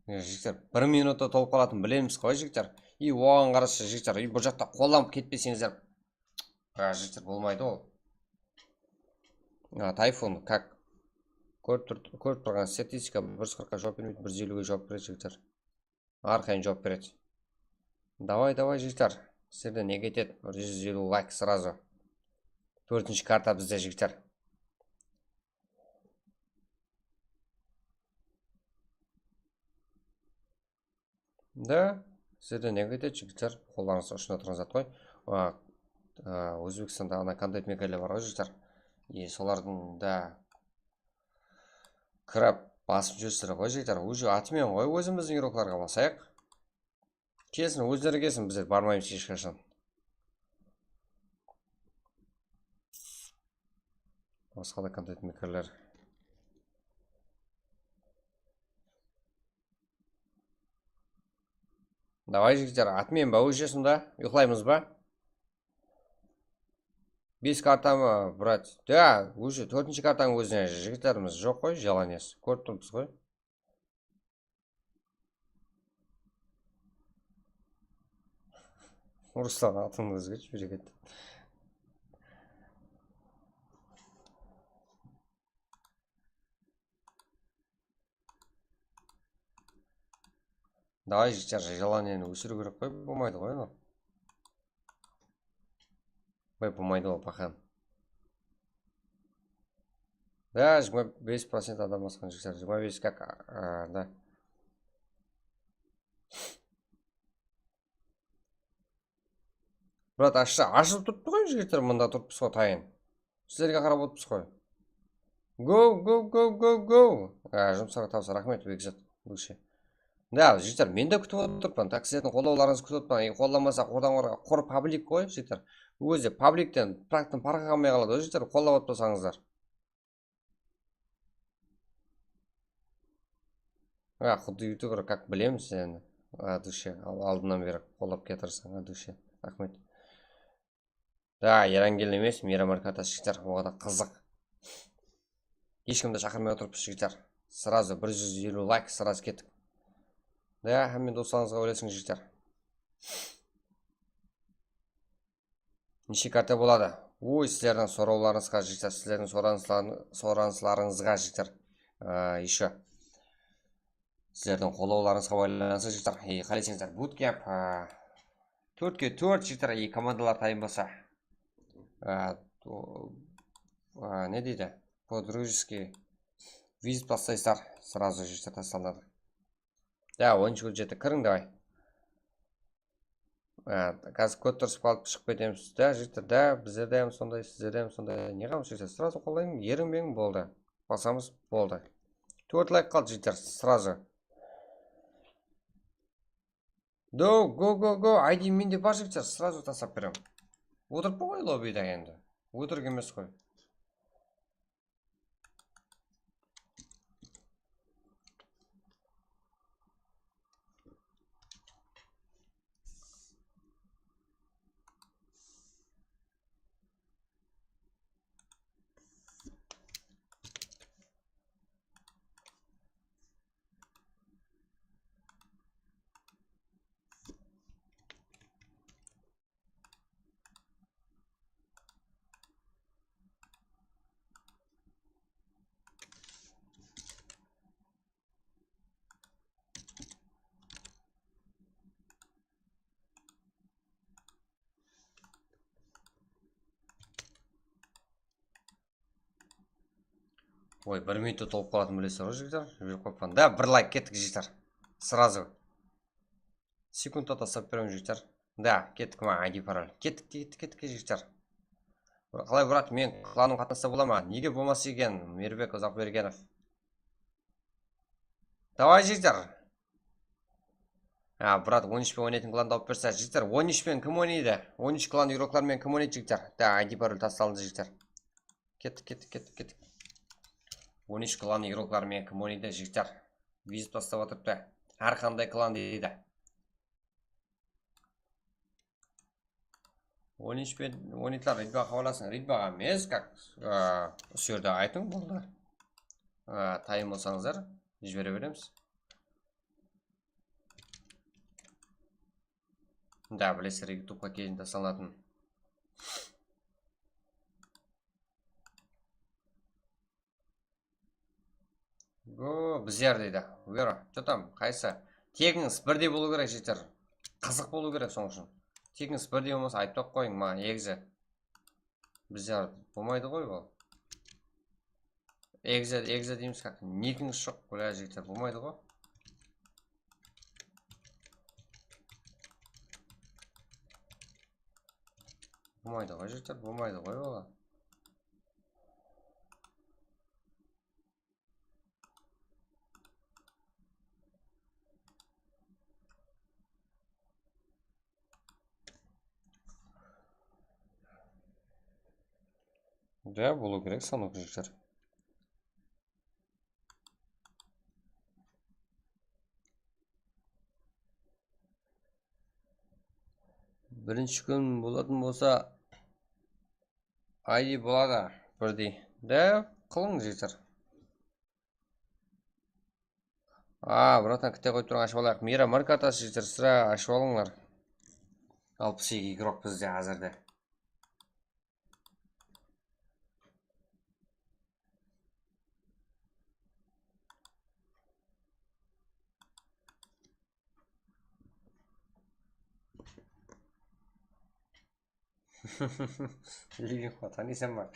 E, jigitler, bir minutta tolıp qalatın bilemiz ǵoy, jigitler. I oǵan qarasa, jigitler, i bul jaqta qollanıp ketpeseńizler. A, jigitler, bolmaydı ol. A, Tayfun, kak? Kórip tur-, kórip turǵan statistika, bir júz qırqqa juwap bermeydi, bir júz elliwge juwap beredi, jigitler. Arqayın juwap beredi. Davay, davay, jigitler. Sizlerden ne ketedi? Bir júz elliw layk srazu. Tórtinshi karta bizde, jigitler. Da, sizlerden ne ketedi, jigitler? Qollarıńızda ushına turǵan zat ǵoy. A, a, Ózbekstanda ana qanday mekerler bar ǵoy, jigitler. E, solardıń da kirip basıp júrsizler ǵoy, jigitler. Уже atmen ǵoy, ózimizdiń uroklarǵa basayıq. Kelsin, ózleri kelsin, bizler barmaymız hesh qashan. Basqa da kontent mekerler. Davay, jigitler, atmen ba, уже sonda? Uyqılaymız ba? Bes karta ma, brat? Da, уже tórtinshi kartanıń ózine jigitlerimiz joq ǵoy, жаланец. Kórip turıppız ǵoy. Ruslan, atın ózgertip júregen. Davay, jigitler, желаниени ósiriw kerek ǵoy, bolmaydı ǵoy anaw. Ǵoy, bolmaydı ol, paxan. Da, jigirma bes procent adam basqan, jigitler, jigirma bes, как, a, da. Brat, ashsa, ashılıp turıptı ǵoy, jigitler, mında turıppız ǵoy, tayın. Sizlerge qarap otırmız ǵoy. Go, go, go, go, go. A, jumsaq tabıs, raxmet, Bekzat, bilgishe. Da, jigitler, men de kútip otırıppan. Tak, sizlerdiń qollawlarıńızdı kútip otırıppan. E, qollamasa, qurdan qur, qur publik ǵoy, jigitler. Ózi publikten, praktan parqı qalmay qaladı ǵoy, jigitler, qollap otpasańızlar. A, xuddi youtuber, как bilemiz endi. От души, al-, aldınnan beri qollap kiyatırsań, от души. Raxmet. Da, Erangel emes, Miyramar kartası, jigitler, oǵada qızıq. Hesh kimdi shaqırmay otırıppız, jigitler. Сразу bir júz elliw layk, сразу kettik. Da, hámme doslarıńızǵa bólesiń, jigitler. Neshe karta boladı? Oy, sizlerdiń sorawlarıńızǵa, jigitler, sizlerdiń soranıslarıń-, soranıslarıńızǵa, jigitler. Á, ещё. Sizlerdiń qollawlarıńızǵa baylanıslı, jigitler. E, qáleseń, jigitler, bootcamp, á, tórtke tórt, jigitler, e, komandalar tayın bolsa. Á, o, á, ne deydi? По-дружески визит baslaysızlar, сразу, jigitler, taslanadı. Da, onınshı byudjette kiriń, davay. Á, házir kót turısıp qalıp shıǵıp ketemiz. Da, jigitler, da, bizlerde hám sonday, sizlerde hám sonday. Ne qılamız, jigitler? Сразу qollayın, erińbeń, boldı. Basamız, boldı. Tórt layk qaldı, jigitler, сразу. Do, go, go, go, I D mende bar, jigitler, сразу taslap beremen. Otırıppan ǵoy lobbyda endi. Ótirik emes ǵoy. Oy, bir minutta tolıp qalatın bilesiz ǵoy, jigitler. Jiberip qoyıppan. Da, bir layk, kettik, jigitler. Сразу. Sekundta taslap beremen, jigitler. Da, kettik, ma, I D parol. Kettik, kettik, kettik, jigitler. Qalay, brat, men klanım qatnassa bola ma? Nege bolmas eken, Mirbek Uzaqbergenov? Davay, jigitler. Ha, brat, on úsh pe oynaytın klan tawıp berse, jigitler, on úsh pen kim oynaydı? On úsh klan igroklar menen kim oynaydı, jigitler? Da, I D parol taslandı, jigitler. Kettik, kettik, kettik, kettik. On úsh klan igrokları menen kim oynaydı, jigitler? Vizit bastap atırıptı. Hár qanday klan deydi. On úsh penen on ektiler ritbaǵa xabalasıń. Ritbaǵa emes, как, a, usı jerde aytıń, boldı. A, tayın bolsańızlar, jibere beremiz. Da, bilesizler, YouTubeqa keyin taslanatın. Bu bizler deydi. Where? Что там? Qaysı? Tegińiz birdey bolıw kerek, jigitler. Qızıq bolıw kerek, sonıń ushın. Tegińiz birdey bolmasa, aytpay-aq qoyıń, maǵan egize. Bizler bolmaydı ǵoy bul. Egize, egize deymiz, как? Nikińiz joq, bля, jigitler, bolmaydı ǵoy. Bolmaydı ǵoy, jigitler, bolmaydı ǵoy, bala. Da, bolıw kerek, stanok, jigitler. Birinshi kún bolatın bolsa, I D boladı birdey. Da, qılıń, jigitler. A, bratan, kite qoyıp turıń, ashıp alayıq. Mira, marka atası, jigitler, sirá ashıp alıńlar. Alpıs eki igrok bizde házirde. Livingxo tanıysań ba?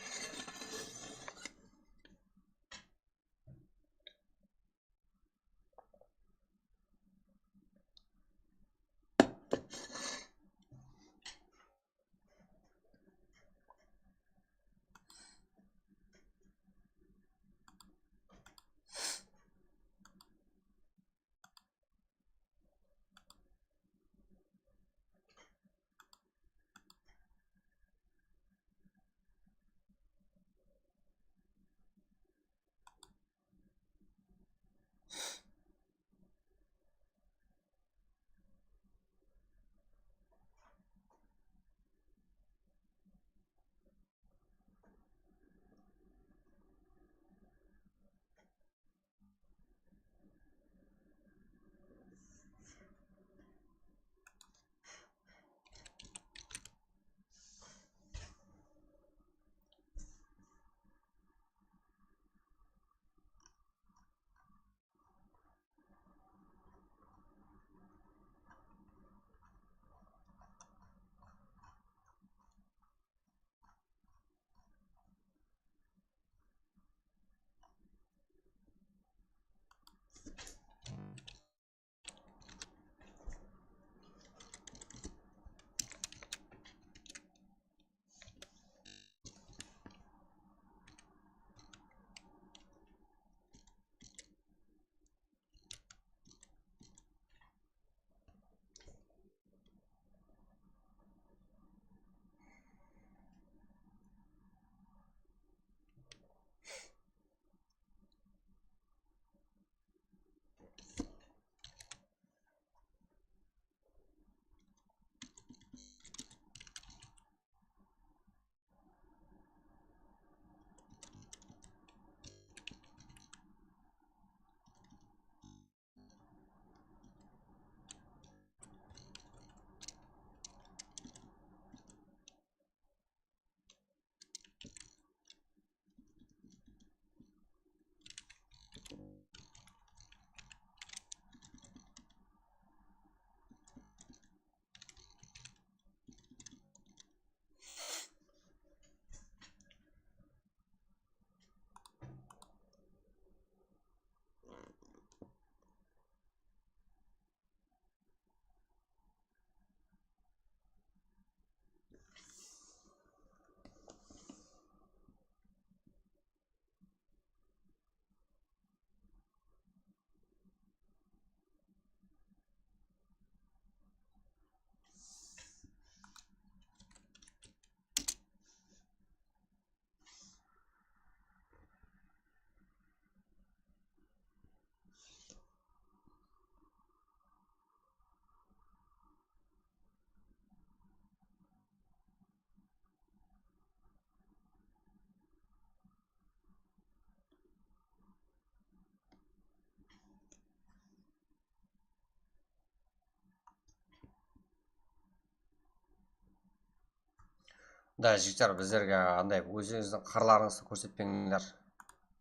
Da, jigitler, bizlerge anday ózińizdiń qırlarıńızdı kórsetpeńler.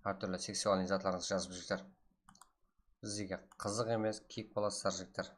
Hár túrli seksualnıy zatlarıńızdı jazıp, jigitler. Bizlerge qızıq emes, kiyik bolasızlar, jigitler.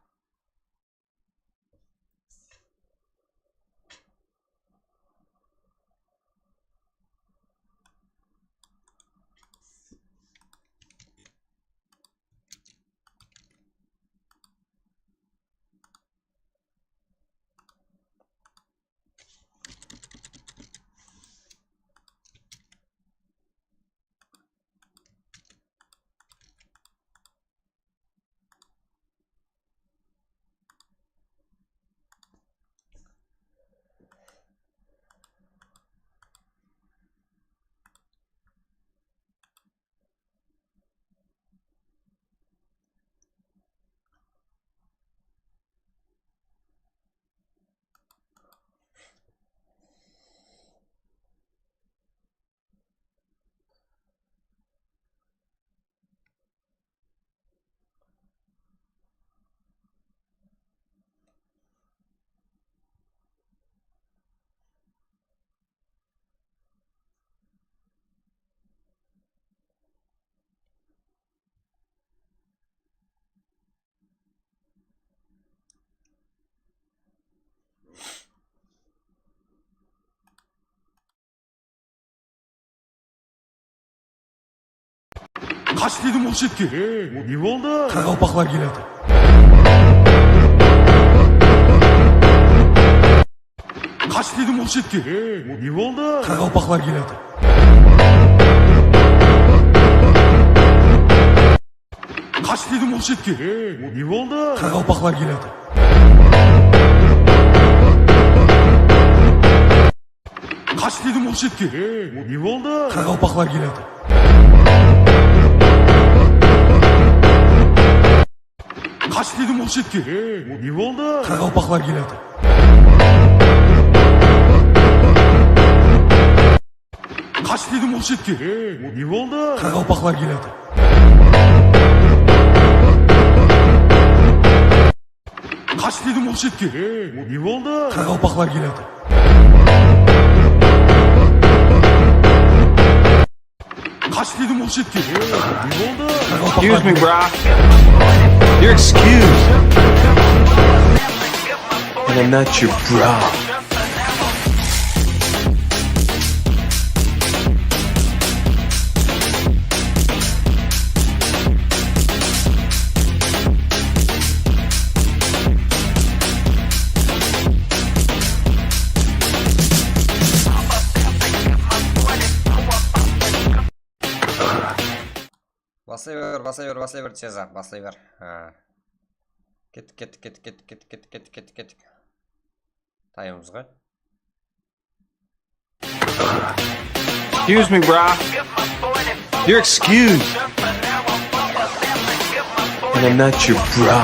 Qash dedim, oq shetke. Ne boldı? Qaraqalpaqlar keledi. Qash dedim, oq shetke. Ne boldı? Qaraqalpaqlar keledi. Qash dedim, oq shetke. Ne boldı? Qaraqalpaqlar keledi. Qash dedim, oq shetke. Ne boldı? Qaraqalpaqlar keledi. Qash dedim, oq shetke. Ne boldı? Qaraqalpaqlar keledi. Qash dedim, oq shetke. Ne boldı? Qaraqalpaqlar keledi. Qash dedim, oq shetke. Ne boldı? Qaraqalpaqlar keledi. Qash dedim, oq shetke. Ne boldı? Qaraqalpaqlar keledi. Excuse me, brah. You're excused. And I'm not your bra. Baslay ber, baslay ber, baslay ber, Ceza, baslay ber. Ha. Kettik, kettik, kettik. Tayımız ǵoy. Excuse me, brah. You're excused. And I'm not your bra.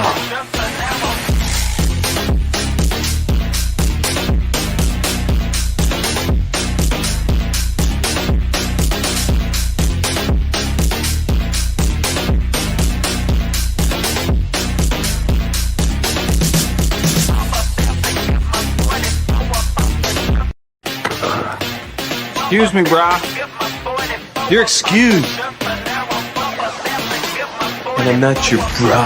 Excuse me, brah. You're excused. And I'm not your bra.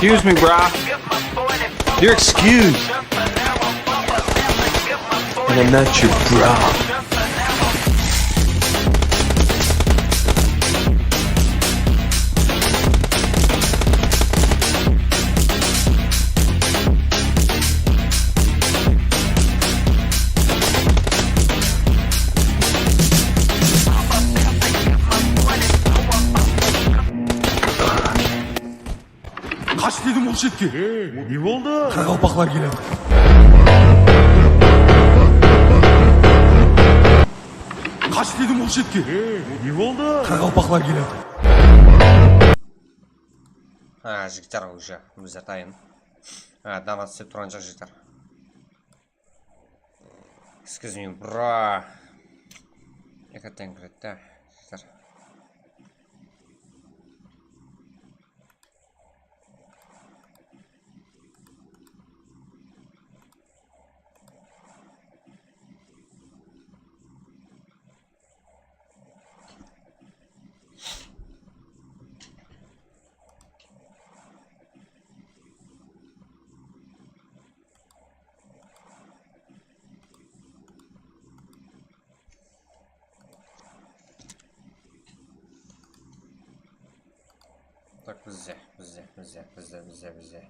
Excuse me, brah. You're excused. And I'm not your brah. Qash dedim, ulıshekke. Ne boldı? Qaraqalpaqlar keledi. Qash dedim, ulıshekke. Ne boldı? Qaraqalpaqlar keledi. Ha, jigitler, уже bizler tayın. Ha, donat islep turǵan joq, jigitler. Excuse me, bro. Eki teń kiredi de, jigitler. Tak, bizde, bizde, bizde, bizde, bizde, bizde.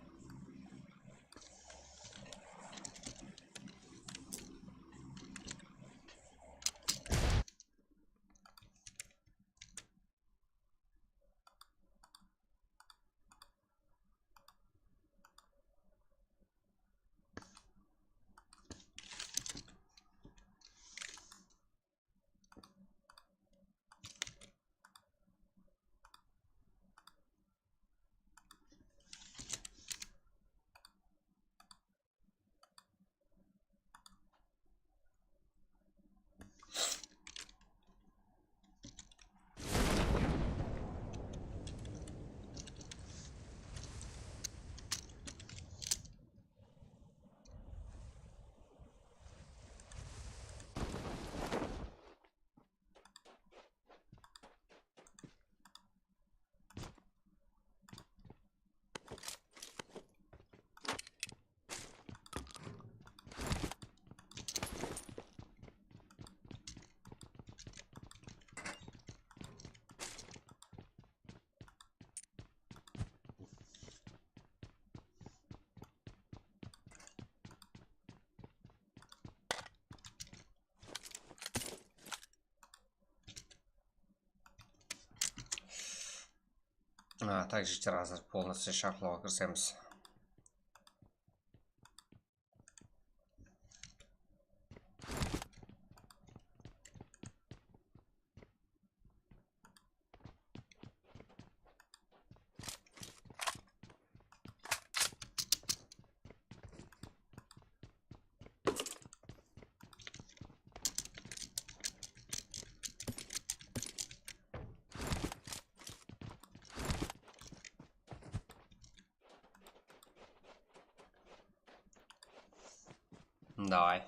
A, tak, jigitler, házir polnıy shartlawǵa kirisemiz. Davay.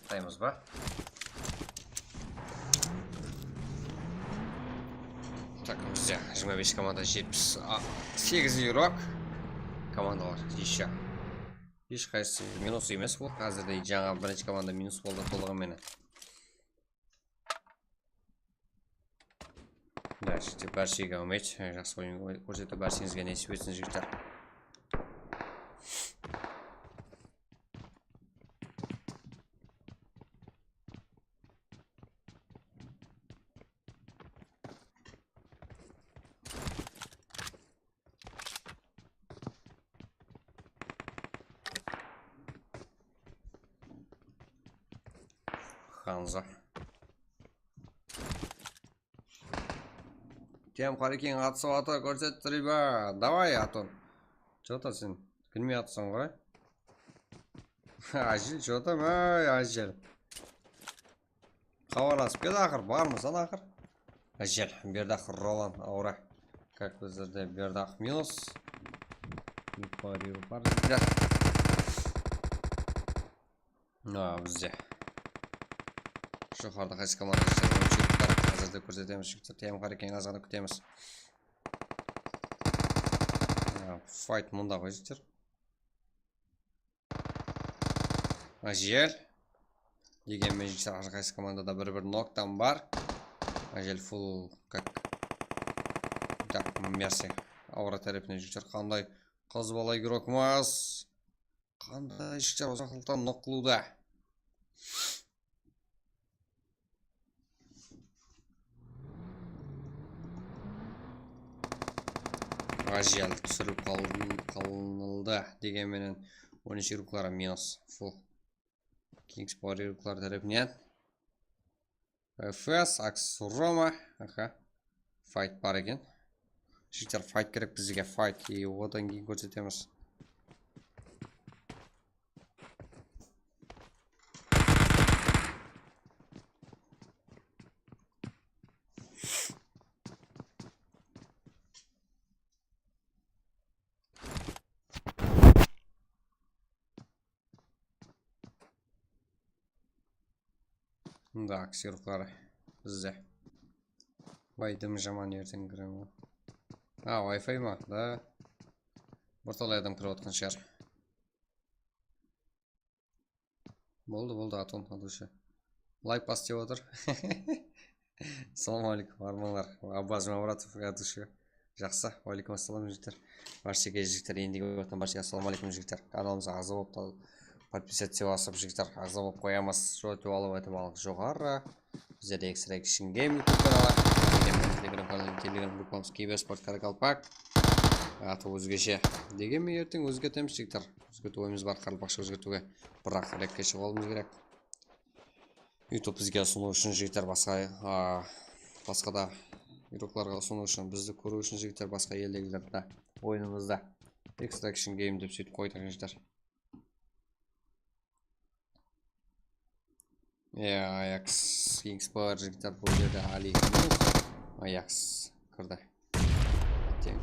Ataymız ba? Tak, bizde jigirma bes komanda, jetpis segiz igrok. Komandalar ещё. Hesh qaysı minus emes bul. Házirde jańa birinshi komanda minus boldı tolıǵı menen. Dálshe, bárshege úmit, jaqsı oyın kórsetip, bárshenińizge nesip etsin, jigitler. Hanzo. Tem Qareken atısıp atır, kórset, riba. Davay, Aton. Чё-то sen bilmey atırsań ǵoy. Ájel, чё-то, áy, Ájel. Xabarlasıp ket aqır, barmısań aqır. Ájel, Berdaq Roland, aura. Как bizlerde Berdaq minus. Yuqarı, yuqarı. A, bizde. Joqarıda qaysı komanda ishler? Házirde kórsetemiz, jigitler. Tem Qareken azǵana kútemiz. Ya, Fight mında ǵoy, jigitler. Ájel. Degen menen, jigitler, hár qaysı komandada bir-bir noktam bar. Ájel full как. Так, mersi. Awra tárepinen, jigitler, qanday qız bala igrokmas. Qanday jigitler uzaqlıqtan nok qılıwda. Ájel túsirilip qalın-, qalınıldı. Degen menen on úsh igrokları minus. Full. Kings Power igrokları tárepinen. F S, Ax Roma. Aha. Fight bar eken. Jigitler, fight kerek bizge, fight. И odan keyin kórsetemiz. Mında aksiroklar bizde. Vay, dım jaman, erteń kirem ǵoy. A, Wi-Fi ma? Da. Bir talay adam kirip atqan shıǵar. Boldı, boldı, Atun, atıwshı. Layk bas dep atır. Assalawma áleykum, armanlar. Abbaz Jumamuratov, atıwshı. Jaqsı, wa aleykum assalam, jigitler. Bárshege, jigitler, endi kelip atqan bárshege assalawma aleykum, jigitler. Kanalımızǵa aǵza bolıp, podpisaciya basıp, jigitler, aǵza bolıp qoyamız. Jol etip alıp, aytım alıq joqarı. Bizlerde Extraction Game YouTube kanalı. Telegram kanalı, Telegram grupamız Kibesport Karakalpak. Atı ózgeshe. Degen menen erteń ózgertemiz, jigitler. Ózgertiw oyımız bar, qaraqalpaqsha ózgertiwge. Biraq rekke shıǵıp alıwımız kerek. YouTube bizge usınıw ushın, jigitler, basqa, a, basqa da igroklarǵa usınıw ushın, bizdi kóriw ushın, jigitler, basqa eldegilerdi oyınımızda Extraction Game dep sóytip qoydıq, jigitler. Ya, Ajax, Kings Power, jigitler, bul jerde Ali Yunus. Ajax kirdi. Teń.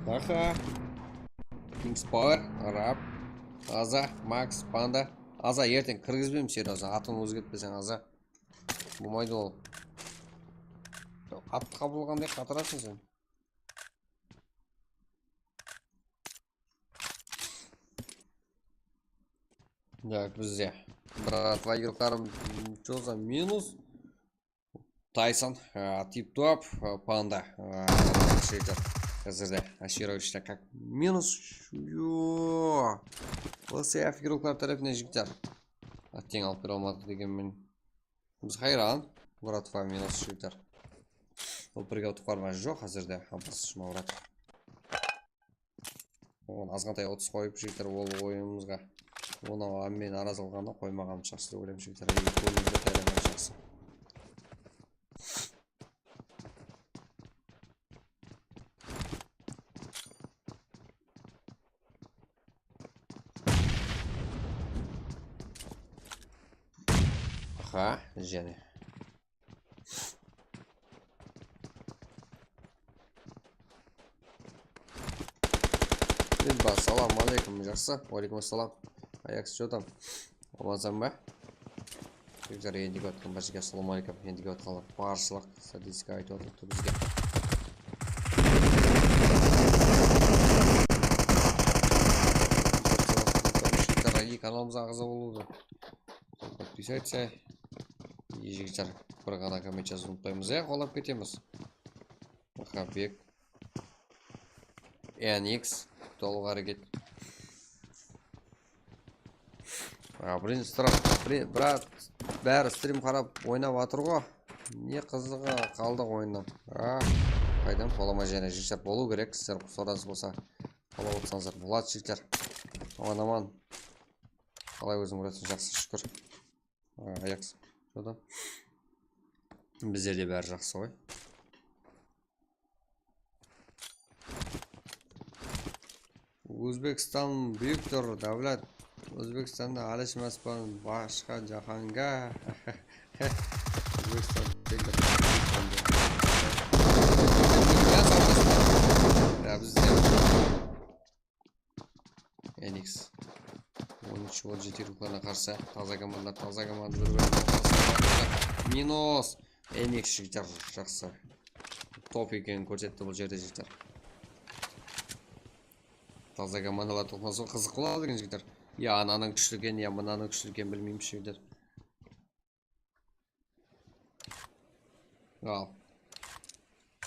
Aha. Kings Power, Rab, Aza, Max, Panda. Aza, erteń kirgizbeymiz, Seryoz, atın ózgertpeseń, Aza. Bolmaydı ol. Attı qabıl qılǵanday qatırasıń sen. Так, bizde. Bratva, igroklarım, Joza minus. Tayson, a, tip-top, a, Panda, a, jigitler. Házirde Ashirovichta как minus. Yo. L C F igroklar tárepinen, jigitler. Atteń alıp bere almadıq degenmen. Biz hayran. Bratva minus, jigitler. Bul birge utıp barmaǵan joq házirde. Abbas Jumamuratov. Oǵan azǵantay utız qoyıp, jigitler, ol oyınımızǵa. Onı ámme narazı qılǵanı qoymaǵanımız jaqsı dep oylayman, jigitler. Ey, kóńlimizge tayarlanǵanı jaqsı. Aha, jáne. Elbas, salam aleykum, jaqsı. Wa aleykum assalam. Ajax, что там? Amansań ba? Jigitler, endigi atqan bárshege assalawma aleykum. Endigi atqanlar barshılıq statistika aytıp atırıptı bizge. Jigitler, kanalımızǵa aǵza bolıwdı. Подписаться. Jigitler, bir ǵana komment jazıp unıtpaymız, ya, qolap ketemiz. Aha, bek. N X, tolıq háreket. A, birinshi straf, bri-, brat, bári strim qarap oynap atır ǵo. Ne qızıǵı, qaldıq oyınnan. A, qaydan, bola ma jáne, jigitler, bolıw kerek, sizler soraǵanıńız bolsa. Qolap otsańızlar boladı, jigitler. Aman, aman. Qalay óziń, brat? Jaqsı, shúkir. A, Ajax. Что там? Bizlerde bári jaqsı ǵoy. Ózbekstan búyikdir, dáwlát. Ózbekstanda alishmaspan bashqa jáhánge. Ózbekstan búyikdir. Ya, bizde. N X. On úsh, on jeti yurıqlarına qarsı. Taza komandalar, taza komanda, bir-birine qarsı. Minus. N X jigitler, jaqsı. Top ekenin kórsetti bul jerde, jigitler. Taza komandalar toqnasıwı qızıq boladı eken, jigitler. Ya ananıń kúshli eken, ya mınanıń kúshli eken, bilmeymiz, jigitler. Al.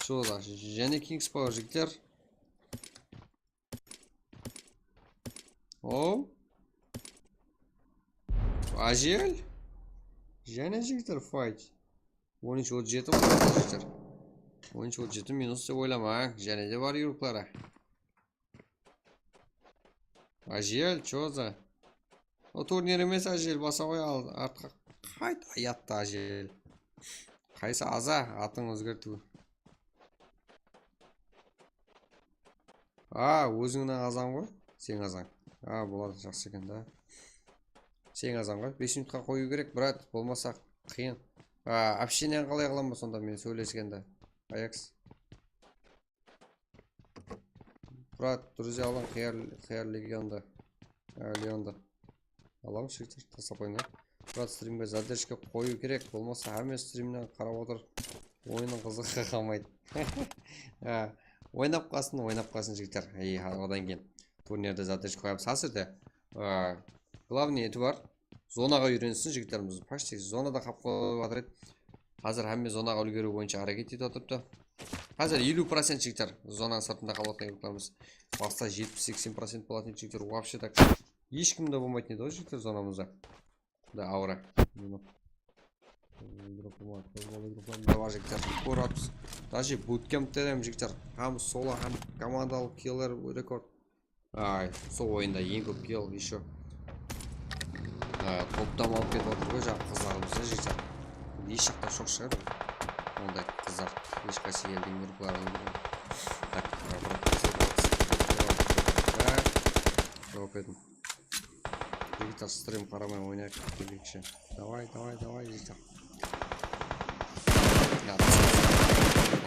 Что за? Jáne Kings Power, jigitler. O. Ájel. Jáne, jigitler, fight. On úsh, otız jeti qoydı, jigitler. On úsh, otız jeti minus dep oylamań. Jáne de bar yurıqları. Ájel, что за? O turnir emes, Ájel, basa qoy, al, artqa qayt, yattı, Ájel. Qaysı aza, atıń ózgertiw. A, ózińnen azań ǵoy. Seń azań. A, boladı, jaqsı eken da. Seń azań ǵoy. Bes minutqa qoyıw kerek, brat, bolmasa qıyın. A, общениeni qalay qılaman sonda men sóylesgende? Ayaks. Brat, друзья alıń, qıyar, qıyar legiondı. Á, Leondı. Alamız, jigitler, taslap qoyıńlar. Brat, strimge zadержка qoyıw kerek, bolmasa hámme strimnen qarap otır. Oyınnıń qızıǵı qalmaydı. Á, oynap qalsın, oynap qalsın, jigitler. Ey, odan keyin turnirde zadержка qoyamız. Házirde, á, главный itibar. Zonaǵa úyrensin jigitlerimiz. Почти zonada qap qoyıp atır edi. Házir hámme zonaǵa úlgeriw boyınsha háreket etip atırıptı. Házir eliw procent jigitler zonanıń sırtında qalıp atırǵan yurtlarımız. Basta jetpis seksen procent bolatın edi jigitler. Вообще так. Hesh kim de bolmaytın edi ǵoy jigitler zonamızda. Da aura. Mine. Bar jigitler. Kórip atırmız. Даже bootcampte de jigitler. Hám solo, hám komandalıq killer rekord. Ay, sol oyında eń kóp kill ещё. Á, toptan alıp ketip atır ǵoy, jańa qızlarımız da, jigitler. Hesh jaqta joq shıǵar onday qızlar. Hesh qaysı eldiń yurıqların. Tak, bırak, bırak, bırak, bırak. Jawap berdim. Jigitler, strim qaramay oynayıq, keleyikshi. Davay, davay, davay, jigitler. Ya,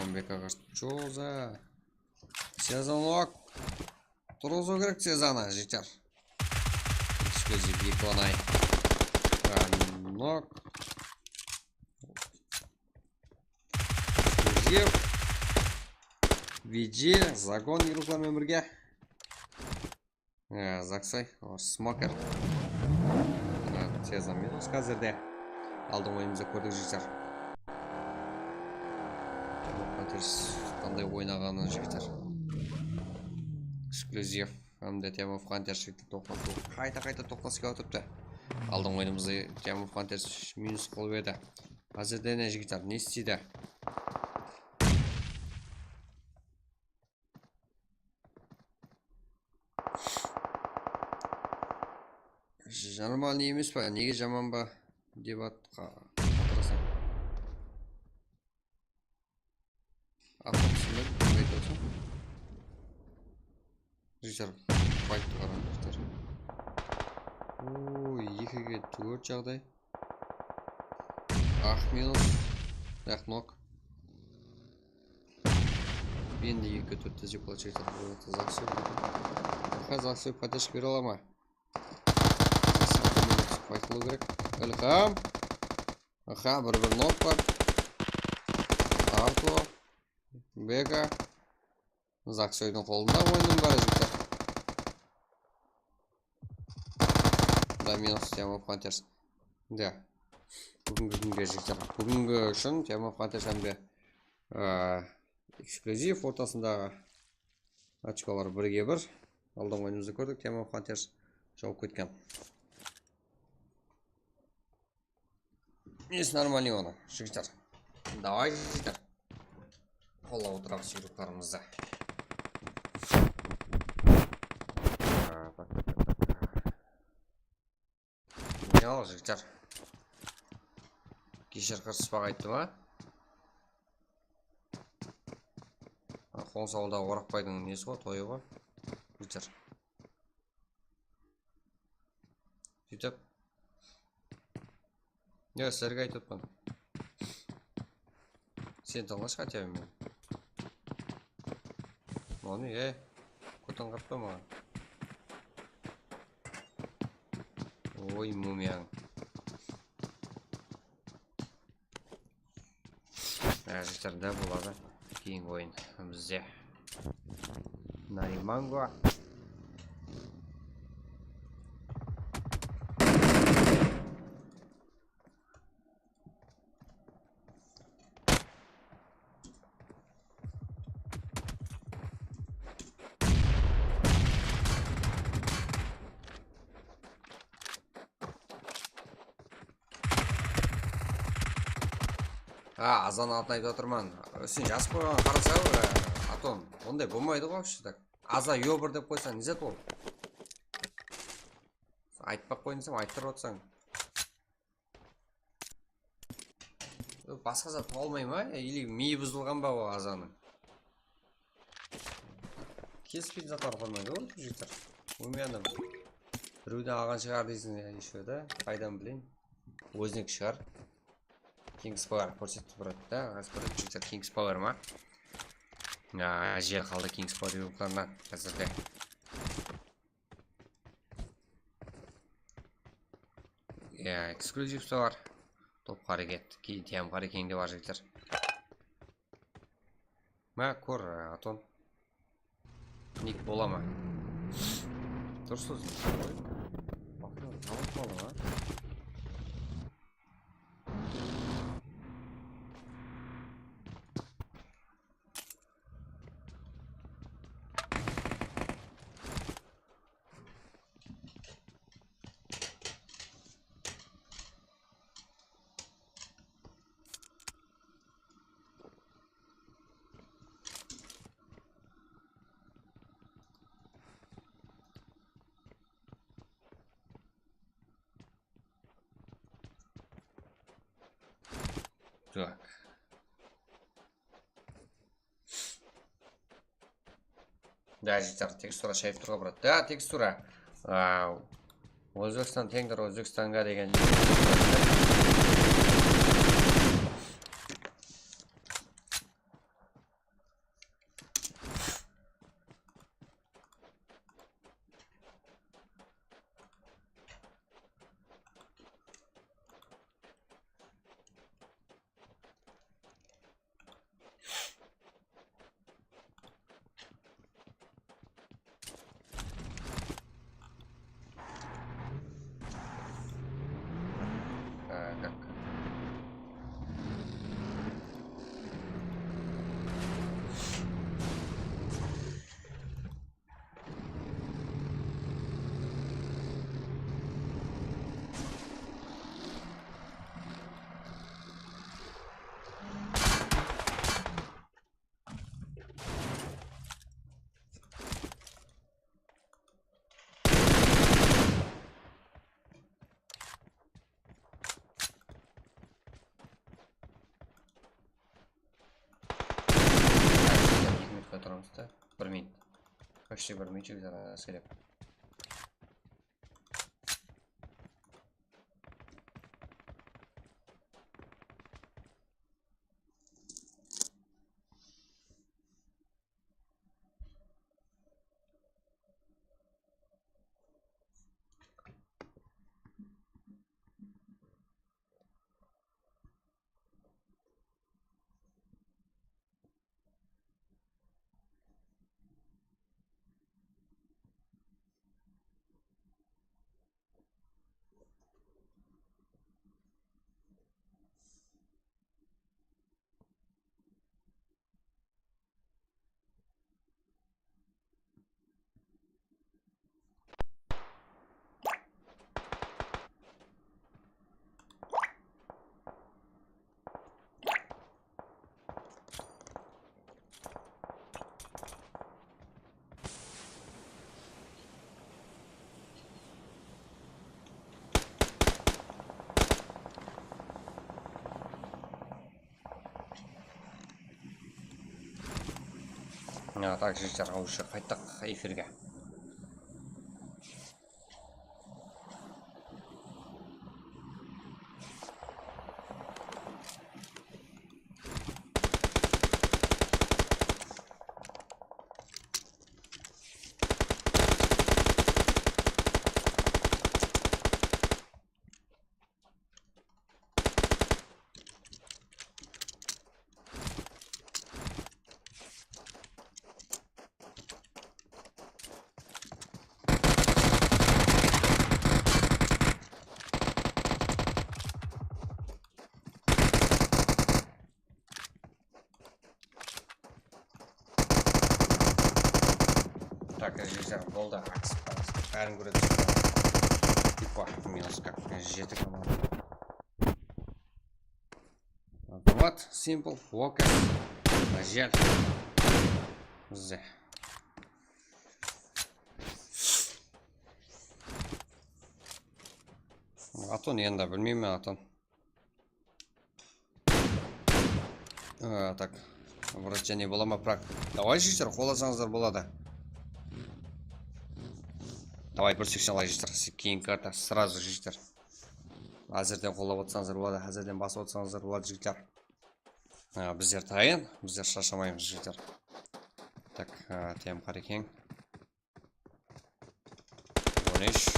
on bek aǵash. Что за? Sezonok. Turǵızıw kerek Sezanı, jigitler. Ekskluzivge qonay. Nok. Ekskluzив. V G, Zagon yurıqlar menen birge. Á, Zaksoy, o, Smoker. Á, Sezon minus házirde. Aldın oyınımızda kórdik, jigitler. Qanday oynaǵanın, jigitler. Ekskluzив. Hám de Team of Hunters jigitler toqnasıw. Qayta-qayta toqnasıp kiyatırıptı. Aldın oyınımızda Team of Hunters minus qılıp edi. Házirde ne, jigitler, ne isteydi? Normalnıy emes pa? Nege jaman ba? Dep at-, qa-, qatırasań. Aqıl túsinbedim, ne aytıp atırsań? Jigitler, fayttı qarań, jigitler. Oy, ekige tórt jaǵday. Aq minus. Aq nok. Endi eki tórtte jep alacaq. Zaksoy. Aha, Zaksoy поддержка bere ala ma? Fayt qılıw kerek. Ilham. Aha, bir-bir nok bar. Arto. Beka. Zaksoydıń qolında oyınnıń bári, jigitler. Da minus Team of Hunters. Da. Búgingi kúnge, jigitler. Búgingi ushın Team of Hunters hám de, e, ekskluziv ortasındaǵı ochkolar birge bir. Aldın oyınımızdı kórdik, Team of Hunters jawıp ketken. Nesi normalnıy onı, jigitler? Davay, jigitler. Qollap otıramız yurıqlarımızdı. Ne al, jigitler? Keshir qırsıspaq ayttı ma? Qońsı awıldaǵı Oraqbaydıń nesi ǵoy, toyı ǵoy. Jigitler. Sóytip. Ya, sizlerge aytıp atpan. Sen tıńlash хотя бы meni. Onı, e, kótin qatpa maǵan. Oy, mumiyań. Házirde boladı. Keyingi oyın bizde. Narimango. Ha, azan aldın aytıp atırman. Sen jazıp qoyǵan qarasa, e, Aton, onday bolmaydı ǵoy вообще так. Azan yo bir dep qoysań, ne zat ol? Aytpaq qoy desem, ayttırıp atsań. Basqa zat almay ma? Или miyi buzılǵan ba o azanıń? Kespeydi zatlar qoymaydı ǵoy jigitler. Ómey adam. Birewden alǵan shıǵar deyseń, ya, ещё da. Qaydan bileyin? Óziniki shıǵar. Kings Power kórsetip turadi da. Jigitler, Kings Power ma? A, jel qaldı Kings Power yumruklarınan házirde. Ya, eksklyuziv bar. Top háreket. Keyin T M H T M de bar jigitler. Má, kór, Aton. Nik bola ma? Durıs ózi. Alıp qaldı ma? Так. Da, jigitler, tekstura shayıp turǵan, brat. Da, tekstura. A, Ózbekstan teńdir Ózbekstanǵa degen. Eki minutqa turamız da. Bir minut. Почти bir minut jigitler, áskilep. Ya, так, jigitler, уже qayttıq efirge. jigitler, boldı. Bárin kóremiz. Tipa, minus kak, jeti komanda. Автомат, Simple, Walker, Ajel. Bizde. Aton endi bilmeymen, Aton. Aa, tak. Вроде ne bola ma, prak. Davay, jigitler, qolasańızlar boladı. Davay, bir seksen lay, jigitler. Keyingi karta, сразу, jigitler. Házirden qollap otsańızlar boladı, házirden basıp otsańızlar boladı, jigitler. Aa, bizler tayın, bizler sharshamaymız, jigitler. Tak, aa, T M Qarekeń. On úsh.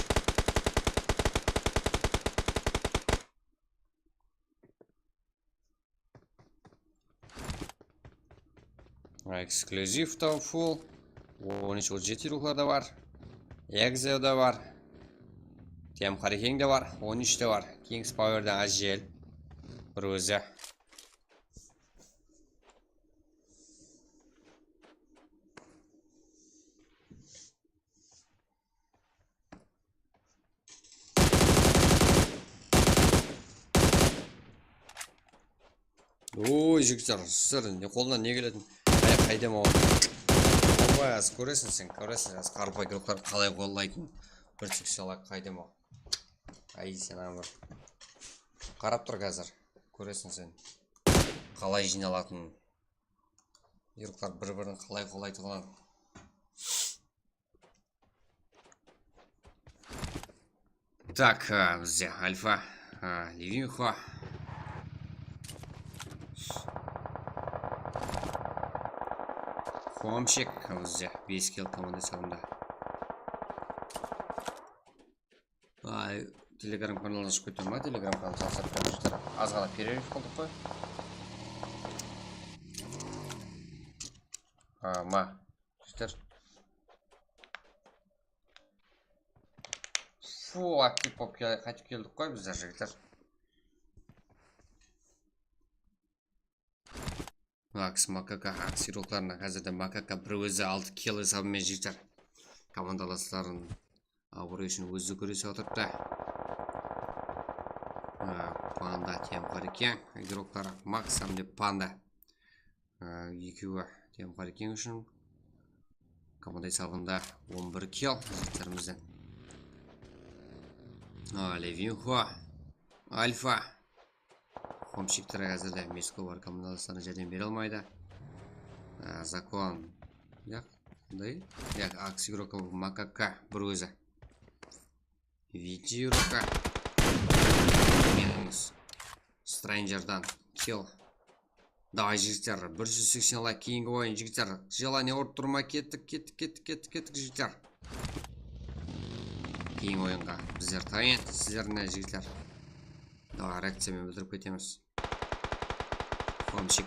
Ekskluzivta full. On úsh, otız jeti ruxlar da bar. Egze da bar. T M Qarekeń de bar. On úsh te bar. Kings Powerden Ajel. Bir ózi. Oy, jigitler, sizler ne, qoldan ne keletin? Ay, qaydam awa. Oy, az kóresiń sen, kóresiń, az qarapay guruhlar qalay qollaytın. Bir seksen lak qaydam awa. Ay, sen amır. Qarap tur házir. Kóresiń sen. Qalay jıynalatın. Guruhlar bir-birin qalay qollaytuǵının. Tak, a, bizde Alfa, a, Livinxo. Xomshik, bizde bes kill komanda esabında. Ay, Telegram kanalına shıǵıp ketemen ba? Telegram kanalına shıǵıp ketemen. Az ǵana перерыв qıldıq qoy. A, ma. Jigitler. Full aktiv bolıp ke-, qaytıp keldik qoy bizler, jigitler. Aks Makaka, Aks guruhlarına házirde Makaka bir ózi altı kill esabı menen, jigitler. Komandalasların abırıy ushın ózi kúresip atırıptı. A, Panda, T M Qarekeń, guruhları Max hám de Panda. Á, ekewi T M Qarekeń ushın komanda esabında on bir kill jigitlerimizden. Á, Levinxo, Alfa. Xomshiktir házirde Mesko bar, komandasına járdem bere almaydı. Á, Zakon. Yaq, qanday? Yaq, Aksi Groka, Makaka, bir ózi. Виджи Рока. Минус. Стрэнджерден килл. Давай, жигитлер, bir júz seksen lайк, keyingi oyın, jigitler. Желание urıp turma, kettik, kettik, kettik, kettik, kettik, jigitler. Keyingi oyınǵa bizler tayın, sizler menen, jigitler. Давай, reakciya menen bitirip ketemiz. Xomshik.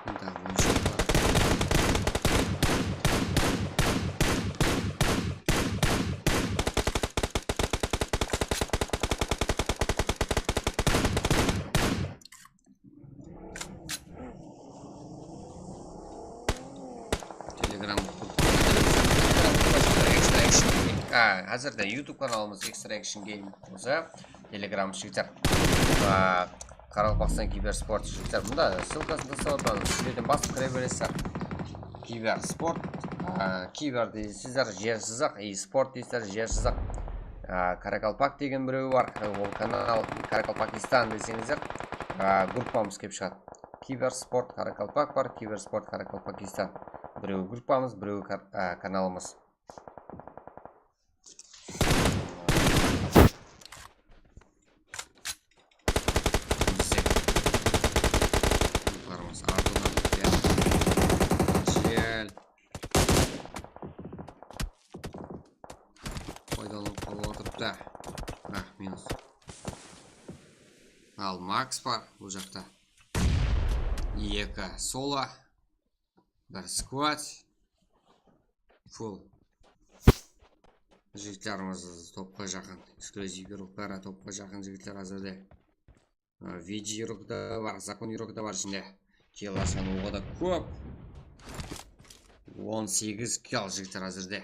Telegram. Házirde YouTube kanalımız Extra Action Game bolsa, Telegram, jigitler. Aa, Qaraqalpaqstan kibersport, jigitler. Mında ssılkasın taslap atırman, sizlerden basıp kire beresizler. Kibersport, aa, kiber deysizler, jer sızıq, i sport deysizler, jer sızıq. Aa, Karakalpak degen birewi bar, ol kanal Karakalpakistan deseńizler, aa, gruppamız kelip shıǵadı. Kibersport Karakalpak bar, Kibersport Karakalpakistan. Birewi gruppamız, birewi kar-, aa, kanalımız. Barmız, artıdan. Jel. Paydalanıp qalıp atırıptı. Ah, minus. Al, Max bar bul jaqta. Eki solo. Bir squad. Full. Jigitlerimiz topqa jaqın. Eksklyuziv yurıqları topqa jaqın jigitler házirde. Aa, Viji yurıqı da bar, Zakon yurıqı da bar ishinde. Kiyal ashqan oǵı da kóp. On segiz kill, jigitler, házirde.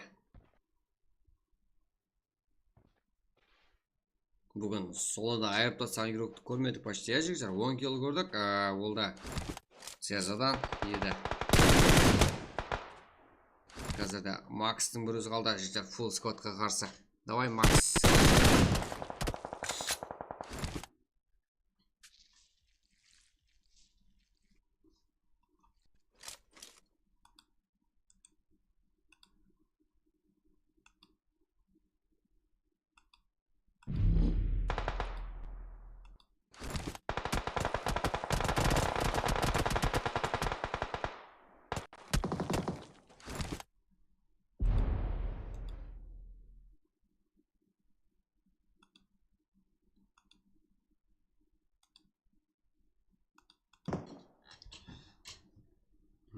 Búgin soloda ayırıp taslaǵan igroktı kórmedik почти, ya, jigitler. On kill kórdik, á, ol da Cezadan edi. Házirde Maxtıń bir ózi qaldı, jigitler, full skladqa qarsı. Davay, Max.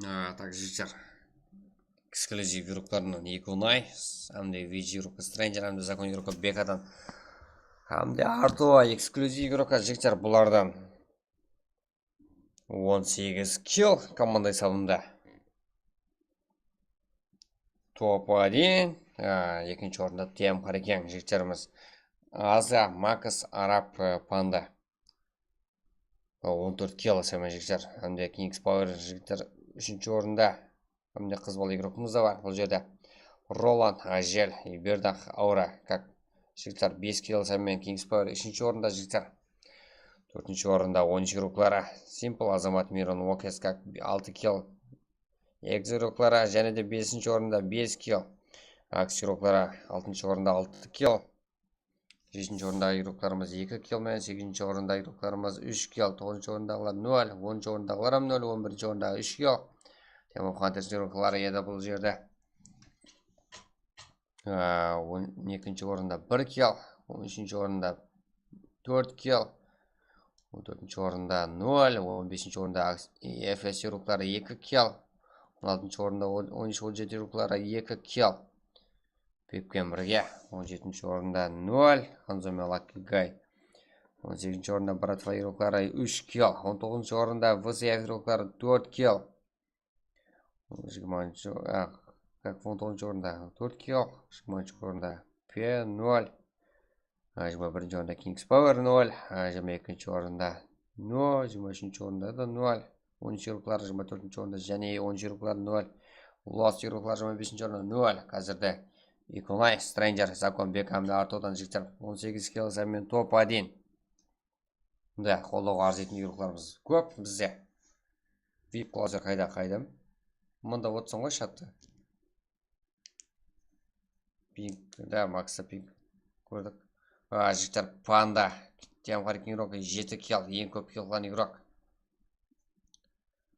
Á, tak, jigitler. Eksklyuziv igroklardan eki Unay, hám de V G igrokka Stranger, hám de Zakon igrokka Bekadan, hám de Arto eksklyuziv igrokka, jigitler, bulardan on segiz kill komanda esabında. Top один. Á, ekinshi orında T M Qarekeń, jigitlerimiz. Aza, Max, Arap, e, Panda. On tórt kill, jigitler. Hám de Kings Power, jigitler, úshinshi orında. Hám de qız bala igrokımız da bar bul jerde. Roland, Ajel, Berdaq, Aura, kak, jigitler, bes kill sanımen Kings Power úshinshi orında, jigitler. Tórtinshi orında on úsh igrokları Simple, Azamat, Miron, Wokes, kak, altı kill. Ex igrokları jáne de besinshi orında bes kill. Aks igrokları altınshı orında altı kill. Jetinshi orındaǵı igroklarımız eki kill menen, segizinshi orındaǵı igroklarımız úsh kill, toǵızınshı orındaǵılar nol, onınshı orındaǵılar hám nol, on birinshi orındaǵı úsh kill. Temur Hunters igrokları edi bul jerde. Á, on ekinshi orında bir kill, on úshinshi orında tórt kill, on tórtinshi orında nol, on besinshi orında Aks-, F S igrokları eki kill, on altınshı orında on, on úsh, on jeti igrokları eki kill. Pepken birge, on jetinshi orında nol, Hanzo menen Lucky Guy. On segizinshi orında Bratva igrokları úsh kill, on toǵızınshı orında V C F igrokları tórt kill. Jigirmanshı, a, kak, on toǵızınshı orında tórt kill, jigirmanshı orında P nol. A, jigirma birinshi orında Kings Power nol, a, jigirma ekinshi orında nol, jigirma úshinshi orında da nol. On úsh igroklar, jigirma tórtinshi orında jáne on úsh igroklar nol. Lost igroklar jigirma besinshi orında nol. Házirde Ikunay, Stranger, Zakon, Bek hám de Artodan jigitler on segiz kill sanımen top один. Mında qollawǵa arzıytuǵın igroklarımız kóp bizde. Vip klauzer qayda, qayda? Mında otsań ǵoy, shattı. Ping, da, Maxta ping kórdik. A, jigitler, Panda. Temur Qarekeń igrok, jeti kill, eń kóp kill qılǵan igrok.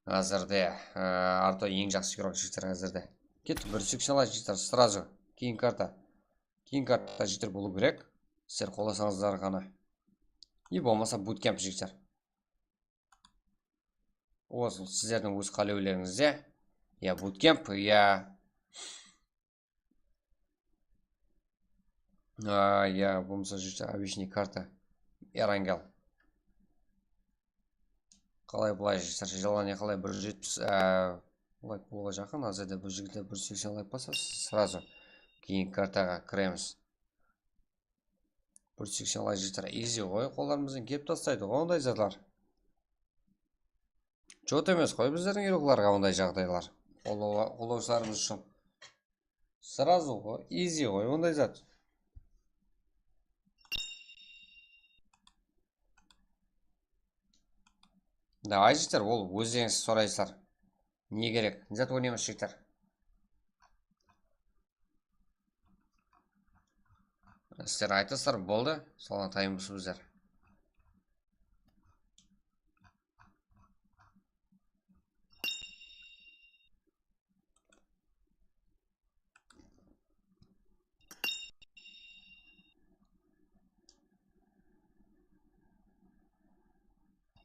Házirde, a, Arto eń jaqsı igrok, jigitler, házirde. Kettik, bir sekcion alayıq, jigitler, srazu. Keyin karta. Keyin karta, jigitler, bolıw kerek. Sizler qolasańızlar ǵana. I bolmasa butkemp, jigitler. Osı sizlerdiń óz qálewlerińizde. Ya butkemp, ya, a, ya bolmasa júrse обычный karta. Erangel. Qalay bılay júrse, желание qalay? Bir júz jetpis, a, layk bolıwǵa jaqın. Házirde bul jigitler bir júz seksen layk bassa, srazu keyingi kartaǵa kiremiz. Bir júz seksen layk jigitler, easy ǵoy, qollarımızdan kelip taslaydı ǵoy onday zatlar. Jot emes ǵoy bizlerdiń igroklarǵa onday jaǵdaylar. Qollaw-, qollawshılarımız ushın. Srazu ǵoy, easy ǵoy onday zat. Davay, jigitler, ol ózlerińiz soraysızlar. Ne kerek? Ne zat oynaymız, jigitler? Sizler aytasızlar, boldı. Soǵan tayınbız bizler.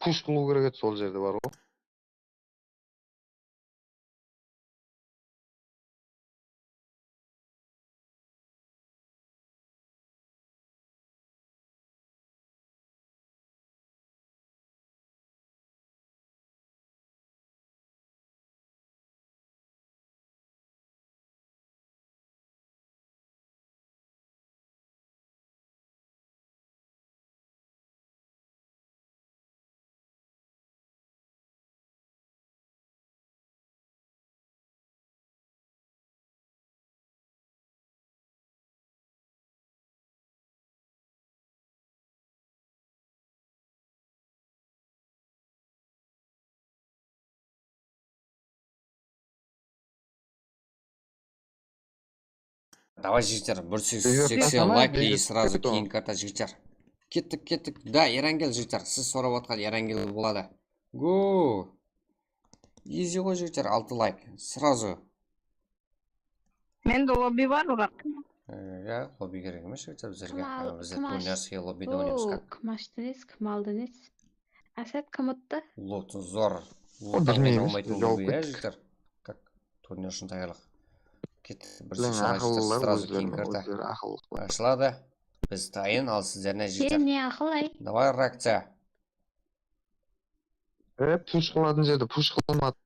Push qılıw kerek edi sol jerde, bar ǵoy. Давай, jigitler, bir júz seksen layk и сразу keyingi karta, jigitler. Kettik, kettik. Da, Erangel, jigitler, siz sorap atqan Erangel boladı. Go! Easy ǵoy, jigitler, altı layk. Сразу. Mende lobbi bar, biraq. Ee, ya, lobbi kerek emes, jigitler, bizlerge. Bizler turnirskiy lobbide oynaymiz. Kim ashtı, kim aldı? Asad kim uttı? Lotın zor. Lotın oynaymaytın lobbi, ya, jigitler. Как turnir ushın tayarlıq. Kettik, bir júz seksen layk, jigitler, сразу keyingi karta ashıladı. Biz tayın, al sizler ne, jigitler. Ne aqıl, ay? Давай, reakciya. E, push qıladı jerde push qılmadı.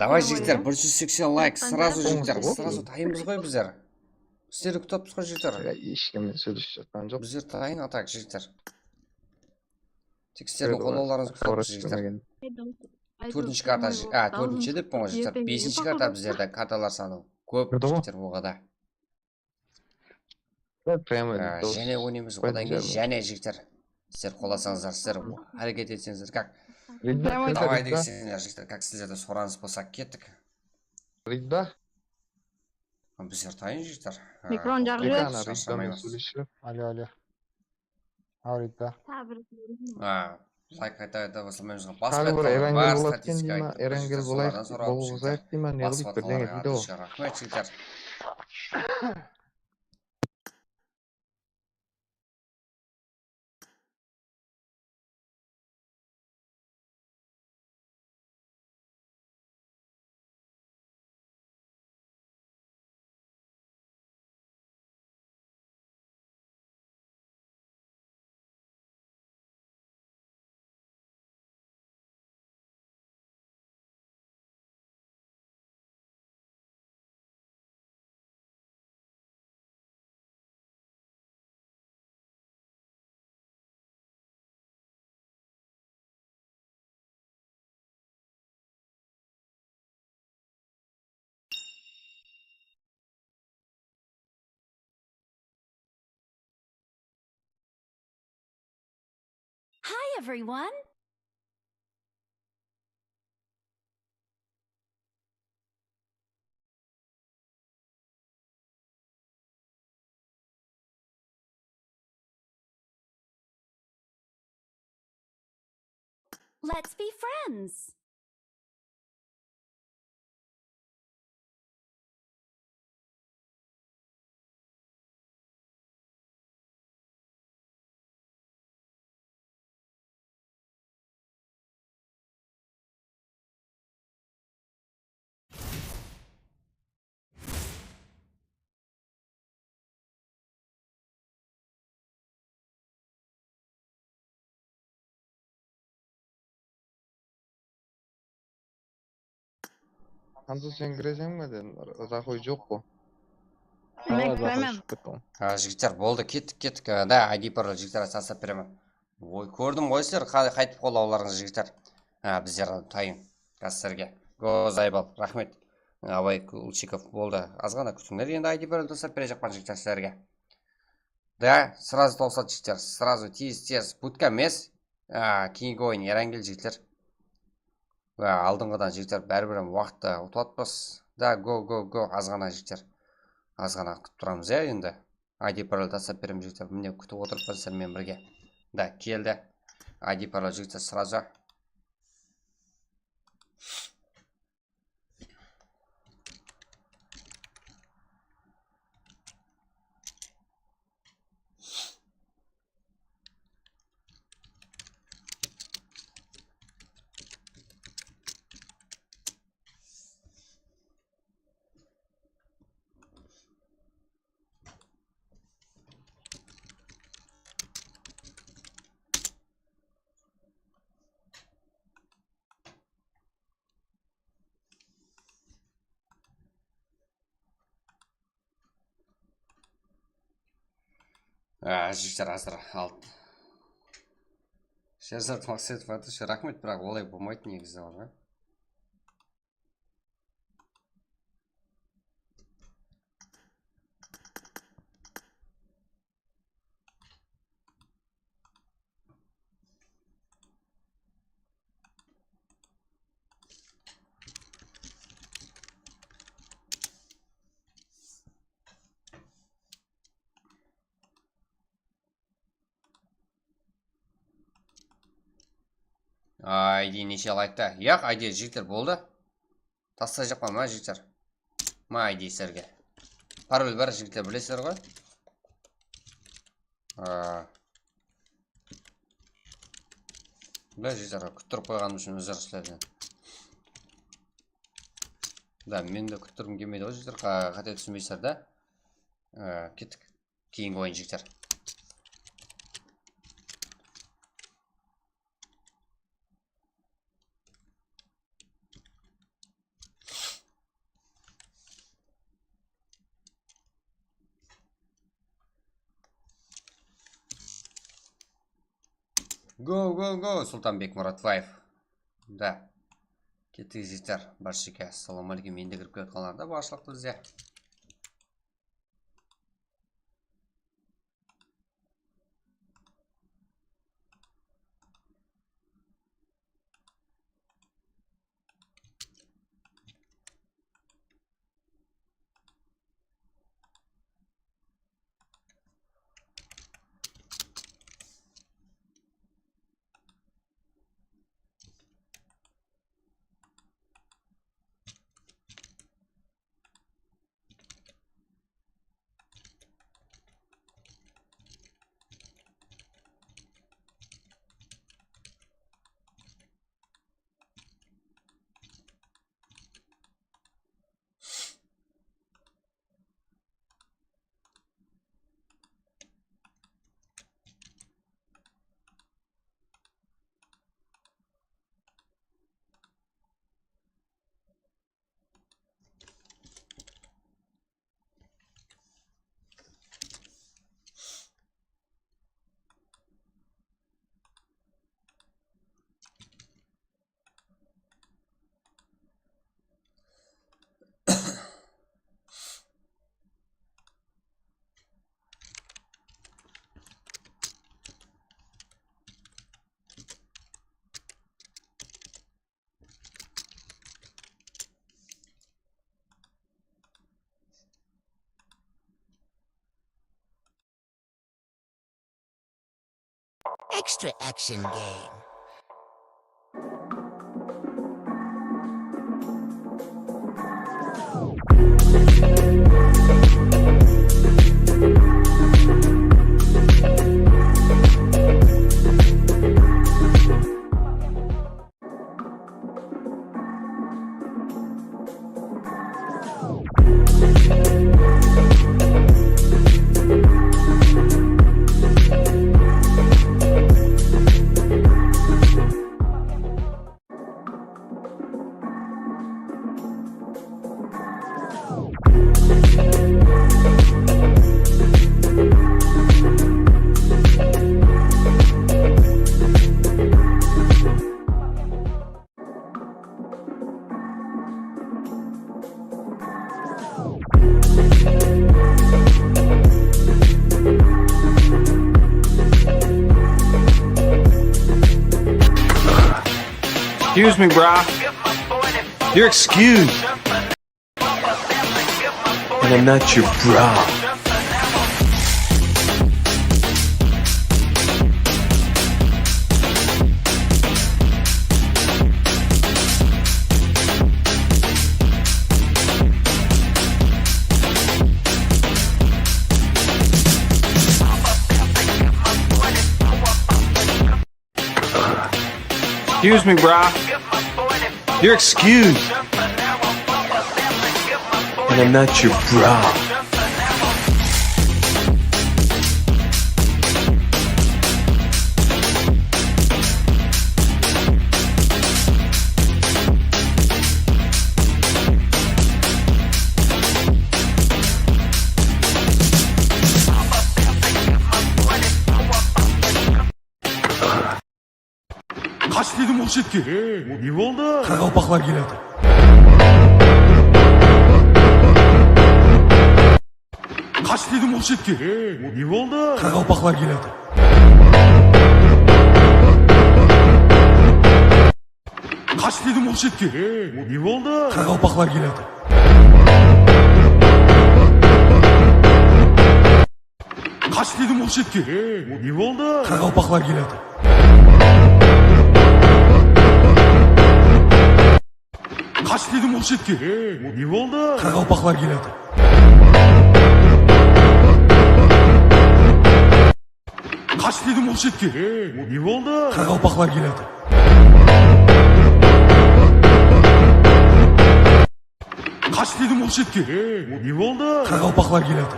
Davay, jigitler, bir júz seksen layk, сразу, jigitler, сразу tayınbız ǵoy bizler. Sizlerdi kútip atırmız ǵoy, jigitler. Hesh kim menen sóylesip atqan joq. Bizler tayın, a так, jigitler. Tek sizlerdiń qollawlarıńızdı kútip atırmız, jigitler. Tórtinshi karta, a, tórtinshi deppiń ǵoy, jigitler. Besinshi karta bizlerde kartalar sanı kóp, jigitler, oǵada. Jáne oynaymız, odan keyin jáne, jigitler. Sizler qolasańızlar, sizler háreket etseńizler, как? Davay deseńizler, jigitler, как sizlerde soranıs bolsa, kettik. Ridda. Bizler tayın, jigitler. Mikron jaǵıp jiber. Ridda menen sóylesip júr. Alo, alo. Aw, Ridda. Layk qayta qayta baslamaymiz ǵoy. Basıp aytqan bar statistika aytıp, jigitler, solardan sorap, jigitler. Basıp atqanlarǵa átishke raxmet, jigitler. Hi, everyone. Let's be friends. Hamza, sen kireseń be dedim. Zaxoy joq ǵo. Awa, Zaxoy shıǵıp ketti ǵo. Ha, jigitler, boldı, kettik, kettik. A, da, I D parol, jigitler, taslap beremen. Oy, kórdim ǵoy sizler, qa-, qaytıp qaldı awlarıńız, jigitler. Ha, bizler tayın. Sizlerge. Go, Zaybal, raxmet. Abay Ulchikov, boldı. Azǵana kútińler, endi I D parol taslap berejaqpan, jigitler, sizlerge. Da, srazı toqsat, jigitler, srazı tez, tez, butka emes. A, keyingi oyın, Erangel, jigitler. A, aldınǵıdan, jigitler, báribir waqıttı utıp atırmız. Da, go, go, go, azǵana, jigitler. Azǵana kútip turamız, ya, endi. I D parol taslap berem, jigitler. Mine, kútip otırıppan sizler menen birge. Da, keldi. I D parol, jigitler, srazı. A, jigitler, házir alt. Sherzat Maqsetov aytıptı, raxmet, biraq olay bolmaydı negizi, ǵoy. I D neshe laykta? Yaq, I D jigitler boldı. Taslayjaqpan ma, jigitler? Ma, I D sizlerge. Parol bar, jigitler, bilesizler ǵoy. A. Bile, jigitler, kúttirip qoyǵanım ushın úzir sizlerden. Da, men de kúttirgim kelmeydi ǵoy, jigitler, qa-, qáte túsinbeysizler da. A, kettik. Keyingi oyın, jigitler. Go, go, go, Sultanbek Muratbaev. Da. Kettik, jigitler. Barshege assalawma áleykum. Endi kirip kiyatqanlar da barshılıqtı bizde. Extra action game. Excuse me, brah. You're excused. And I'm not your bra. Excuse me, brah. You're excused. And I'm not your bra. Qash dedim, oqshetke. Ne boldı? Qaraqalpaqlar keledi. Qash dedim, oqshetke. Ne boldı? Qaraqalpaqlar keledi. Qash dedim, oqshetke. Ne boldı? Qaraqalpaqlar keledi. Qash dedim, oqshetke. Ne boldı? Qaraqalpaqlar keledi. Qash dedim, oqshetke. Ne boldı? Qaraqalpaqlar keledi. Qash dedim, oqshetke. Ne boldı? Qaraqalpaqlar keledi. Qash dedim, oqshetke. Ne boldı? Qaraqalpaqlar keledi.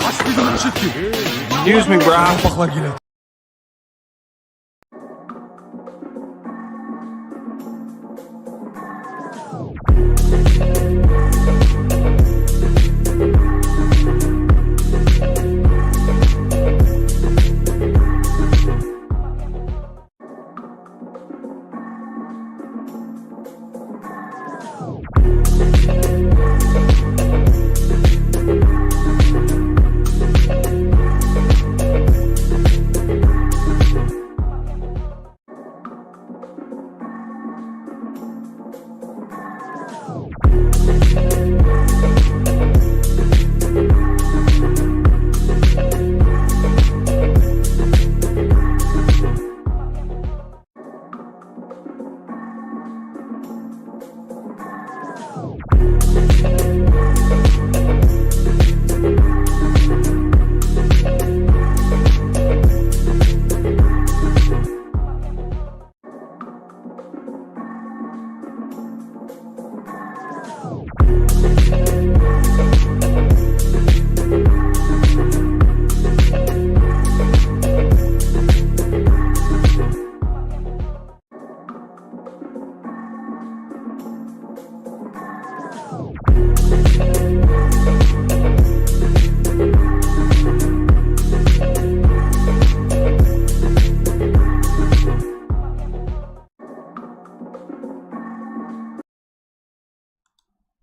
Qash dedim, oqshetke. Excuse me, bro. Qaraqalpaqlar keledi.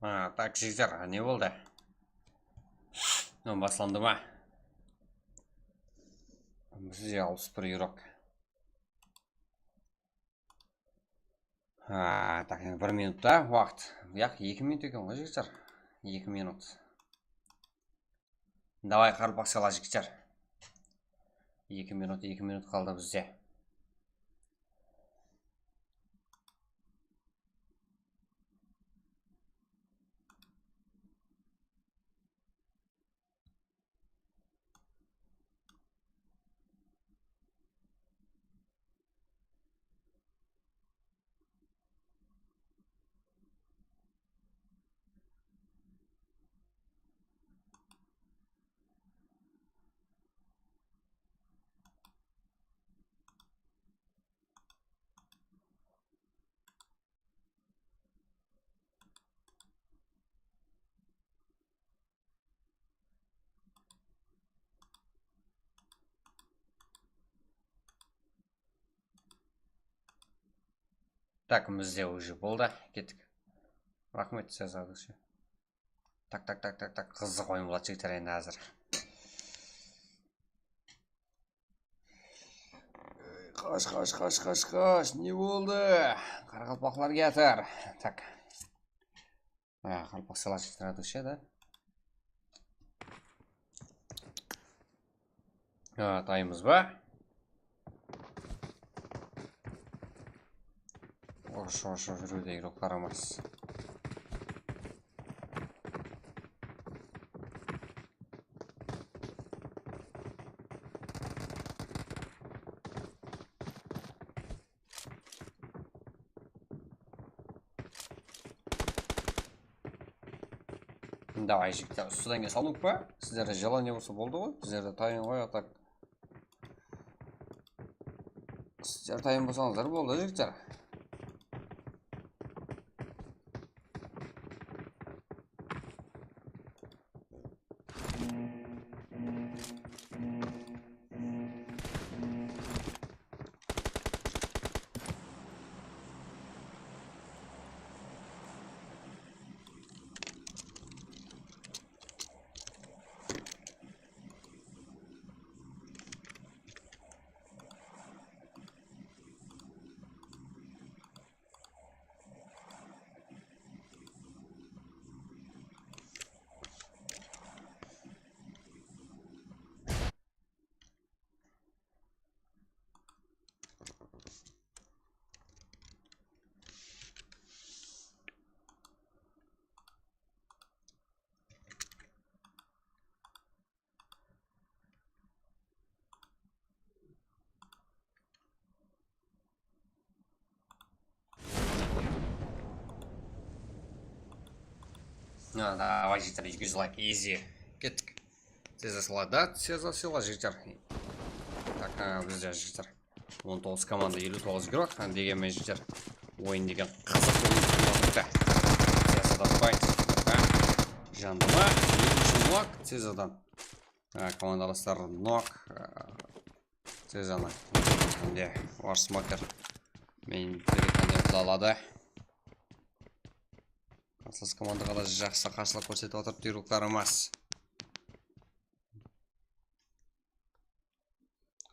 Ha, tak, jigitler, ne boldı? Mınaw baslandı ma? Bizde alpıs bir yurok. Ha, tak, endi bir minutta waqıt. Yaq, eki minut eken ǵoy, jigitler. Eki minut. Davay, qaraqalpaqshalar, jigitler. Eki minut, eki minut qaldı bizde. Tak, bizde уже boldı. Kettik. Raxmet, siz adıqsha. Tak, tak, tak, tak, tak. Qızıq oyın boladı, jigitler, endi házir. Qash, qash, qash, qash, qash. Ne boldı? Qaraqalpaqlar kiyatır. Tak. Ha, qaraqalpaqshalar jigitler adıqsha da. Ha, taymız ba? Orıs, orıs, orıs, júriwde iroqlar emes. Davay, jigitler, ustıdan keyin salınıp pa? Sizlerde желание bolsa boldı ǵoy. Bizlerde tayın ǵoy, a tak. Sizler tayın bolsańızlar boldı, jigitler. Ha, davay, jigitler, eki júz layk, easy. Kettik. Tez asıladı, tez asıladı, jigitler. Tak, ha, bizde, jigitler. On toǵız komanda, eliw toǵız igrok. Ha, degenmen, jigitler, oyın degen qızıq oyın boldı. Tez adam fight. Ha, jandıma, ekinshi nok, tez adam. Ha, komandalaslar nok. Ha, tez adam. Mende var smoker. Men telefonda aladı. Qarsılas komandaǵa da jaqsı qarsılıq kórsetip atır, tuyruqları mas.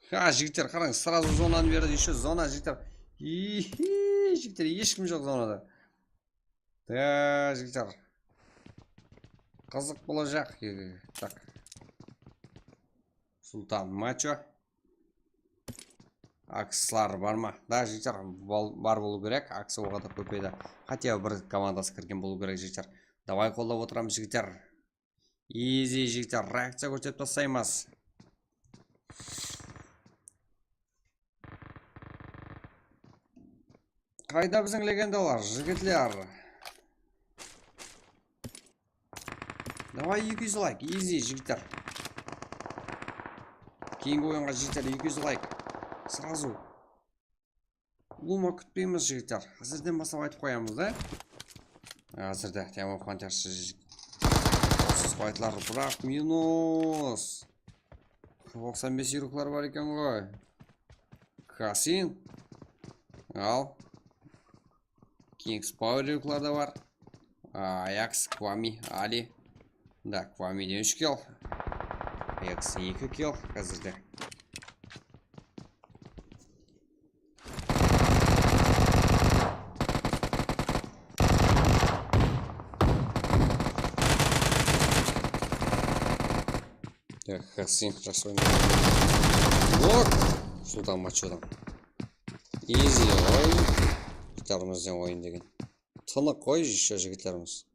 Ha, jigitler, qarań, srazu zonanı berdi, ещё zona, jigitler. Ihi, jigitler, hesh kim joq zonada. Da, jigitler. Qızıq bolajaq. Tak. Sultan Macho. Akslar bar ma? Da, jigitler, bol-, bar bolıw kerek. Aks oǵada kóp edi. Хотя бы bir komandası kirgen bolıw kerek, jigitler. Davay, qollap otıramız, jigitler. Easy, jigitler, reakciya kórsetip taslaymız. Qayda biziń legendalar, jigitler? Davay, eki júz layk, easy, jigitler. Keyingi oyınǵa, jigitler, eki júz layk. Srazu. Ulıwma kútpeymiz, jigitler. Házirden baslap aytıp qoyamız da. Házirde Team of Hunters siz faytlar, biraq minus. Toqsan bes yurıqlar bar eken ǵoy. Kasin. Al. Kings Power yurıqlar da bar. Ajax, Kwami, Ali. Da, Kwamiden úsh kill. Ajax eki kill házirde. Эх, Xasin, jaqsı oynadı. Nok! Suwdan machodan. Easy oyın. Bitarmızdan oyın degen. Tınıq qoy, jigitlerimiz.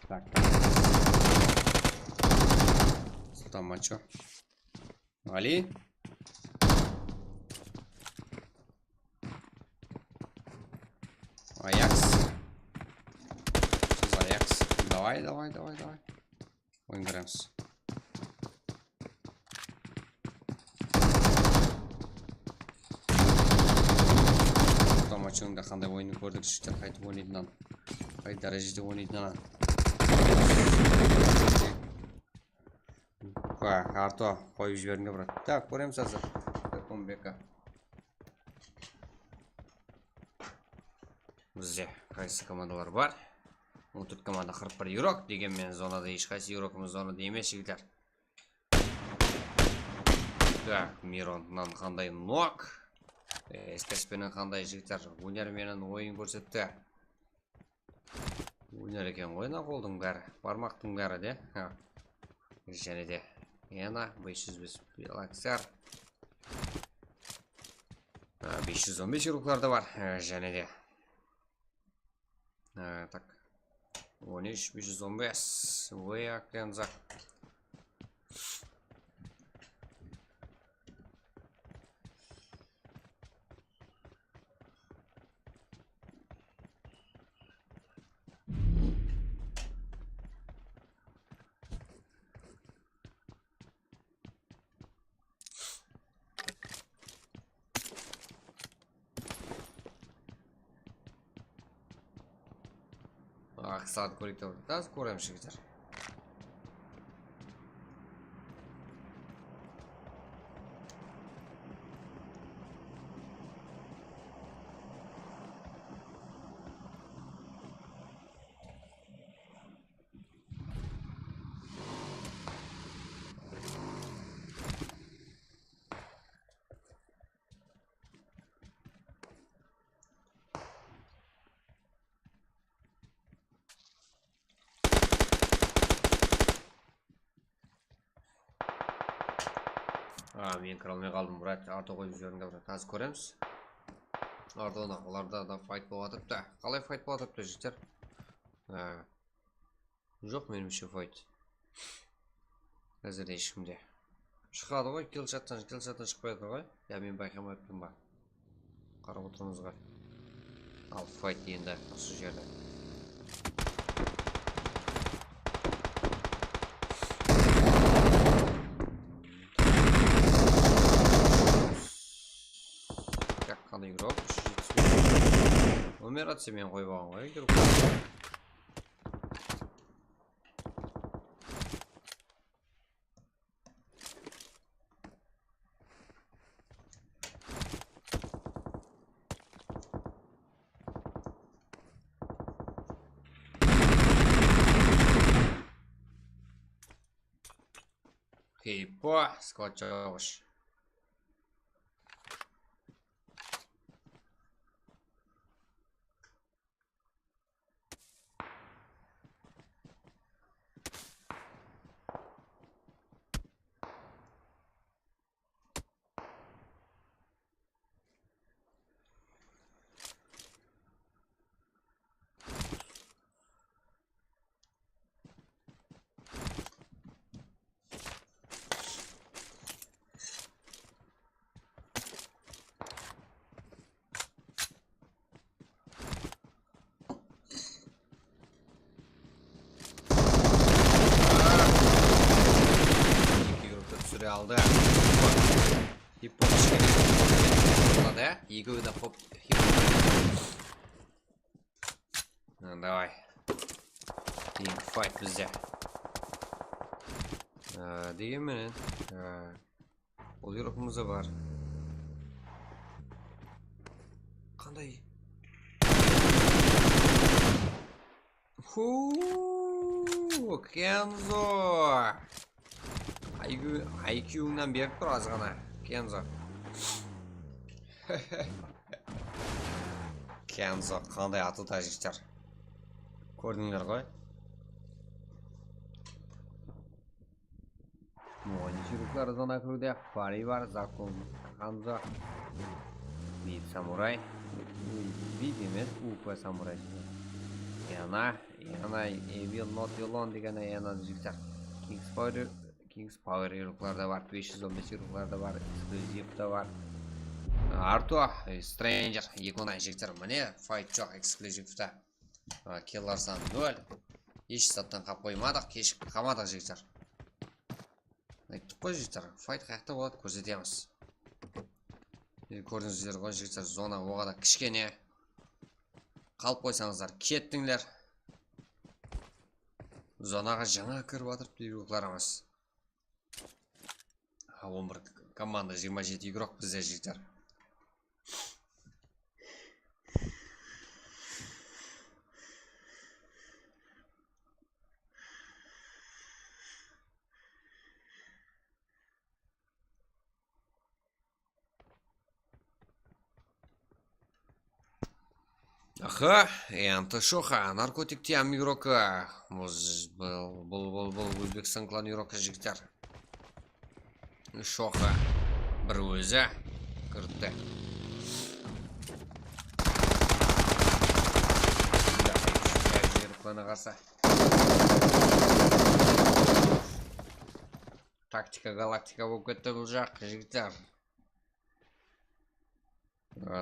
Tak, tak. Sultan Macho. Ali. Ayaks. Siz Ayaks. Davay, davay, davay, davay. Oyın kóremiz. Tamachonda qanday oyın kórdik, jigitler, qaytıp oynaydınan, qay dárejede oynaydınan. Arto qoyıp jiberińler, brat. Tak, kóremiz házir. Kombeka. Bizde qaysı komandalar bar? On tórt komanda, qırq bir igrok. Degen menen zonada hesh qaysı igrokımız zonada emes, jigitler. Tak, Mironnan qanday nok. Eskes penen qanday, jigitler, óner menen oyın kórsetti. Óner eken ǵoy, mına qoldıń bári, barmaqtıń bári de. Ha. Jáne de. Yana bes júz bes Belaksar. Ha, bes júz on bes igroklar da bar. Ha, jáne de. Ha, tak. On úsh, bes júz on bes. Oy, Akenzak. Aqsadı kóreyik, taz kóremiz, jigitler. A, men kire almay qaldım, brat. Arto qoyıp jiberiń, brat. Házir kóremiz. Arto, olarda da fayt bolıp atırıptı. Qalay fayt bolıp atırıptı, jigitler? A. Joq, menimshe, fayt. Házirde hesh kimde. Shıǵadı ǵoy, killshottan, killshottan shıqpay atır ǵoy. Ya men bayqamay atırman ba? Qarap otırmız ǵoy. Al, fayt endi usı jerde. Tak, qanday igrok? Úsh júz jetpis bes. Omer atsa men qoyıp alǵan ǵoy, igrok. Heypo, sklad joq ish. Eki yurtı túsire aldı. Hippo ishke. Boladı, ya? Eki oyda hop. Hippo. Ha, davay. Keyingi fayt bizde. Ha, degen menen, ha, ol yurıqımız da bar. Qanday? Huu, Kenzo. I Q, I Q-ıńnan berip tur azǵana, Kenzo. Kenzo qanday atıldı, jigitler. Kórdińler ǵoy. Muǵallim shiruklar zona kiriwde. Fari bar, Zakon, Hanzo, Beyt Samuray, Beyt emes, U P Samuray. Yana, yana, I will not alone degen yana jigitler. Kings Power, Kings Power yuruklarda bar, bes júz on bes yuruklarda bar, ekskluzivda bar. Arto, Stranger, eki onay jigitler. Mine, fight joq ekskluzivda. A, killar sanı nol. Hesh zattan qap qoymadıq, keshikip qalmadıq, jigitler. Ayttıq qoy, jigitler, fayt qayaqta boladı, kórsetemiz. Endi kórdińizler ǵoy, jigitler, zona oǵada kishkene. Qalıp qoysańızlar, kettińler. Zonaǵa jańa kirip atırıptı yurıqlarımız. Ha, on bir komanda, jigirma jeti igrok bizde, jigitler. Aha, endi Shoxa, narkotik tiam igroki. Bul, bul, bul, bul Ózbekstan klan igroki, jigitler. Shoxa bir ózi kirdi. Klanı qarsı. Taktika galaktika bolıp ketti bul jaq, jigitler.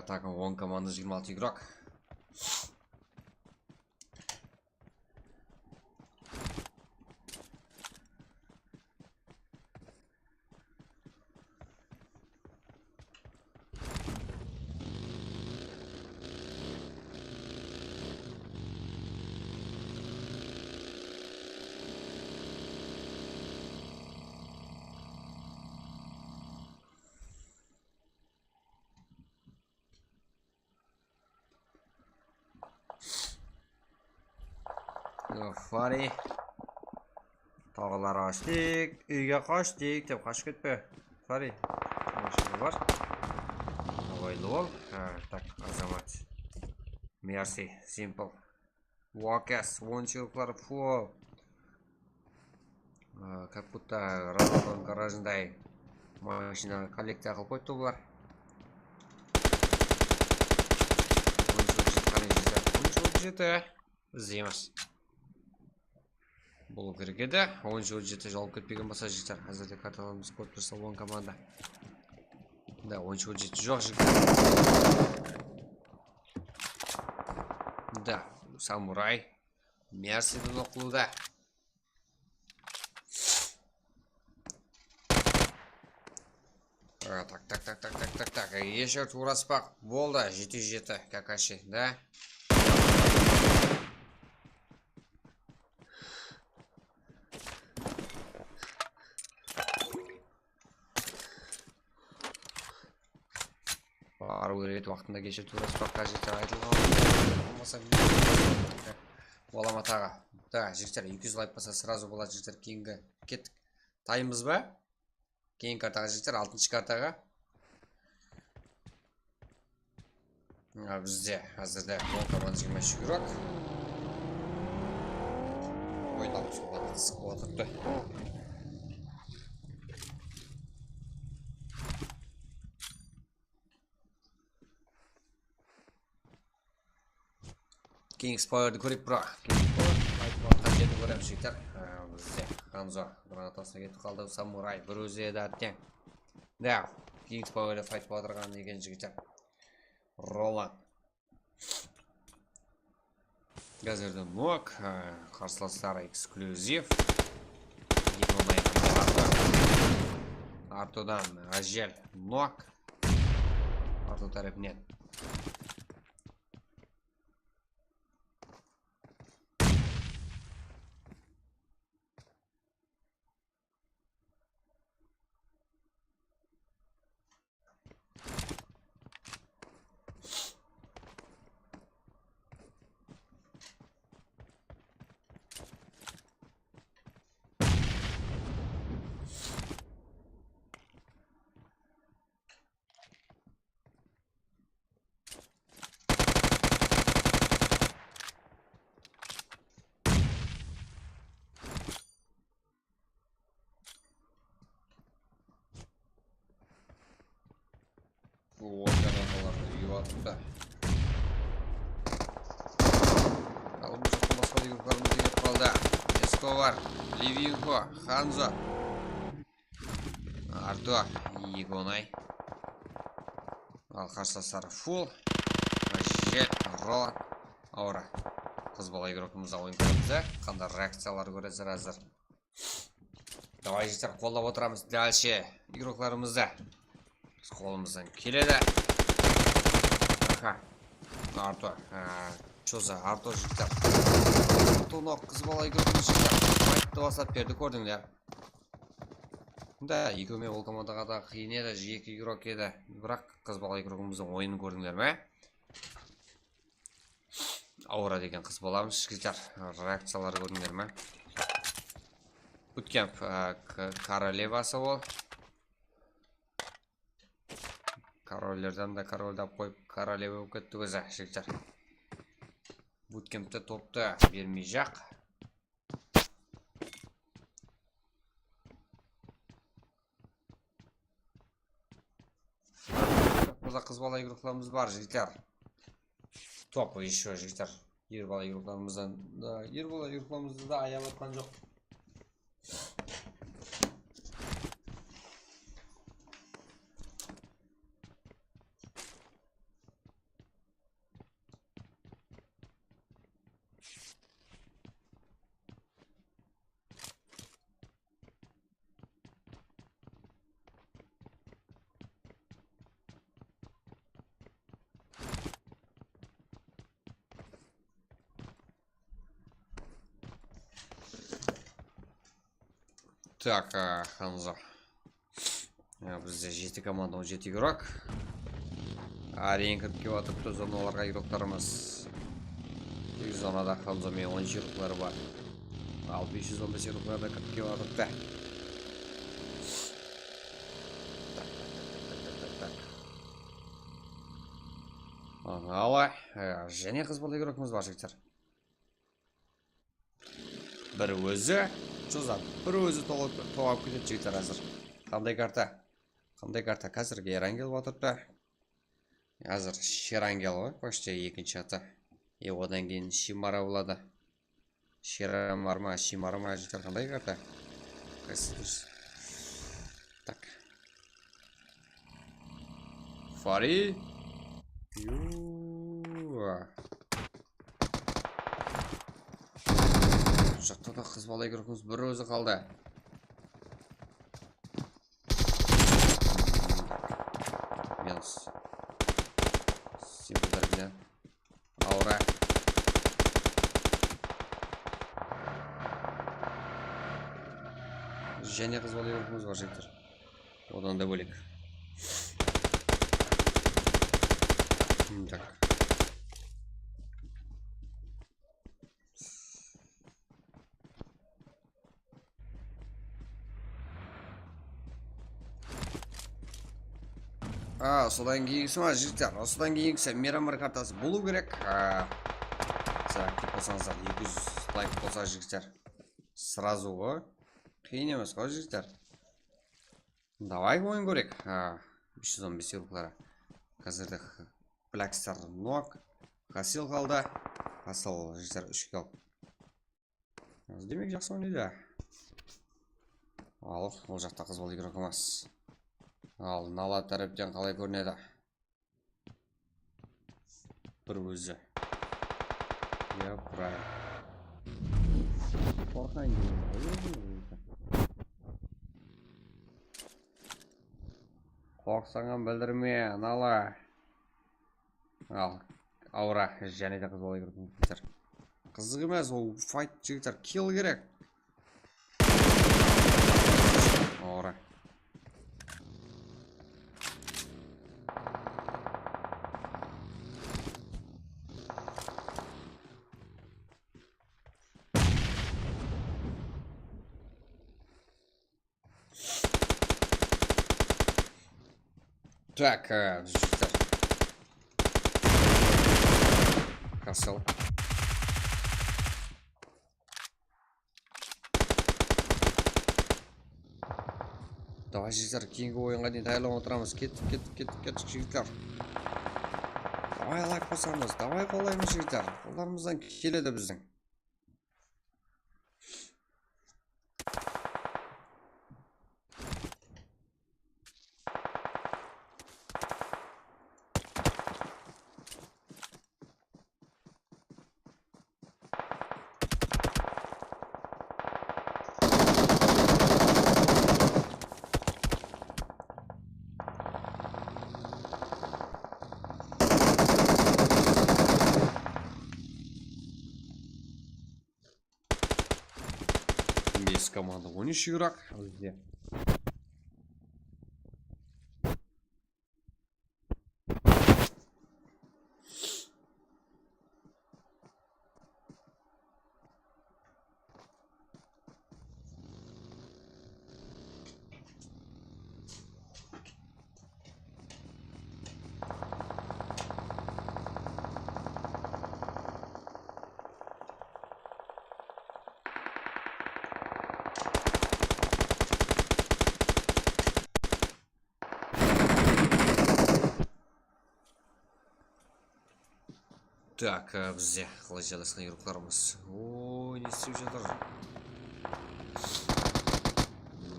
Takım on komanda, jigirma altı igrok. Fari. Tawǵalar ashtıq, úyge qashtıq dep qashıp ketpe. Fari. Mashina bar. Abaylı bol. Ha, tak, Azamat. Mercy, Simple. Wakas, on yılqlar full. Как будто Ronaldodıń garajınday mashina kollekciya qılıp qoyıptı bular. On jeti, qáne jeti, on jeti. Izleymiz. Bul kirgedi. On jeti jol ketpegen bolsa, jigitler. Házirde kartalarımız kórip tursa, on komanda. Da, on jeti joq, jigitler. Da, Samuray. Mercydi noqlıwda. Tak, tak, tak. Esher tuwraspaq. Boldı, jeti jeti, Kakashi, da? Barıw kerek edi waqtında, keshe tuwraspaqqa jete aytılǵan. Bolmasa, bolama taǵı. Da, jigitler, eki júz layk bolsa, srazu boladı, jigitler, keyingi kettik. Taymız ba? Keyingi kartaǵa, jigitler, altınshı kartaǵa. Mına bizde házirde on komanda, jigirma úsh igrok. Oynap, sıqıp atırıptı. Kings Powerdi kóreyik, bro. Kings Power, aytıp atqan jerdi kóremiz, jigitler. Aa, bizde Hanzo granatasına ketip qaldı, Samuray bir ózi edi, átteń. Da, Kings Powerdi fayt batırǵan eken, jigitler. Roland. Házirde nok, e, qarsılasları eksklyuziv. Eki onay komanda. Artodan Ajel nok. Arto tárepinen. Organlardı uyıp atıptı. Al, bul jaqta basqa da gruppalarımız kelip qaldı. Escobar, Livinko, Hanzo, Arto, Igonay. Al, qarsılaslar full. Jet, Roland, Aura. Qız bala igrokımızda oyın kóremiz de. Qanday reakciyalar kóresiz házir? Davay, jigitler, qollap otıramız dálshe igroklarımızdı. Biz qolımızdan keledi. Aha. Arto. Ha, Choza, Arto, jigitler. Arto, mınaw qız bala igrokımız, jigitler. Fayttı baslap berdi, kórdińler. Da, ekewime ol komandaǵa da qıyın edi, eki igrok edi. Biraq qız bala igrokımızdıń oyının kórdińler me? Aura degen qız balamız, jigitler, reakciyalar kórdińler me? Bootcamp, e, k-, korolevası ol. Korollerden de korol dep qoyıp, koroleva bolıp ketti ózi, jigitler. Bootcampte toptı bermeyjaq. Burada qız bala igroklarımız bar, jigitler. Top ещё, jigitler. Er bala igroklarımızdan da, er bala igroklarımızdı da ayap atqan joq. Так, a, Hanzo. Ya, bizde jeti komanda, on jeti igrok. Áreyin kirip kelip atırıptı zonalarǵa igroklarımız. Tek zonada Hanzo menen on igrokları bar. Al, bes júz on bes igrokları da kirip kelip atırıptı. Tak, tak, tak, tak, tak, tak. Aha, ala, e, jáne qız bala igrokımız bar, jigitler. Bir ózi, Choza, bir ózi toǵıp, toǵıp ketedi, jigitler, házir. Qanday karta? Qanday karta? Házirge Erangel otırıptı. Házir Sherangel ǵoy, почти ekinshi atı. E, odan keyin Shimara boladı. Sheram bar ma, Shimara ma, jigitler, qanday karta? Qaysı durıs? Tak. Fari. Yu. Bul jaqta da qız bala igrokımız bir ózi qaldı. Minus. Simple bir giden. Aura. Jáne qız bala igrokımız bar, jigitler. Odan da bólek. Hmm, tak. A, sodan keyingisi ma, jigitler? Sodan keyingisi Miramar kartası bolıw kerek. A, так, bolsańızlar, eki júz layk bolsa, jigitler. Сразу ǵoy. Qıyın emes ǵoy, jigitler. Davay, oyın kóreyik. Ha, bes júz on bes yurukları. Házirde Black Star nok. Hasil qaldı. Hasil, jigitler, úsh kill. Demek, jaqsı oynaydı. Al, ol jaqta qız bala igrok emas. Al, Nala tárepten qalay kórinedi? Bir ózi. Yapray. Qorqań deymen. Qorqsań hám bildirme, Nala. Al, Aura, jáne de qız bala kirip ketiptir. Qızıq emes, ol fight, jigitler, kill kerek. Aura. Так, e, jigitler. Hasil. Давай, Jigitler, keyingi oyınǵa deyin tayarlanıp otıramız. Kettik, kettik, kettik, kettik, jigitler. Davay, layk basamız, davay, qollaymız, jigitler. Qollarımızdan keledi biziń. Bes komanda, on úsh igrók bizde. Tak, e, bizde qalay jaylasqan igróklarımız. Oy, ne islep jatır?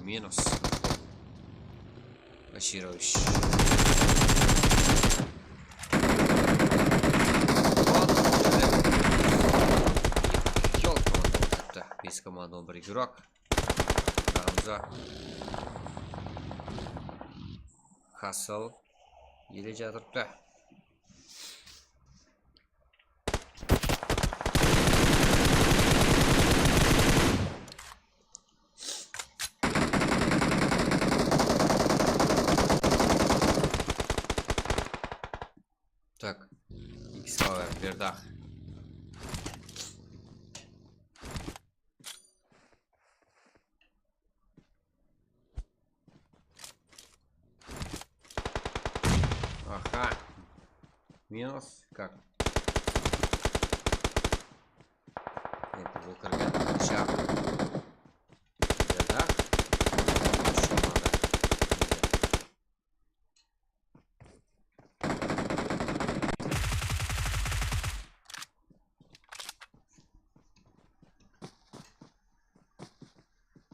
Minus. Aşirovich. Ot, yolka, bes komanda, on bir igrók. Ramza. Hasıl. Ele jatırıptı. Tak. X Power, Berdaq. Aha. Minus. Как? Endi bul kirgen. Shaq. Berdaq.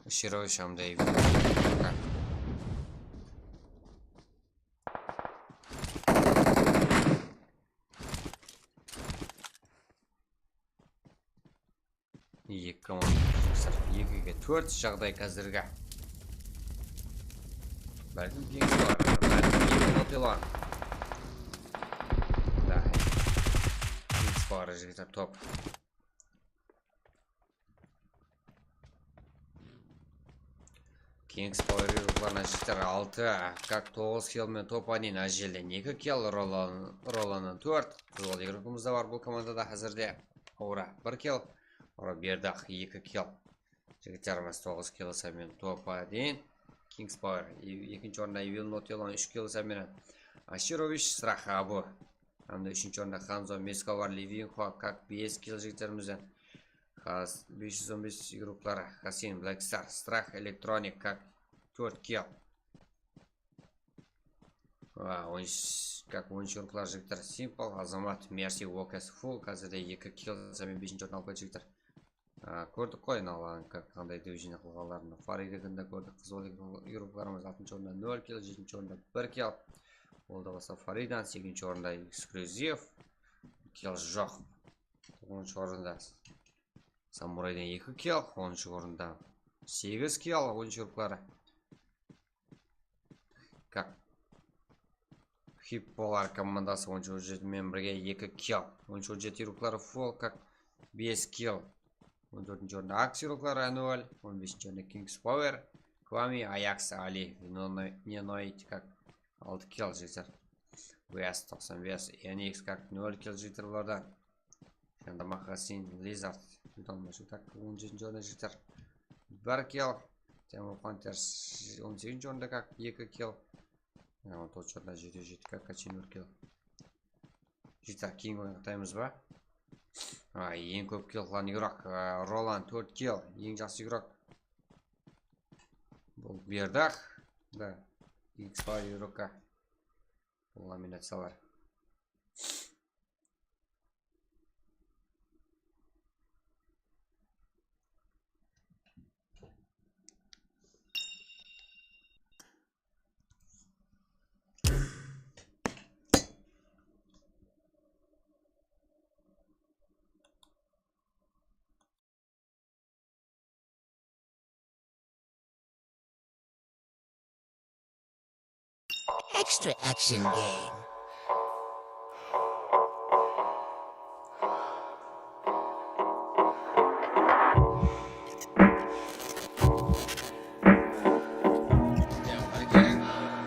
Shiro Shamdaev. Eki komanda. Ekige tórt jaǵday házirgi. Bálkim Kings bar, bálkim Evil Not Alone. Da. Kings bar, jigitler, top. Kings Power igróklarına jeter altı, Kak toǵız kill menen top один, Ajelden eki kill, Rolan, Rolannan tórt. Qızıl igrókimiz de bar bul komandada házirde. Aura bir kill, Aura Berdaq eki kill. Jigitlerimiz toǵız kill sanımen top один. Kings Power e-, ekinshi orında Evil Not Alone úsh kill sanımen. Ashirovich, Strah Abu. Hám de úshinshi orında Hanzo Meskovar Livinko, Kak bes kill jigitlerimizden. Has, bes júz on bes igrókları, Hasin, Black Star, Strah, Electronic, Kak tórt kill. Va, on úsh, Kak on úsh igrókları jigitler, Simple, Azamat, Mercy, Wokes, Full, házirde eki kill, hám besinshi orın alıp keldi jigitler. A, kórdik ǵoy, mınalardıń qa-, qanday divizion qılǵanların. Farid ekindi kórdik, qız bola igróklarımız, altınshı orında nol kill, jetinshi orında bir kill. Ol da bolsa Faridan, segizinshi orında Eksklyuziv, kill joq. Toǵızınshı orında Samuraydan eki kill, onınshı orında segiz kill, oyınshı igrókları. Kak Hippolar komandası onınshı hújjeti menen birge eki kill. Onınshı hújjet igrókları Full, Kak bes kill. On tórtinshi orında Aks igrókları nol, on besinshi orında Kings Power, Kwami, Ajax, Ali, Nenoid, Kak altı kill jigitler. West toqsan bes, Enix, Kak nol kill jigitler bulardan. Janda Makasin, Lizard, Dudon Mashutak, on jetinshi orında jigitler. Bir kill. Temur Panthers, on segizinshi orında, Kak eki kill. Yaǵnıy, on toǵızınshı orında jeti jeti, Kak Kachin bir kill. Jigitler, keyingi oyın ataymız ba? Ay, eń kóp kill qılǵan igrok, a, Roland, tórt kill, eń jaqsı igrok. Bul Berdaq, Da, X Fire Rock-a laminaciyalar. Extra action game.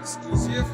Exclusive.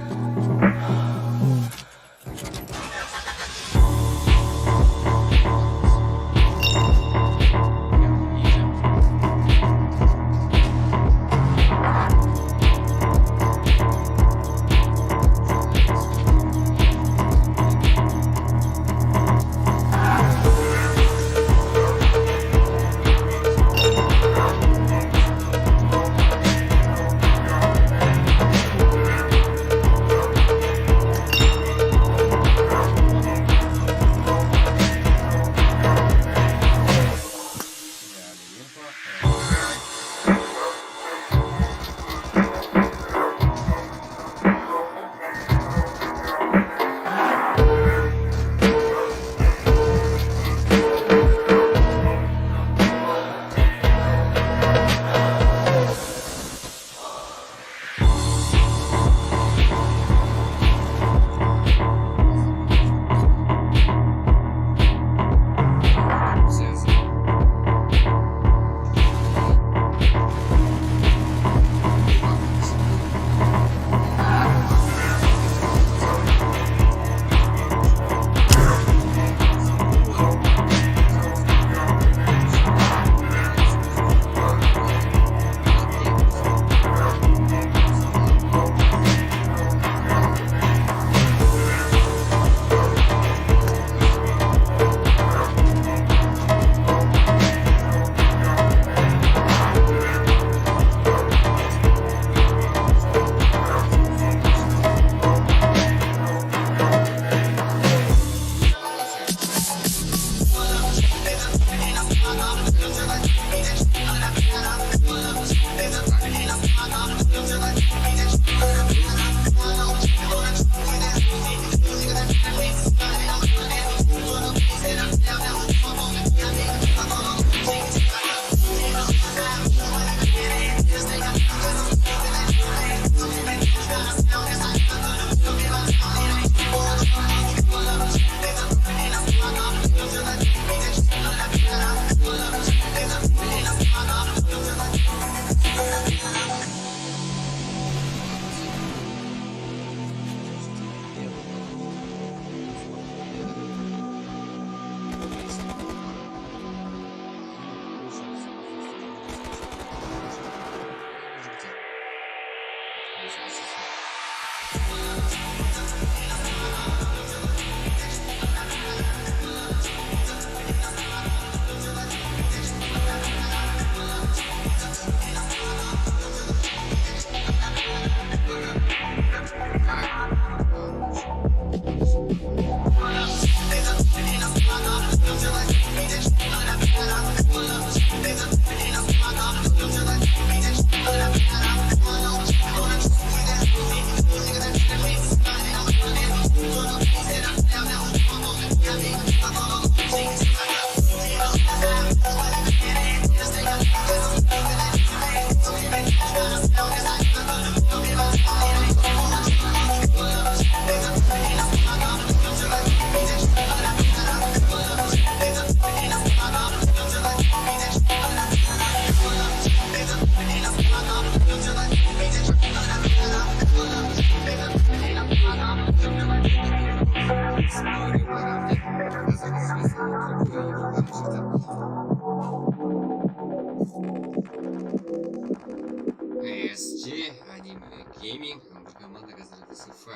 S G, Anime Gaming, hám bir komanda házir S F.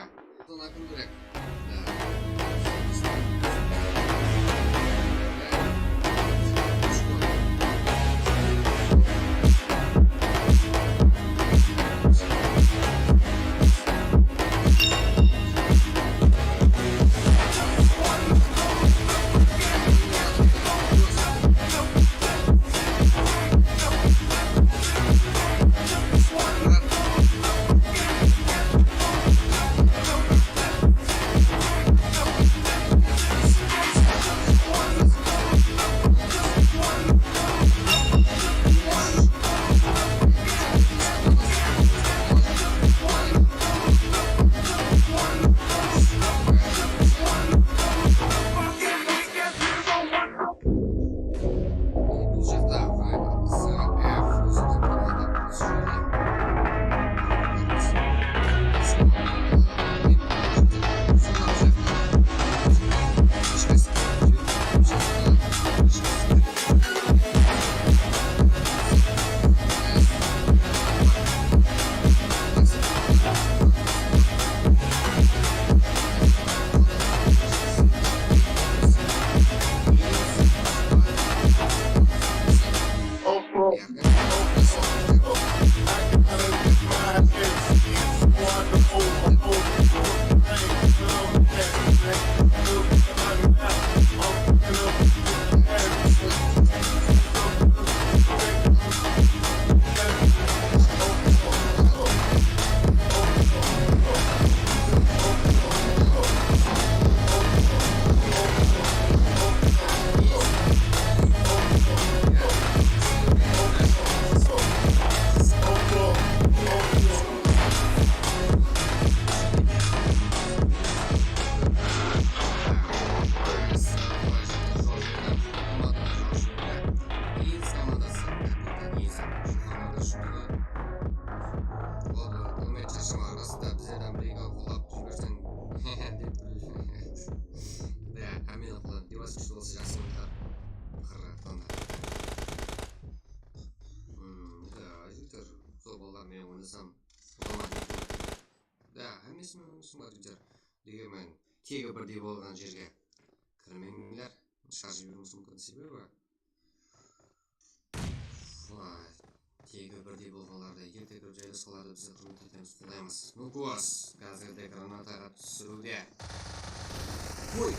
Sonda kúndirek. Degen menen, tegi birdey bolǵan jerge kirmeńler. Sharjı beriwimiz múmkin, sebebi, vay, tegi birdey bolǵanlarda erte kirip jaylasqanlardı biz húrmet etemiz, qoldaymız. Nukos házirde granataǵa túsiriwde. Oy!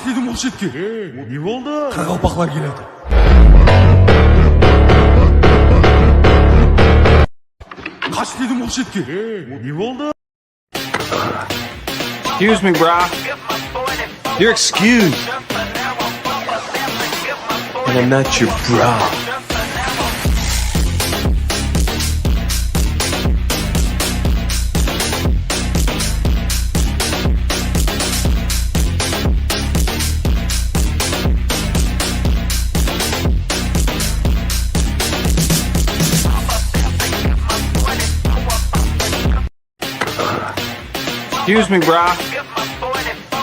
Dedim Oqshetke. Ne boldı? Qaraqalpaqlar keledi. Qash dedim Oqshetke. Ne boldı? Excuse me, bro. You're excused. And I'm not your bro. Excuse me, bro.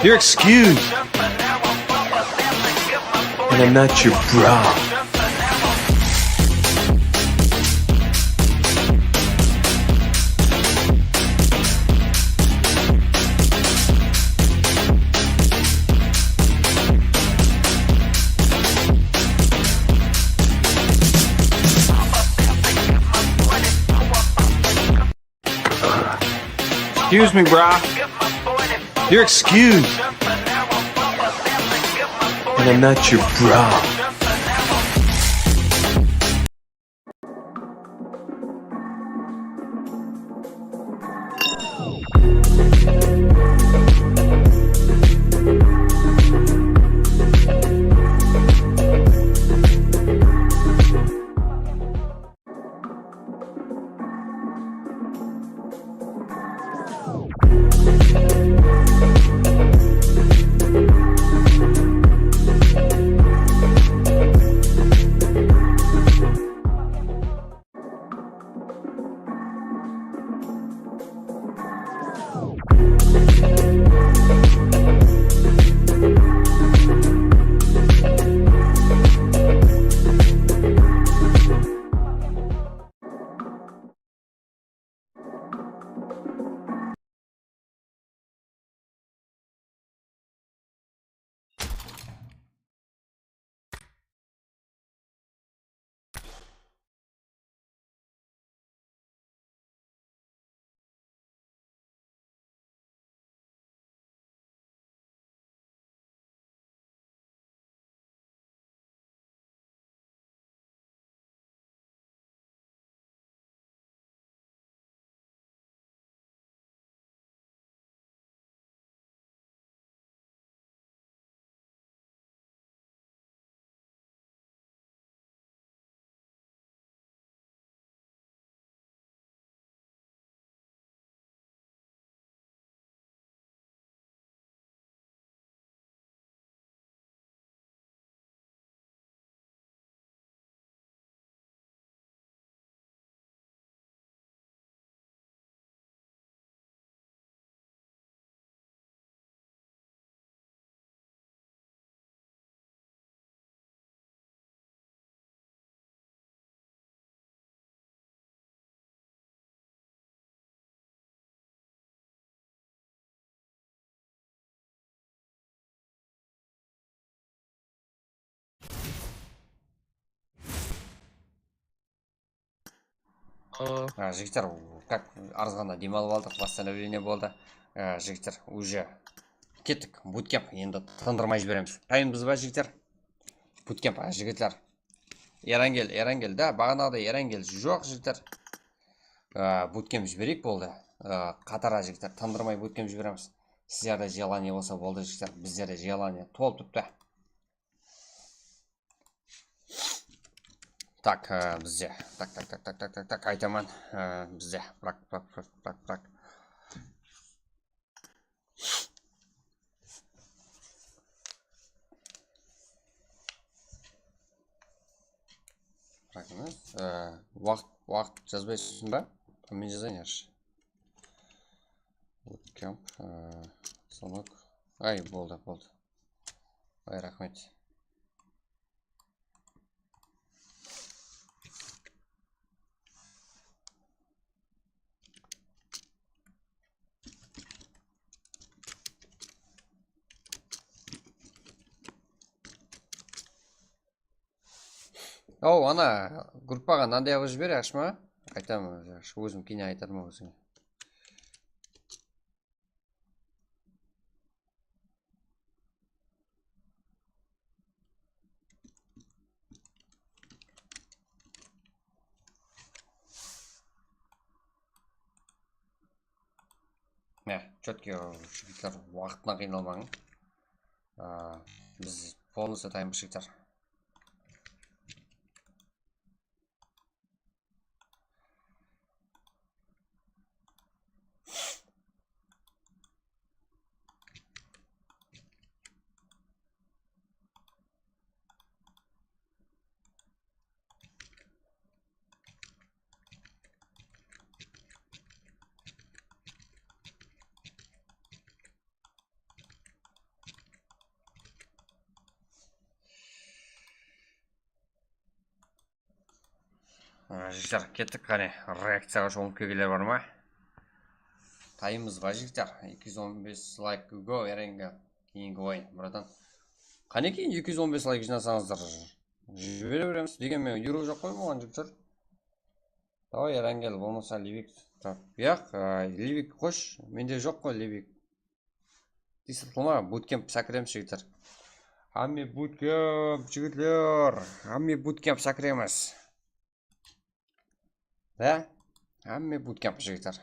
You're excused. And I'm not your bro. Excuse me, bro. You're excused. And I'm not your bro. Á, jigitler, как, arızǵanda dem alıp aldıq, восстановление boldı. Á, jigitler, уже kettik, butkemp, endi tındırmay jiberemiz. Tayınbız ba, jigitler? Butkemp, á, jigitler. Erangel, Erangel, da, baǵanaǵıday Erangel joq, jigitler. Á, butkemp jibereyik, boldı. Á, qatara, jigitler, tındırmay butkemp jiberemiz. Sizlerde желание bolsa boldı, jigitler, bizlerde желание tolıp turıptı. Так, e, bizde. Так, так, так, так, так, так, так, aytaman. E, bizde. Bırak, bırak, bırak, bırak, bırak. Bırakıńız. E, waqıt, waqıt jazbaysań ba? Men jazayın, yaqshı. Bootcamp, e, stanok. Ay, boldı, boldı. Ay, raxmet. Aw, ana, gruppaǵa mınanday qılıp jiber, yaqshı ma? Aytaman, yaqshı, ózim keyin aytarman ózińe. Mine, chetki, jigitler, waqtına qıynalmań. A, biz polnıy tayınbız, jigitler. A, jigitler, kettik, qáne, reakciyaǵa shomılıp kelgenler bar ma? Tayınbız ba, jigitler? Eki júz on bes layk, go, Erenge. Keyingi oyın, bratan. Qáne, keyin eki júz on bes layk jıynasańızlar, jibere beremiz. Degen menen yuro joq qoy buǵan, jigitler. Davay, Erenge, bolmasa Livik. Yaq, a, Livik qosh, mende joq ǵoy Livik. Diysat qılma, butkemp sákiremiz, jigitler. Hámme butkemp, jigitler. Hámme butkemp sákiremiz. Da? Hámme butkemp, jigitler.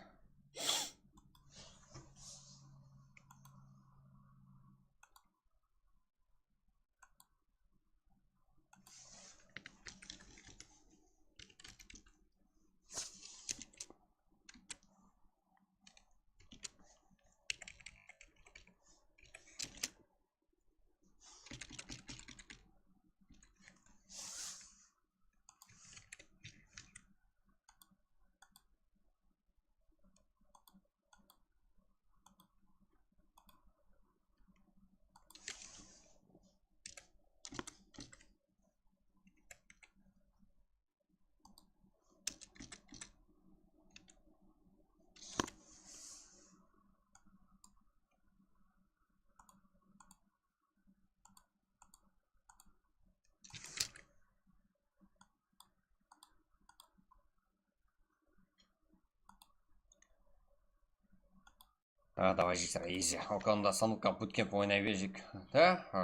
A, davay, jigitler, izi. Okonda sanukka butkemp oynay berjek. Da, a,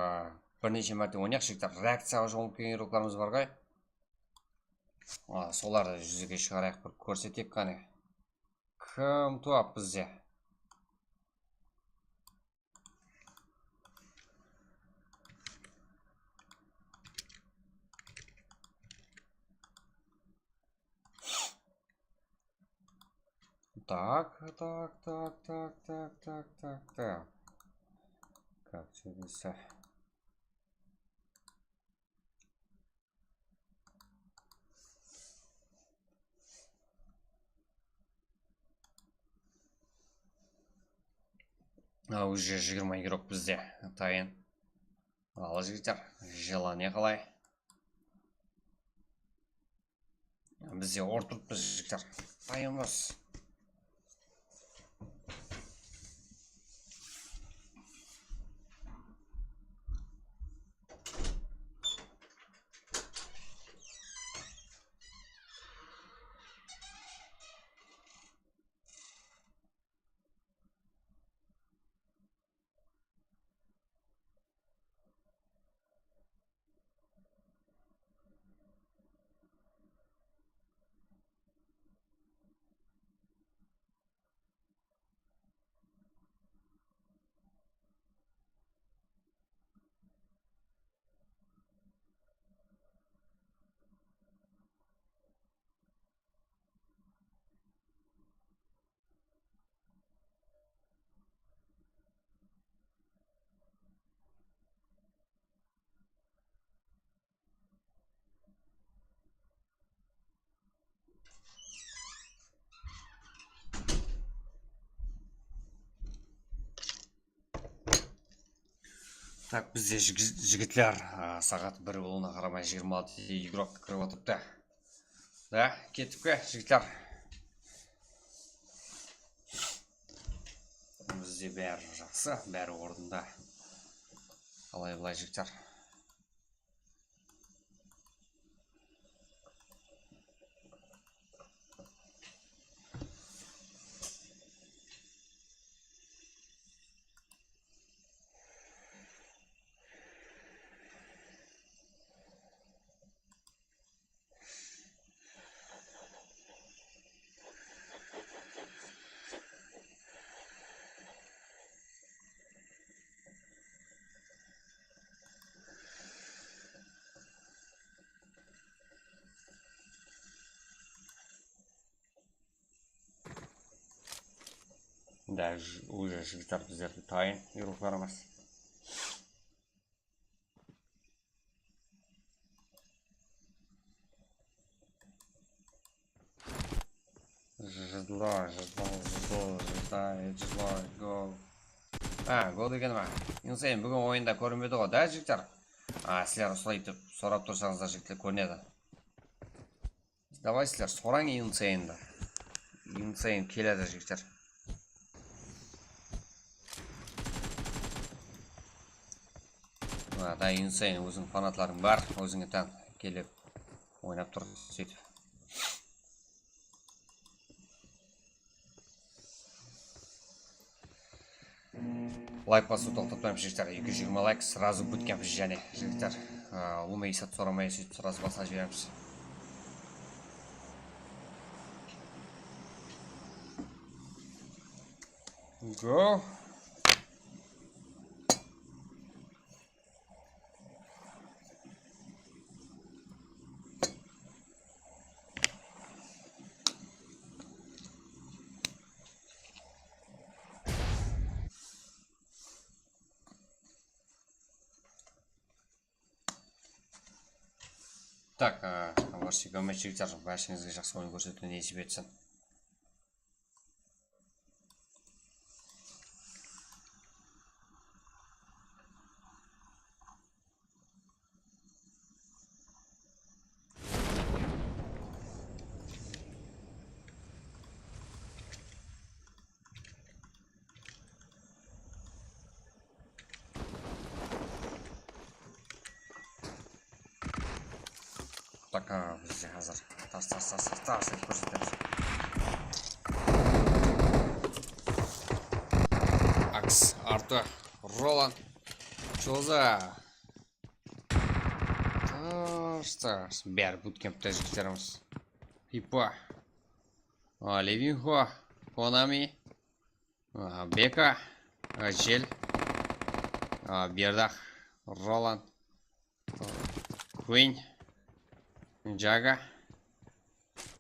bir neshe márte oynayıq, jigitler. Reakciyaǵa shomılıp kelgen uroklarımız bar ǵoy. A, solardı júzege shıǵarayıq, bir kórseteyik qáne. Kim tuwap bizde? Так, так, так, так, так, так, так, так. Как тебе са? A, уже jigirma igrok bizde tayın. Al, jigitler, желание qalay? Bizde ortırıptı, jigitler. Tayınbız. Tak, bizde jigi-, jigitler, a, saat bir bolıwına qaramay, jigirma altı igrok kirip otırıptı. Da, kettik pe, jigitler? Bizde bári jaqsı, bári ornında. Qalay, bılay, jigitler? Даже уже jigitler bizlerge tayın, yurıqlarımız. Jızlo, jızlo, jızlo, jızlo, jızlo, gol. Ha, gol degen ma? Insane, búgin oyında kórinbedi ǵoy da, jigitler. A, sizler usılay etip sorap tursańızlar, jigitler, kórinedi. Davay, sizler sorań Insane'di. Insane keledi, jigitler. Mına da Insane, óziń fanatlarıń bar, ózińe tán kelip oynap tur sóytip. Layk basıwdı toqtatpaymız, jigitler. Eki júz jigirma layk, srazu bootcampimiz jáne, jigitler. A, ulıwma esap soramay, sóytip srazu baslap jiberemiz. Go. Tak, a, Varshiy Gomez, jigitler, bársheńizge jaqsı oyın kórsetiw nesip etsin. Taka bizde házir tas, tas, tas, tas, tas etip kórsetemiz. Aks, Artur, Roland, Joza. Tas, tas, bári butkempte jigitlerimiz. Hipa. A, Levinho, Konami. A, Beka, a, Jel, a, Berdaq, Roland, a, Queen, Jaga,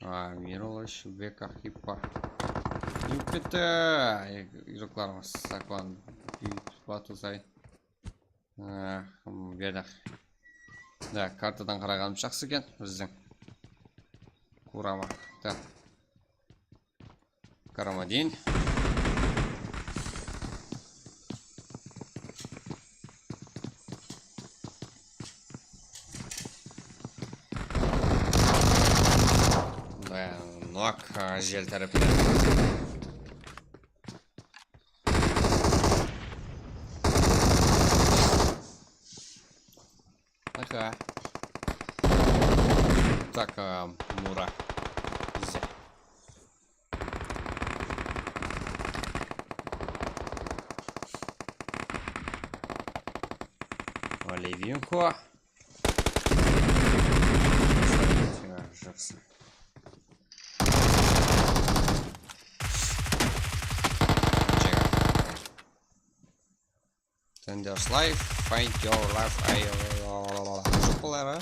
a, Mirolich, Beka, Hippa. Yurip ketti. Yurıqlarımız, Sakon, Batu, Say. A, Berdaq. Da, kartadan qaraǵanımız jaqsı eken bizdiń. Kurama. Da. Karamadin. Nok, a, Jel tárepinen. Aha. Tak, a, Mura. Bizde. Levinko. Jaqsı. Sende life, find your life, ay, joq bolar, a?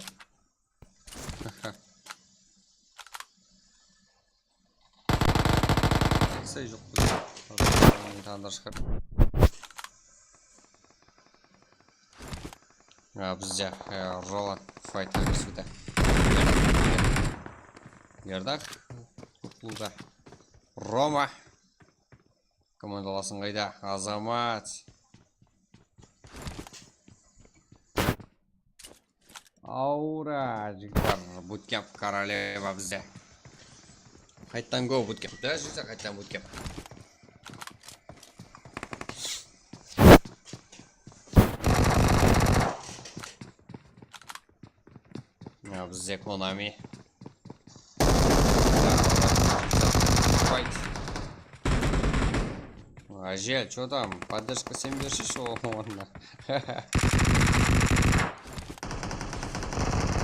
Say joq. Tandır shıǵar. A, bizde, e, Roland fighter bizde. Berdaq, Kutluda. Roma. Komandalasıń qayda? Azamat. Aura, jigitler, bootcamp koroleva bizde. Qayttan go bootcamp. Da, jigitler, qayttan bootcamp. Ya, bizde Konami. Fight. Ajel, что там? Поддержка sen bershi shu onda.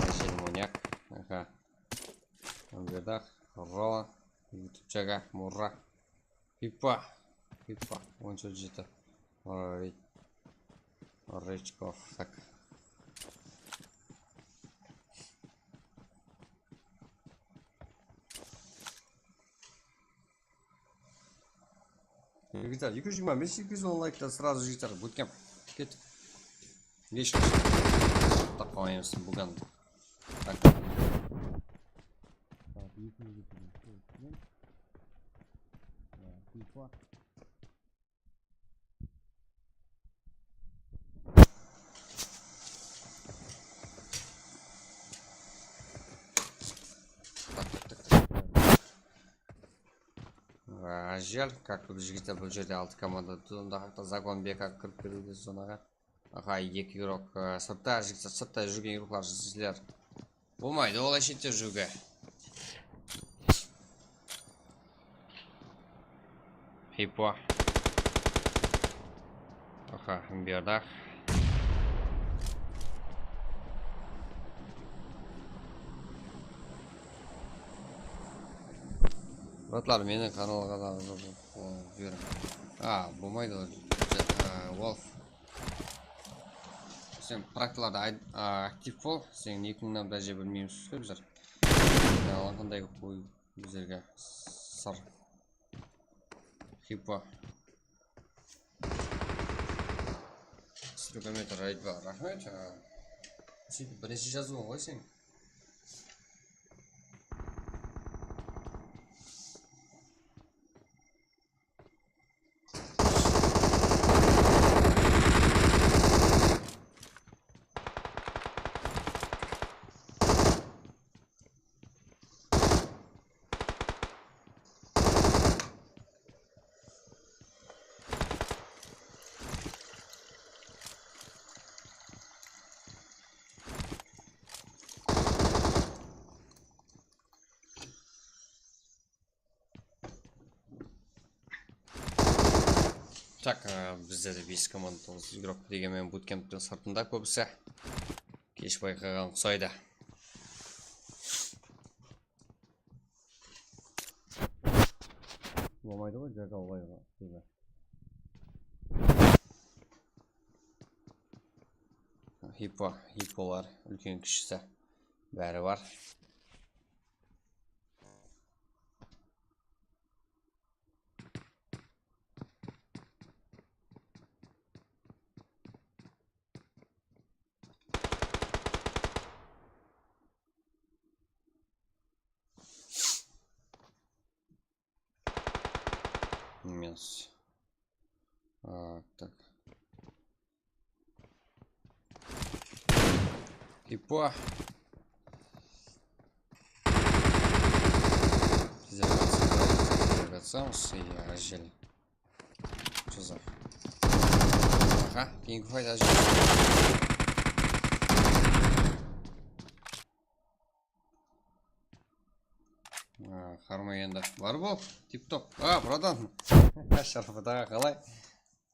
Ajel Munyak. Aha. Berdaq, Roland, YouTube Jaga, Murra. Hippa. Hippa. On jeti. Rit-, Richkov. Tak. Jigitler, eki júz jigirma bes, eki júz on laykta srazu jigitler, bootcamp. Kettik. Hesh qashan. Tap qalmaymız, bugan. Tak. Ájel, kak jigitler, bul jerde altı komanda. Onda haqta Zagon Beka kirip ketiwde zonaǵa. Aha, eki igrok, e, sırtta, jigitler, sırtta júrgen igroklar sizler. Bolmaydı olay shette júriwge. Hipo. Aha, berdi. Bratlar, meniń kanalǵa da jiberiń. A, bolmaydı ol. A, Wolf. Sen praktalarda ay-, a, aktiv bol. Seniń nikińdi da bilmeymiz bizler. Yalan qanday qoy bizlerge sır. Hipo. Strugometr aytpa, raxmet. A, sóytip birinshi jazıwıń ǵoy sen. Tak, e, bizde de bes komanda, toǵız igrok degen menen bootcamptiń sırtında kóbisi. Kesh bayqaǵan qusaydı. Bolmaydı ǵoy, jaga olayǵa. Hipo, hipolar, úlken kishisi. Bári bar. Minus. A, tak. Hipo. Tezirek atsamız, tezirek atsamız, ya, ájel. Jazar. Aha, keyingi fayt ájel. A, Harma endi. Bar bol, tip-top. A, bratan. Sharafat aǵa, qalay?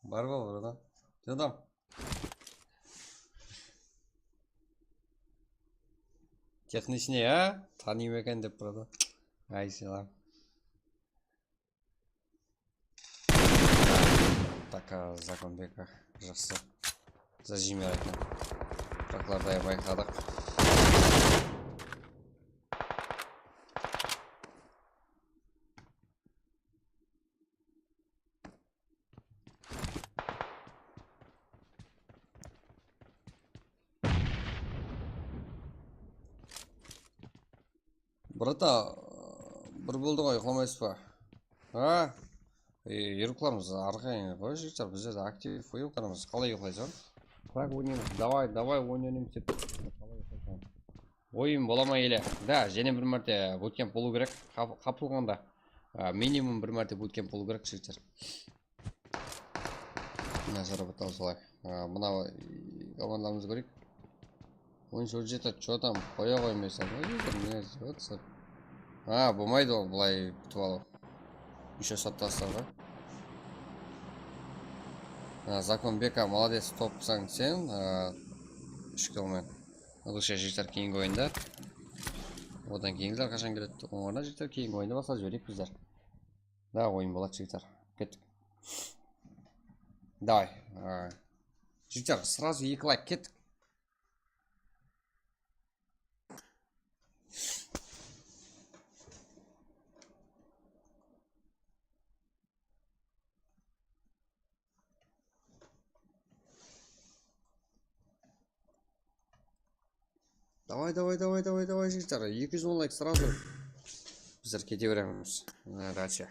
Bar bol, bratan. Jadam. Texnichniy, a? Tanıyma eken dep, bratan. Ay, salam. Taka, Zakonbeka, jaqsı. Zajimler eken. Praklarda bayqadıq. Brata, bir boldı ǵoy, uyıqlamaysız ba? Ha? E, yurıqlarımız arqayın ǵoy, jigitler, bizler de aktiv, uyıqlarımız. Qalay uyıqlaysız? Tak oynaymız, davay, davay, oynaymız dep. Qalay uyıqlaysız? Oyın bola ma ele? Da, jáne bir márte bootcamp bolıw kerek, qap-, qapılǵanda. A, minimum bir márte bootcamp bolıw kerek, jigitler. Mına, zarabattan solay. A, mına, e, komandamızdı kóreyik. Oyun sózjeti, что там, qoya qoymaysań. Oy, ne izdevаться. A, bolmaydı ol, bılay kútip alıw. Ещё sattı aslarǵa. A, Zakonbeka, молодец, topsań sen, a, úsh kill menen. Lúkshi jigitler keyingi oyında. Odan keyingiler qashan keledi? Ońardan jigitler keyingi oyında baslap jibereyik bizler. Da, oyın boladı, jigitler. Kettik. Davay. A, jigitler, srazu eki layk, kettik. Davay, davay, davay, davay, davay, jigitler. Eki júz on layk сразу. Bizler kete beremiz. Mına, дальше.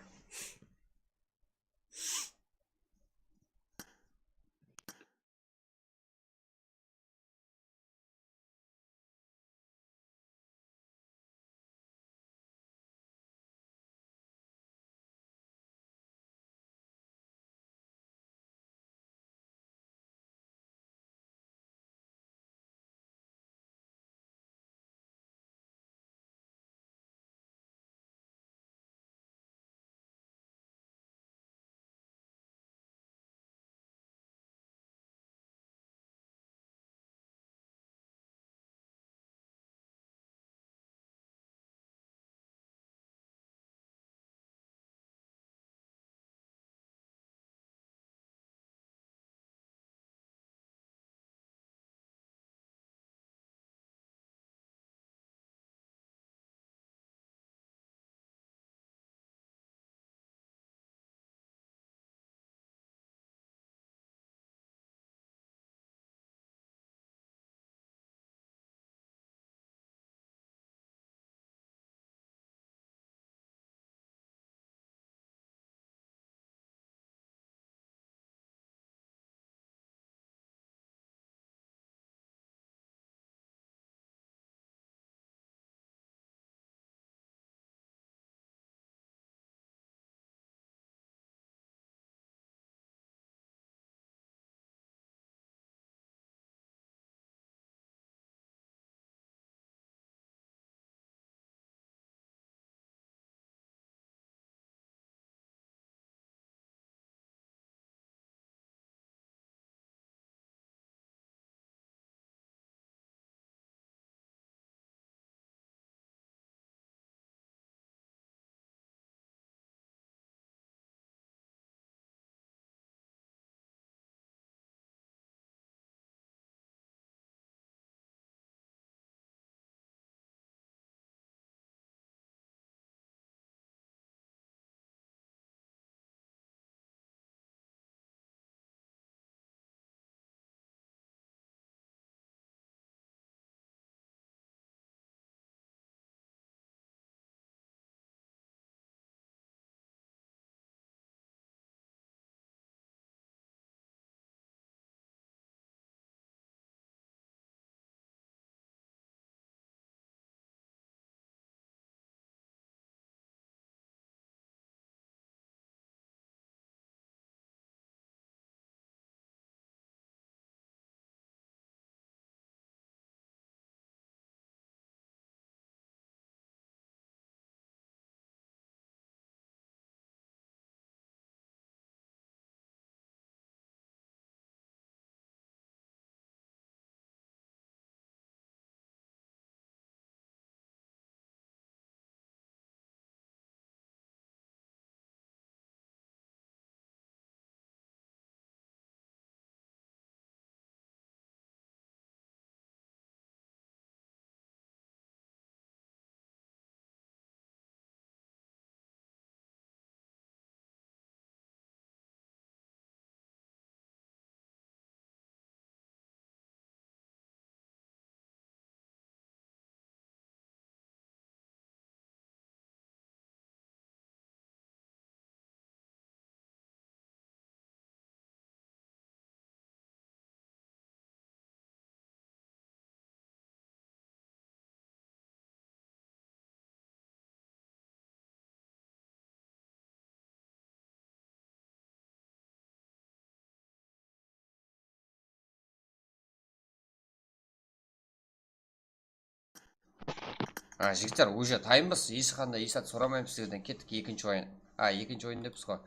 A, jigitler, уже tayınbız, hesh qanday esat soramaymız sizlerden. Kettik ekinshi oyın. A, ekinshi oyın deppiz ǵoy.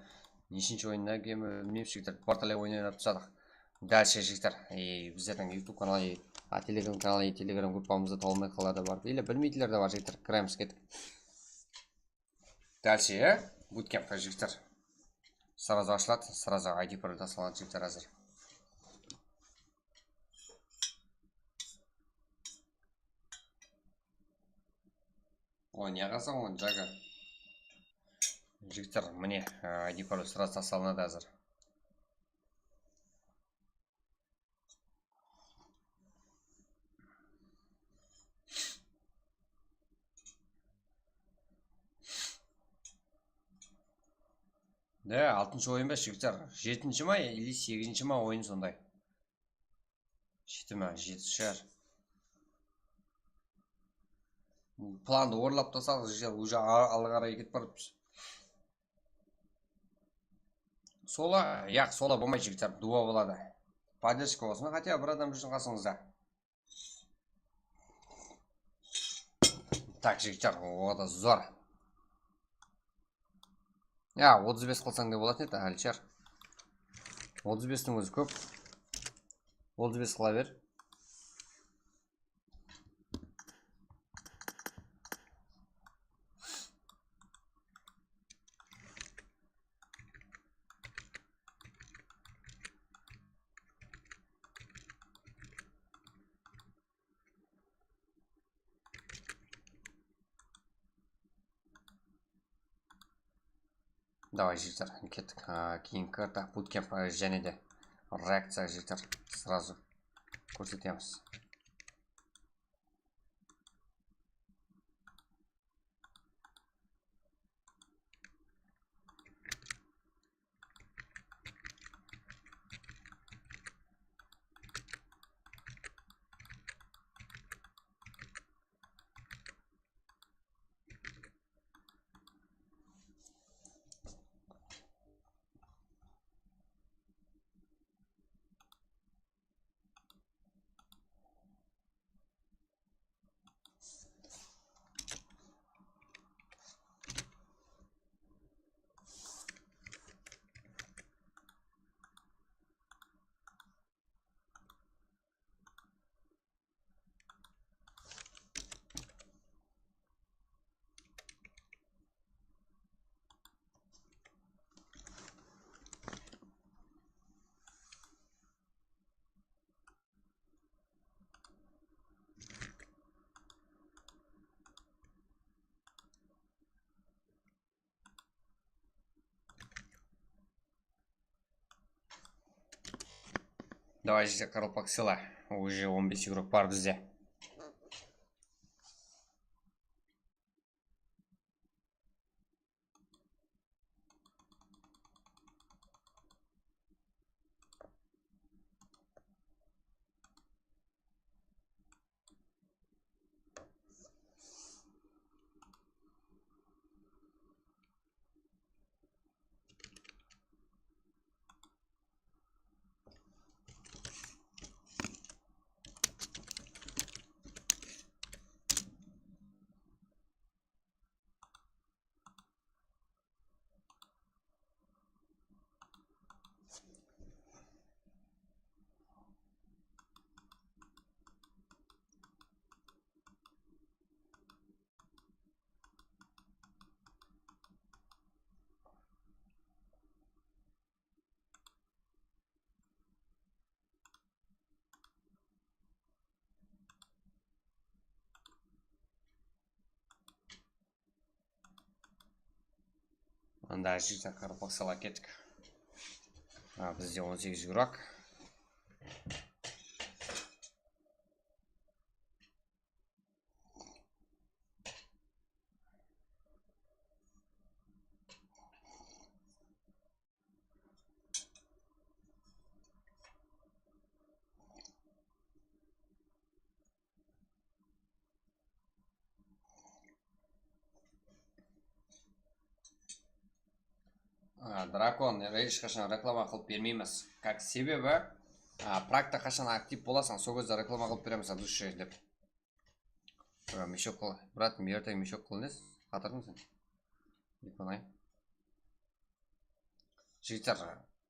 Neshinshi oyında ekenin bilmeymiz, jigitler. Portalay oynap tasladıq. Дальше, jigitler, e, bizlerdiń YouTube kanalı, a, Telegram kanalı, Telegram gruppamızda tawılmay qalǵanlar da bar. Ele bilmeydiler de bar, jigitler. Kiremiz, kettik. Дальше, e? Bootcamp, jigitler. Сразу ashıladı, сразу I D parol taslanadı, jigitler, házir. Oy, ne qılsań onı, Jaga? Jigitler, mine, e, I D parol сразу taslanadı házir. Ya, altınshı oyın ba, jigitler? Jetinshi ma, ili segizinshi ma oyın sonday? Jeti ma, jeti shıǵar. Plandı orınlap tasladık, jigitler, уже a-, alǵa qaray ketip baratırmız. Solo, yaq, solo bolmaydı, jigitler, duo boladı. Podderjka bolsın, хотя bir adam júrsin qasıńızda. Tak, jigitler, o da zor. Ya, otız bes qılsań da bolatın edi, Alishar. Otız bestiń ózi kóp. Otız bes qıla ber. Davay, jigitler, kettik. A, keyingi karta, bootcamp, a, jáne de reakciya, jigitler, сразу kórsetemiz. Давай, jigitler, qaraqalpaq sıyla. Уже on bes igrok bar bizde. Anda jigitler, qaraqalpaq sıyla kettik. A, bizde on segiz igrok. A, Drakon, hesh qashan reklama qılıp bermeymiz. Как, sebebi, a, prakta qashan aktiv bolasań, sol gezde reklama qılıp beremiz, от души dep. Brat, mishok qıl, brat, erteń mishok qıl, ne? Qatırdıń sen. Dep qoyayın. Jigitler,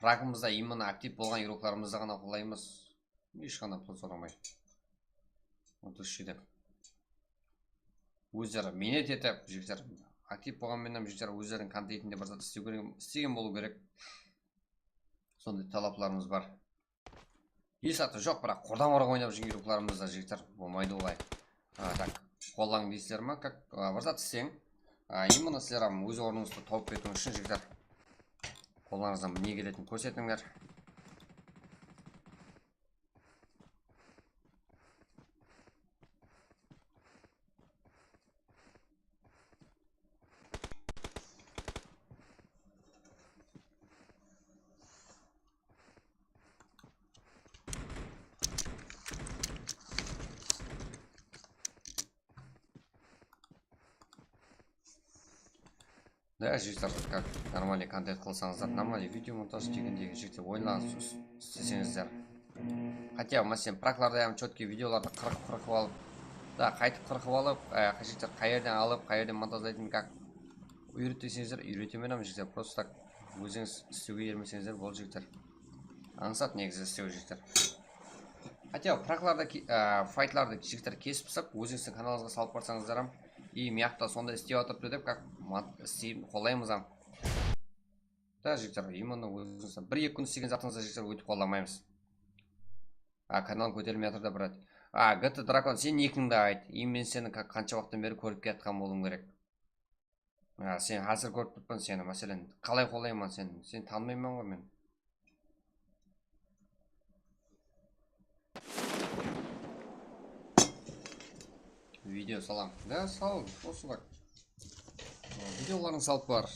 pragımızda именно aktiv bolǵan igroklarımızdı ǵana qollaymız. Hesh qanday pul soramay. От души dep. Ózleri miynet etip, jigitler, aktiv bolǵan menen jigitler ózleriniń kontentinde bir zat islew kerek, islegen bolıw kerek. Sonday talaplarımız bar. Esatı joq, biraq qurdan-quraq oynap júrgen igroklarımız da, jigitler, bolmaydı olay. A, tak, qollań deysizler ma? Как, a, bir zat isleń. A, именно sizler hám óz ornıńızdı tawıp ketiw ushın, jigitler, qollarıńızdan ne keletin kórsetińler. Da, jigitler, как нормальный kontent qılsańızlar, нормальный video montaj degendegi jigitler oyınlarıńızdı is-, isleseńizler. Хотя, máselen, praklarda hám чёткий videolardı qırıp-qırıp alıp, da, qaytıp qırıp alıp, e, jigitler, qayerden alıp, qayerden montajlaytın, как úyret deseńizler, úyretemen hám, jigitler, просто так ózińiz islewge ermeseńizler, boldı, jigitler. Ańsat negizi islew, jigitler. Хотя praklarda ki-, e, faytlardı, jigitler, kesip tasap, ózińizdiń kanalıńızǵa salıp barsańızlar hám, и mıyaqta sonday islep atırıptı dep, как isleyip qollaymız hám. Da, jigitler, именно ózińizdiń bir-eki kún islegen zatıńızdı, jigitler, óytip qollamaymız. A, kanal kóterilmey atır da, brat. A, G T Drakon, sen nikińdi ayt. И men seni qa-, qansha waqıttan beri kórip kiyatqan bolıwım kerek. A, sen házir kórip turıppan seni, máselen, qalay qollayman seni? Seni tanımayman ǵoy men. Video salam. Da, sal, osı bak. Videolarıń salıp bar.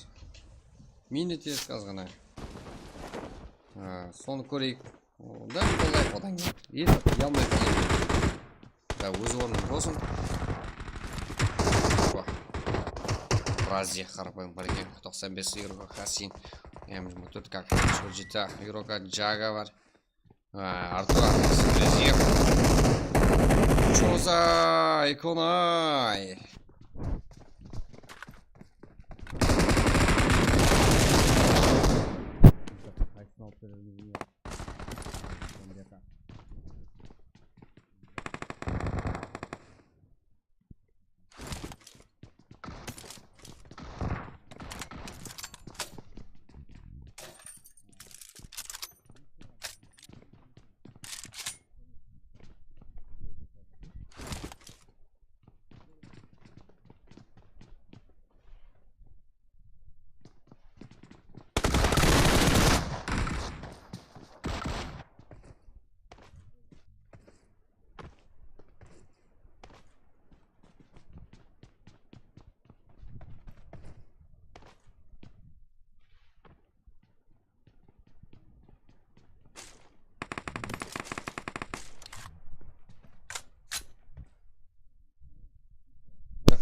Meni tez azǵana. Ha, sonı kóreyik. Da, qollay qodan keyin. Endi uyalmay qollay. Da, óz ornında bolsın. Wah. Razıya qarapayım bar eken. Toqsan bes Iroka Hasin. M jigirma tórt, как, jigirma jeti Iroka Jaga bar. Ha, Artur, Rezek. Choza, Ikonay. Qaysısın alıp bererimiz bilmey.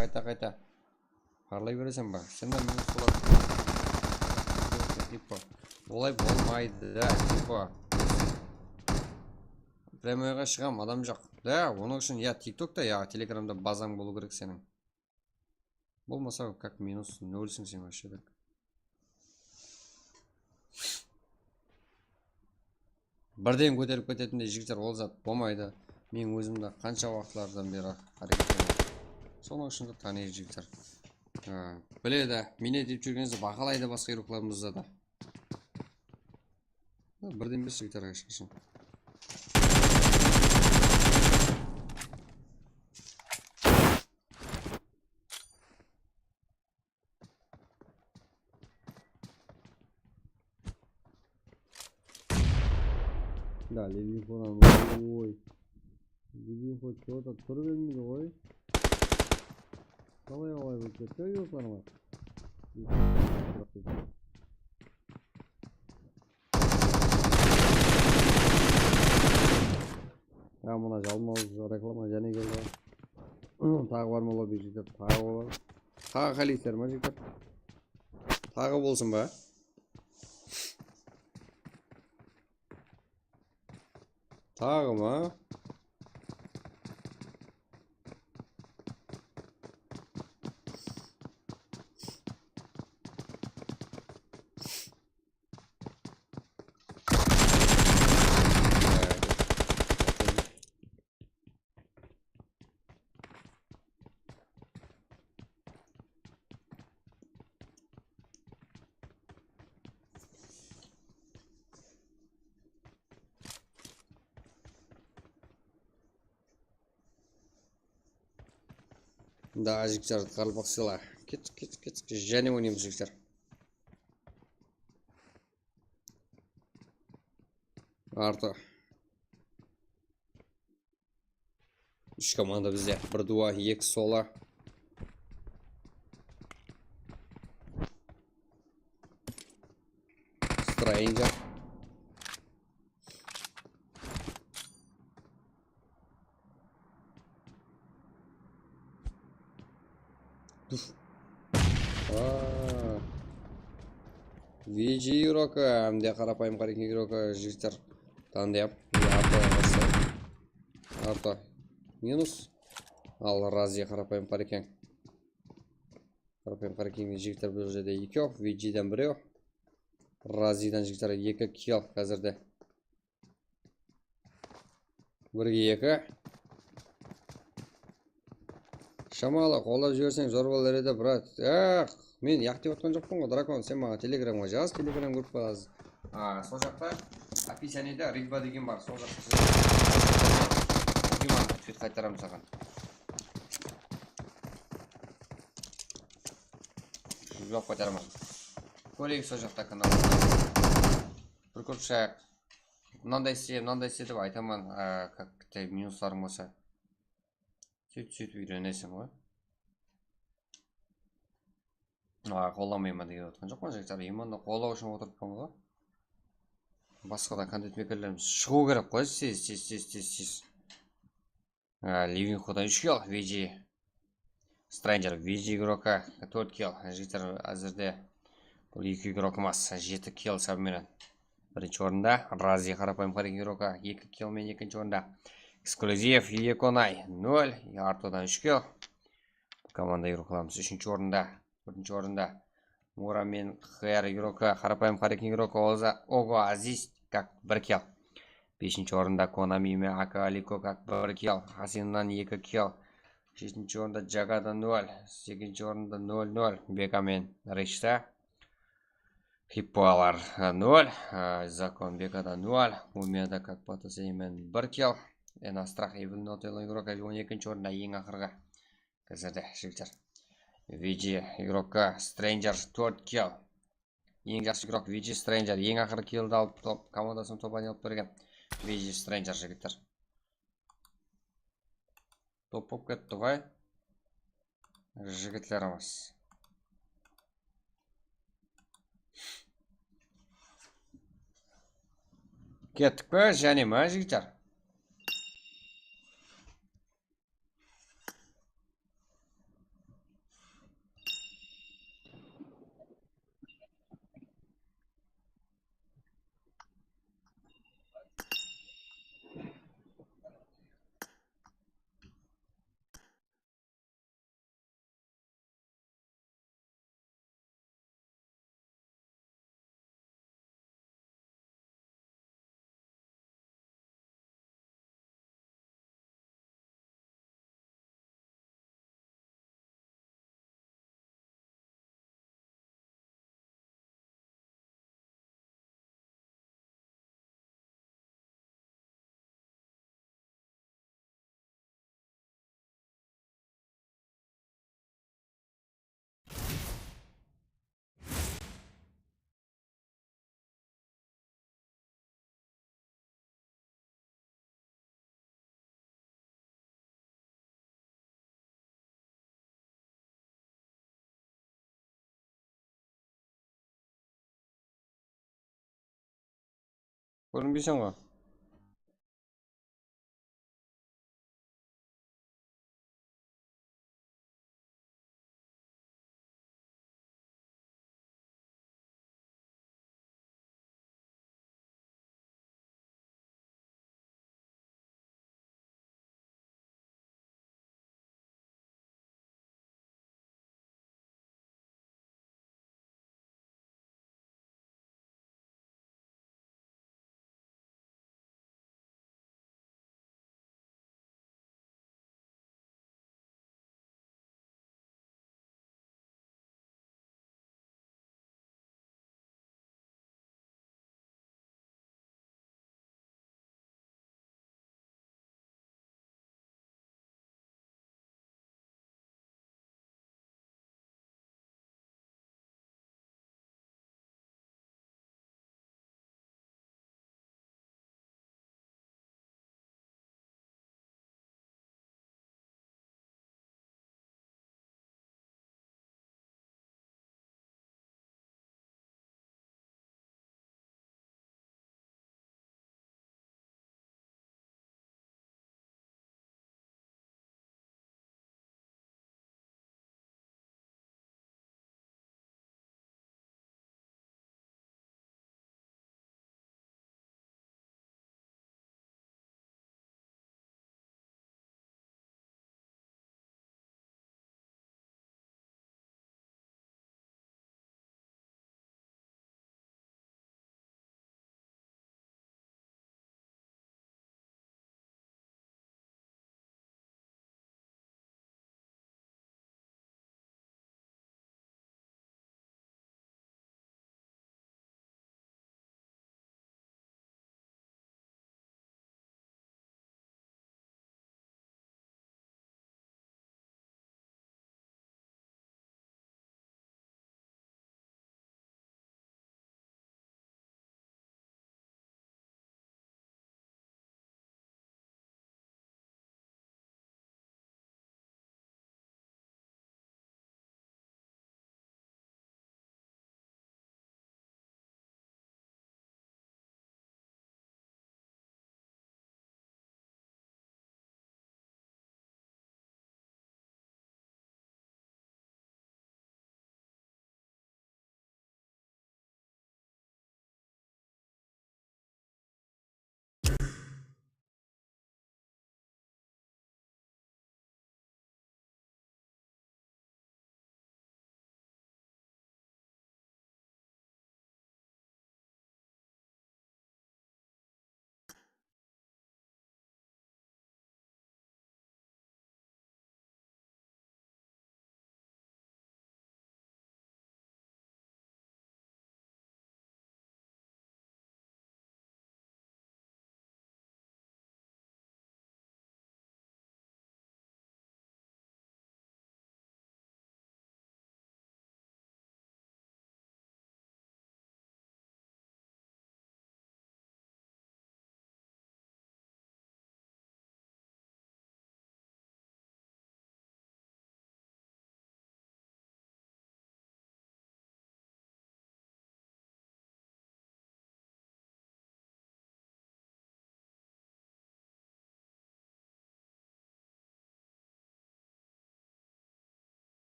Qayta, qayta. Parlay bereseń ba? Sen de minus boladı. Tipa. Olay bolmaydı, tipa. Прямойǵa shıǵam, adam joq. Da, onıń ushın, ya, TikTokta, ya, Telegramda bazań bolıw kerek seniń. Bolmasa, как minus nolseń sen вообще так. Birden kóterip ketetindey jigitler, ol zat bolmaydı. Men ózim de qansha waqıtlardan beri háreket etemen. Sonıń ushın da tanıydı jigitler. Ha, biledi, men ne dep júrgenimizdi bahalaydı basqa iruqlarımızda da. Birden bes jigitler eshkishim. Da, Levinxodan, oy. Levinxo чё-то turıp bermeydi ǵoy. Qalay, qalay bolıp ketti, yoqlarma. Ya, mına jalmawız reklama jáne keldi. Taǵı bar ma, lobby jigitler? Taǵı bolar. Taǵı qáleysiz ma, jigitler? Taǵı bolsın ba? Taǵı ma? Da, jigitler, qaraqalpaqsılar. Kettik, kettik, kettik. Jáne oynaymız, jigitler. Artı. Úsh komanda bizde. Bir duo, eki solo. Stranger. Duf. Aa. Viji igroka, hám de qarapayım Qareken igroka, jigitler. Tanıp, Arto qarsı. Arto minus. Al, Razi qarapayım Qareken. Qarapayım Qarekenniń jigitler bul jerde ekew, Vijiden birew. Razidan jigitler eki kill házirde. Birge eki. Shamalı, qollap jiberseń, zor bolar edi, brat. Ax, men yaq dep atqan joqpan ǵoy, Drakon, sen maǵan Telegramǵa jaz, Telegram gruppalası. A, sol jaqta описаниеде Rigba degen bar, sol jaqta. Rigba, tweet qaytaramın saǵan. Juwap qaytaraman. Kóreyik sol jaqta kanal. Bir kórip shayıq. Mınanday iste, mınanday iste dep aytaman, a, как-то minuslarıń bolsa. Sóytip, sóytip úyreneseń ǵoy. A, qollamayman dep otqan joqpan, jigitler. Именно qollaw ushın otırıppan ǵoy. Basqadan kontent mekerlerimiz shıǵıw kerek ǵoy, tez, tez, tez, tez, tez. A, Living Hudan úsh kill, Viji. Stranger, Viji igroka, tórt kill. Jigitler, házirde bul eki igrok emas, jeti kill sabı menen birinshi orında. Razi, qarapayım Qareken igroka, eki kill menen ekinshi orında. Eksklyuziv, Yekonay, nol, Artodan úsh kill. Komanda igroklarımız úshinshi orında, tórtinshi orında. Muramen, Xer igroka, qarapayım Qareken igroka, Oza, Ogo, Aziz, как bir kill. Beshinshi orında Konami me Aka Aliko, как bir kill. Hasinnan eki kill. Jetinshi orında Jagada nol. Segizinshi orında nol nol. Beka men Rishta. Hippolar nol. A, Zakon Bekada nol. Mumiyada, как Pataseymen bir kill. Enastrah Evil Not Yellow igroka on ekinshi orında, eń aqırǵı. Házirde, jigitler. Viji igroka, Stranger, tórt kill. Eń jaqsı igrok Viji Stranger, eń aqırı killdi alıp, top, komandasına top aylanıp bergen. Viji Stranger, jigitler. Top bolıp ketti ǵoy, jigitlerimiz. Kettik pe, jáne ma, jigitler? Kórinbeyseń ǵoy.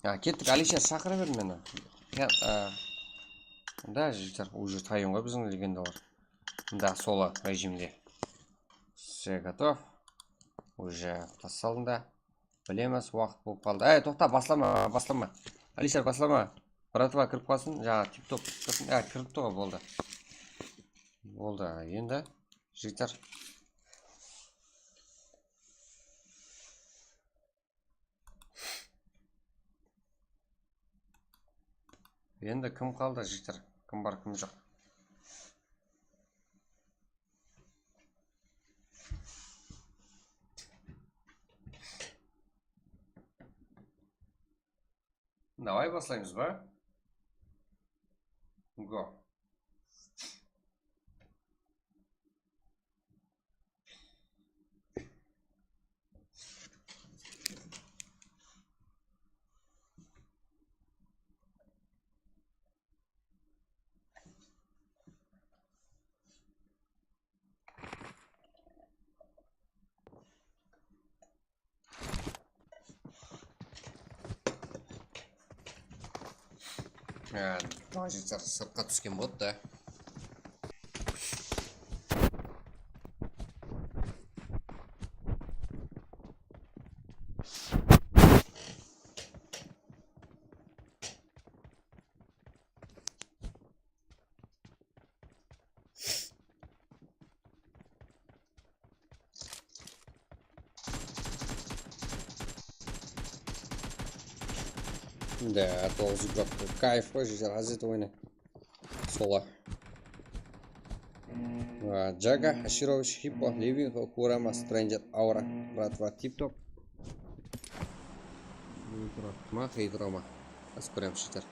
Ya, kettik, Alisher, shaqıra ber meni. Ya, a, da, jigitler, уже tayın ǵoy biziń legendalar. Da, solo rejimde. Все готов. Уже tas salındı. Bilemiz, waqıt bolıp qaldı. Ey, toqta, baslama, baslama. Alisher, baslama. Bratva kirip qalsın, jańa tip-top kirip qalsın. Ya, kiripti ǵoy, boldı. Boldı, endi, jigitler. Endi kim qaldı, jigitler? Kim bar, kim joq? Davay, baslaymız ba? Go. Ha, jigitler, sırtqa túsken boldı da. Da, toǵız ibrat. Kayf ǵoy, jigitler, házir oyna. Sola. A, Jaga, Ashirovich, Hippo, Living, Kurama, Stranger, Aura, bratva, tip-top. Ma, qıytırama. Házir kóremiz, jigitler.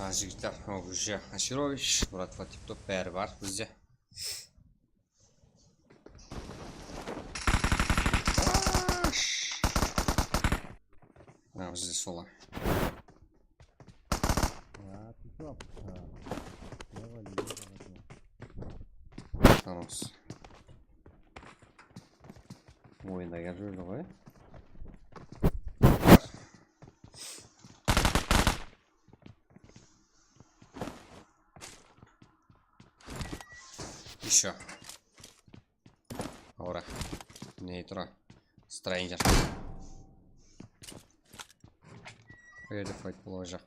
Ha, jigitler, o, уже Ashirovich, bratva, tip-top, bári bar bizde. Ha, bizde solar. Ha, tip-top. Ha. Хорош. Oyında gel júrdi ǵoy. Еще. Aura. Ne tura? Stranger. Qayerde fight bolajaq?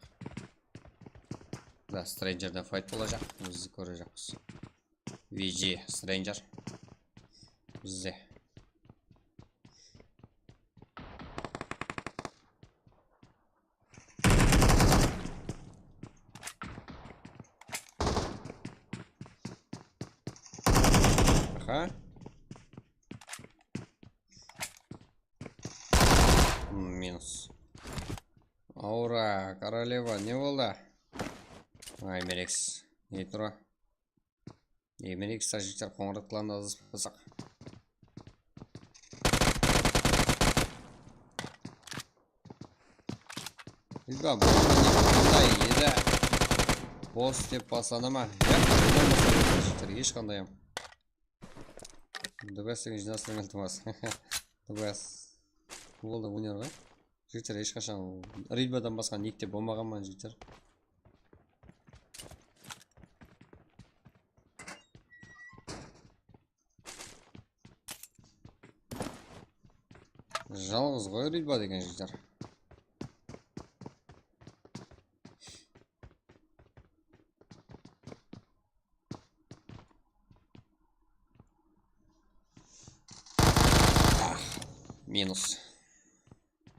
Da, Strangerden fight bolajaq. Bizdi kórejaqpız. V G, Stranger. Bizde. Aha. Hmm, minus. Aura, Koroleva, ne boldı? Ay, Merex. Ne tura? Emelik stajistler qońıratlarında azıspasaq. Bilba, bu qanday edi? Bos dep baslana ma? Yaq, bilmem, stajistler, hesh qandayam. Dubes degen jınaslıq iltimas. Dubes. Boldı, winner ǵoy. Jigitler, hesh qashan Ridbadan basqa nikte bolmaǵanman, jigitler. Jalǵız ǵoy Ridba degen jigitler. Ah, minus.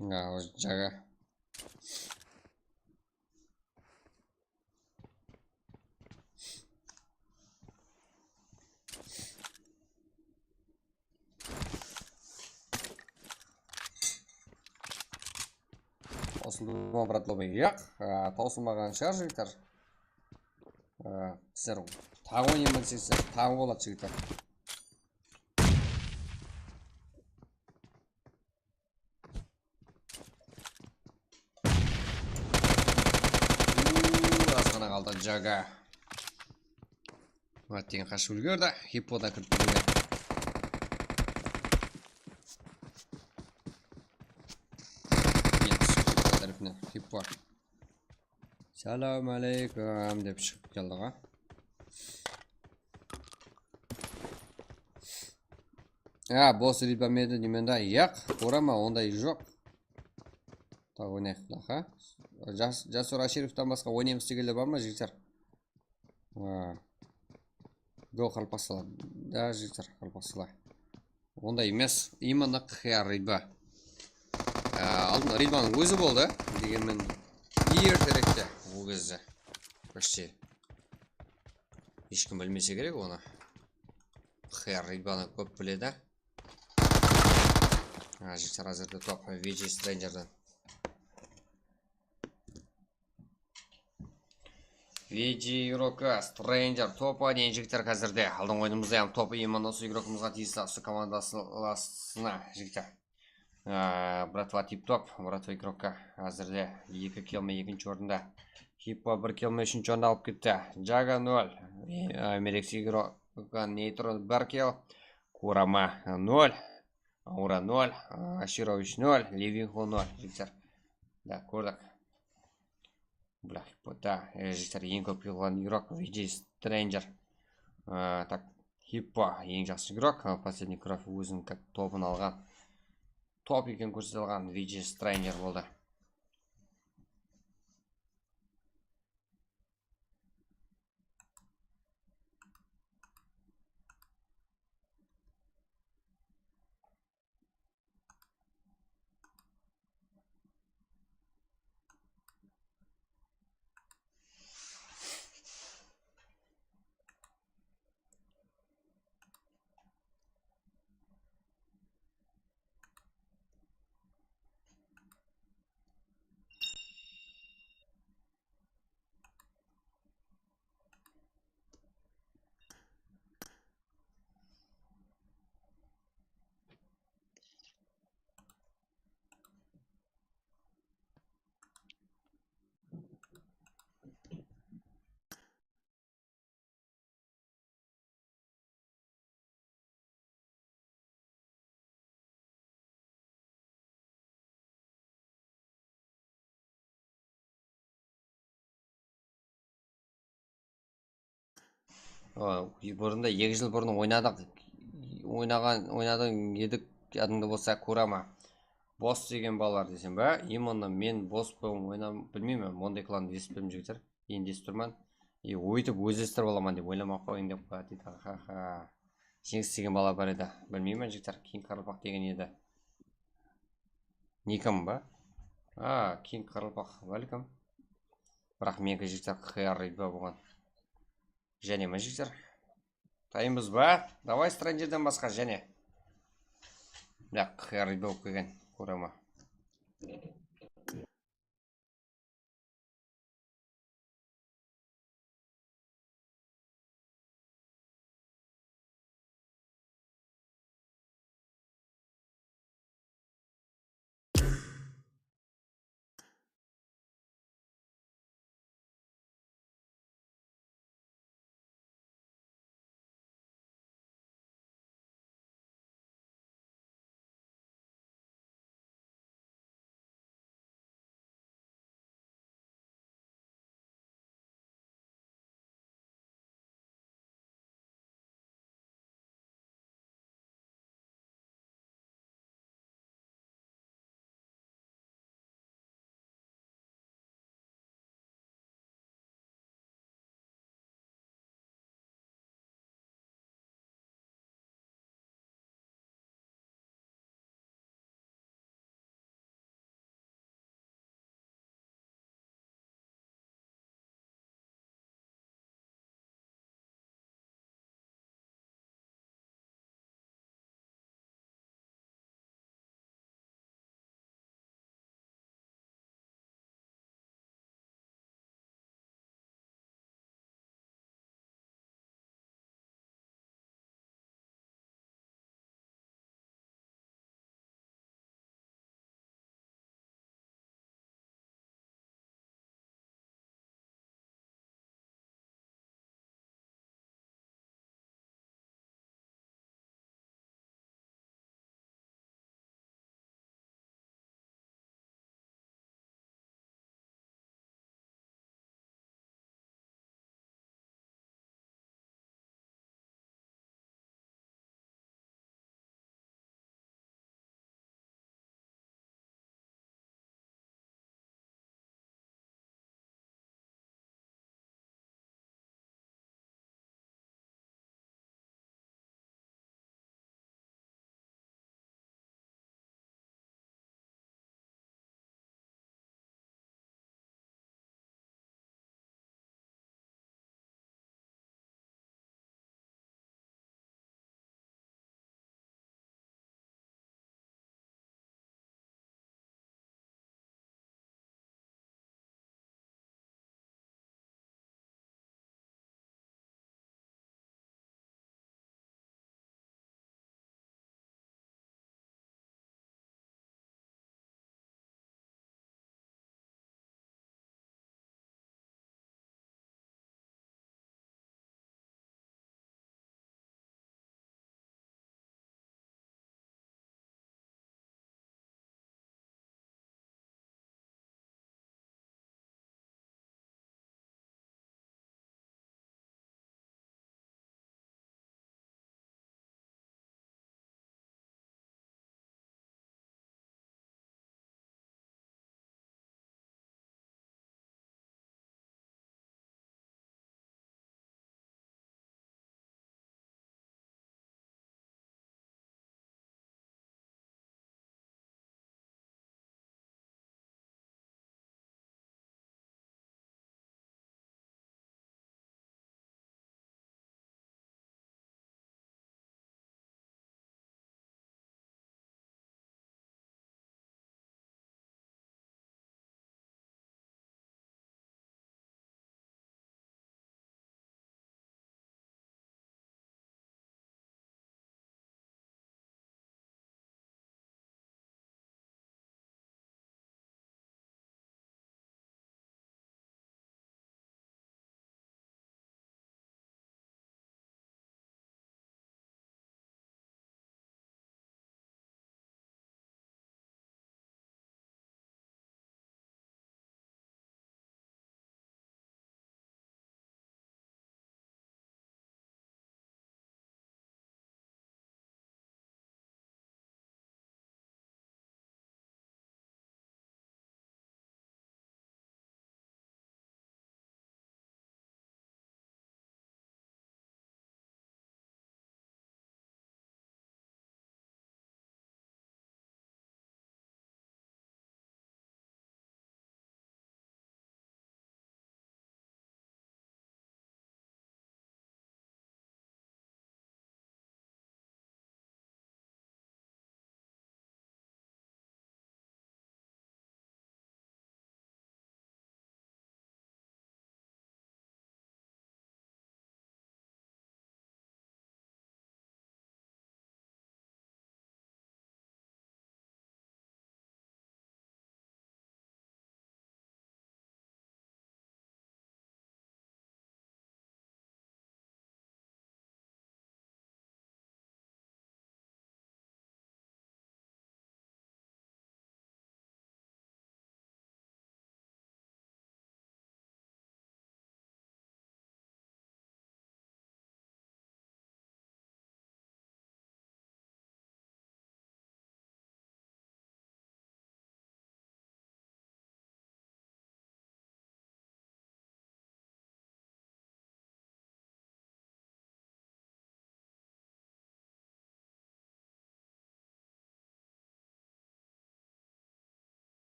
Nga, o jaǵa. Tawsıldı ma, bratloba? Yaq, a, tawsılmaǵan shıǵar, jigitler. A, sizler taǵı oynayman desezler, taǵı boladı, jigitler. Uuu, azǵana qaldı, Jaga. Áttegen qashıp úlgerdi. Hippodan kirip keldi. Hippo. Salam aleykum dep shıǵıp keldi ǵo. Ya, boss riba medi nemende? Yaq, kóreme, onday joq. Tak, oynayıq, ha? Jas-, Jasur Ashirovtan basqa oynaymız degenler bar ma, jigitler? Ha. Go, qaraqalpaqsılar. Da, jigitler, qaraqalpaqsılar. Onday emes, именно Q R riba. Á, aldın ribanıń ózi boldı, degenmen, erterekte, ol gezde. Почти. Hesh kim bilmese kerek onı. Q R ribanı kóp biledi. Á, jigitler, házirde top V G Strangerden. V G igrokka Stranger topı deyin jigitler házirde. Aldın oyınımızda hám topı именно usı igrokımızǵa tiyisli, usı komandalasına jigitler. Aa, bratva tip top, bratva igrokka házirde eki kill me ekinshi orında. Hippo bir kill me úshinshi orında alıp ketti. Jaga nol. Ee, Mereks igrokka Neytro bir kill. Kurama nol. Aura nol. Ashirovich nol. Livinho nol. Jigitler. Da, kórdik. Blah, da, e, jigitler, eń kóp yıǵılǵan igrok V G Stranger. A, tak, Hippo eń jaqsı igrok, a, последний кровь óziniń как topın alǵan. Top eken kórsetip alǵan V G Stranger boldı. O, burında, eki jıl burın oynadıq. Oynaǵan, oynadıń edik, yadıńda bolsa, Kurama. Boss degen balalar desem ba? Именно men boss bolıp oynap bilmeymen, onday klandı esitpedim, jigitler. Endi esitip turman. E, óytip ózlestirip alaman dep oylamay-aq qoyıń dep qoyadı deydi. Ha, ha. Jeńis degen bala bar edi. Bilmeymen, jigitler. Keyin qaraqalpaq degen edi. Nikim ba? A, King Qaraqalpaq, welcome. Biraq meniki jigitler Q R riba bolǵan. Jáne me, jigitler? Tayınbız ba? Davay, Strangerden basqa jáne. Biraq Q R riba bolıp kelgen, kóreme.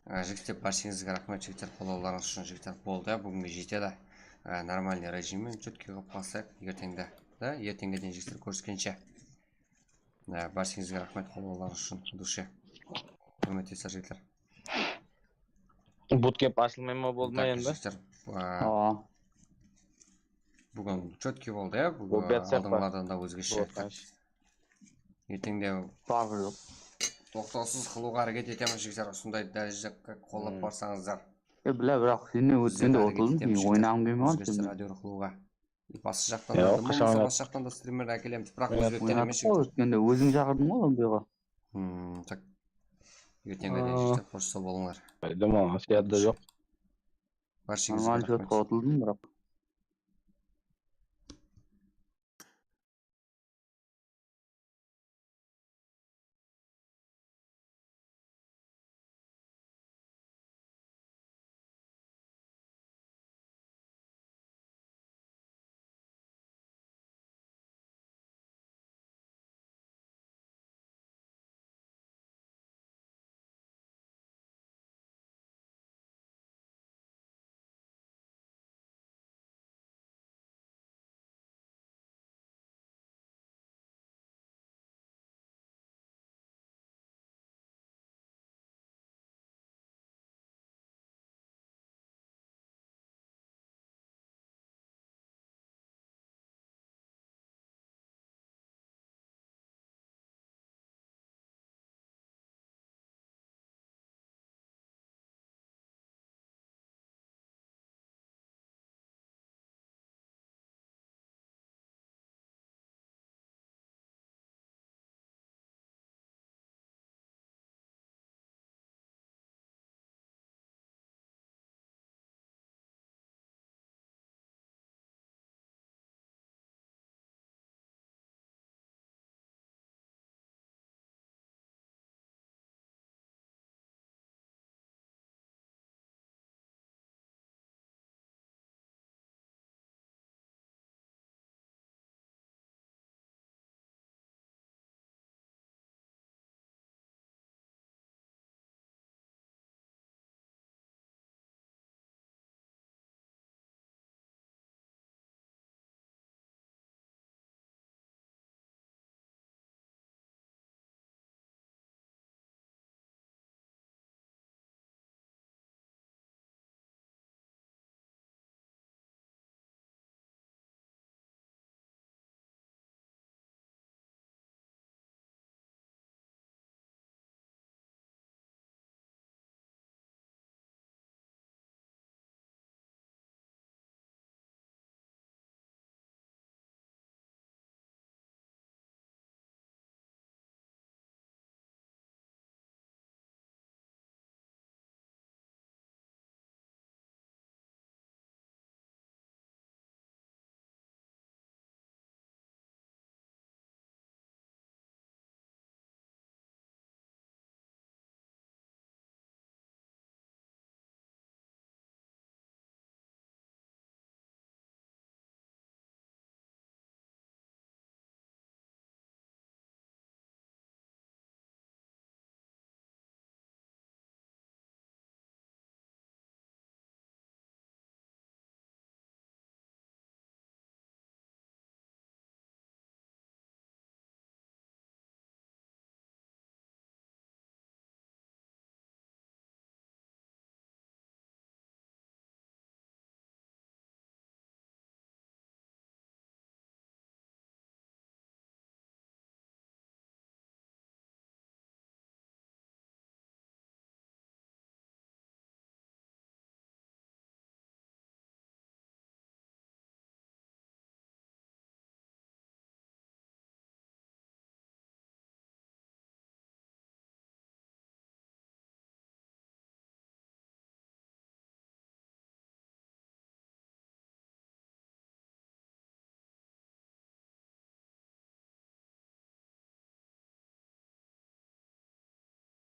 Á, jigitler, bárshengizge raxmet, jigitler, qollawlarıńız ushın, jigitler. Boldı, ya, búginge jetedi. Á, normalnıy rejimmen chotkiy qılıp baslayıq erteńde. Da, erteńge deyin, jigitler, kóriskenshe. Á, bárshengizge raxmet, qollawlarıńız ushın, dushe. Húrmetli jigitler. Bootcamp ashılmay ma, boldı ma Tak, endi? jigitler, á, Awa. búgin chotkiy boldı, ya, búgin Obed sep pa? Aldınǵılardan da ózgeshe. Boldı. Erteńde Barqı joq. toqtawsız qılıwǵa háreket etemiz, jigitler, usınday dárejede qollap Hmm. barsańızlar. E, bilá, biraq sennen Bizler ótkende háreket otırdım, men etemiz, jigitler. Oynaǵım kelmey qaldı Ózgeshe sennen. radio qılıwǵa. Basqı jaqtan Ya, da qashan bolmasa, oynap- basqı jaqtan da strimlerdi ákelemiz, biraq Oynap- ózgertemiz, Oynadık jigitler. ǵoy ótkende, óziń shaqırdıń ǵoy buyǵa. Hmm, tak. Erteńge deyin, Aa. jigitler, xosh sawbol bolıńlar. Bildim, oǵan sıyaqlı joq. Bárshengizge Normal raxmet. jotqa otıldım, biraq.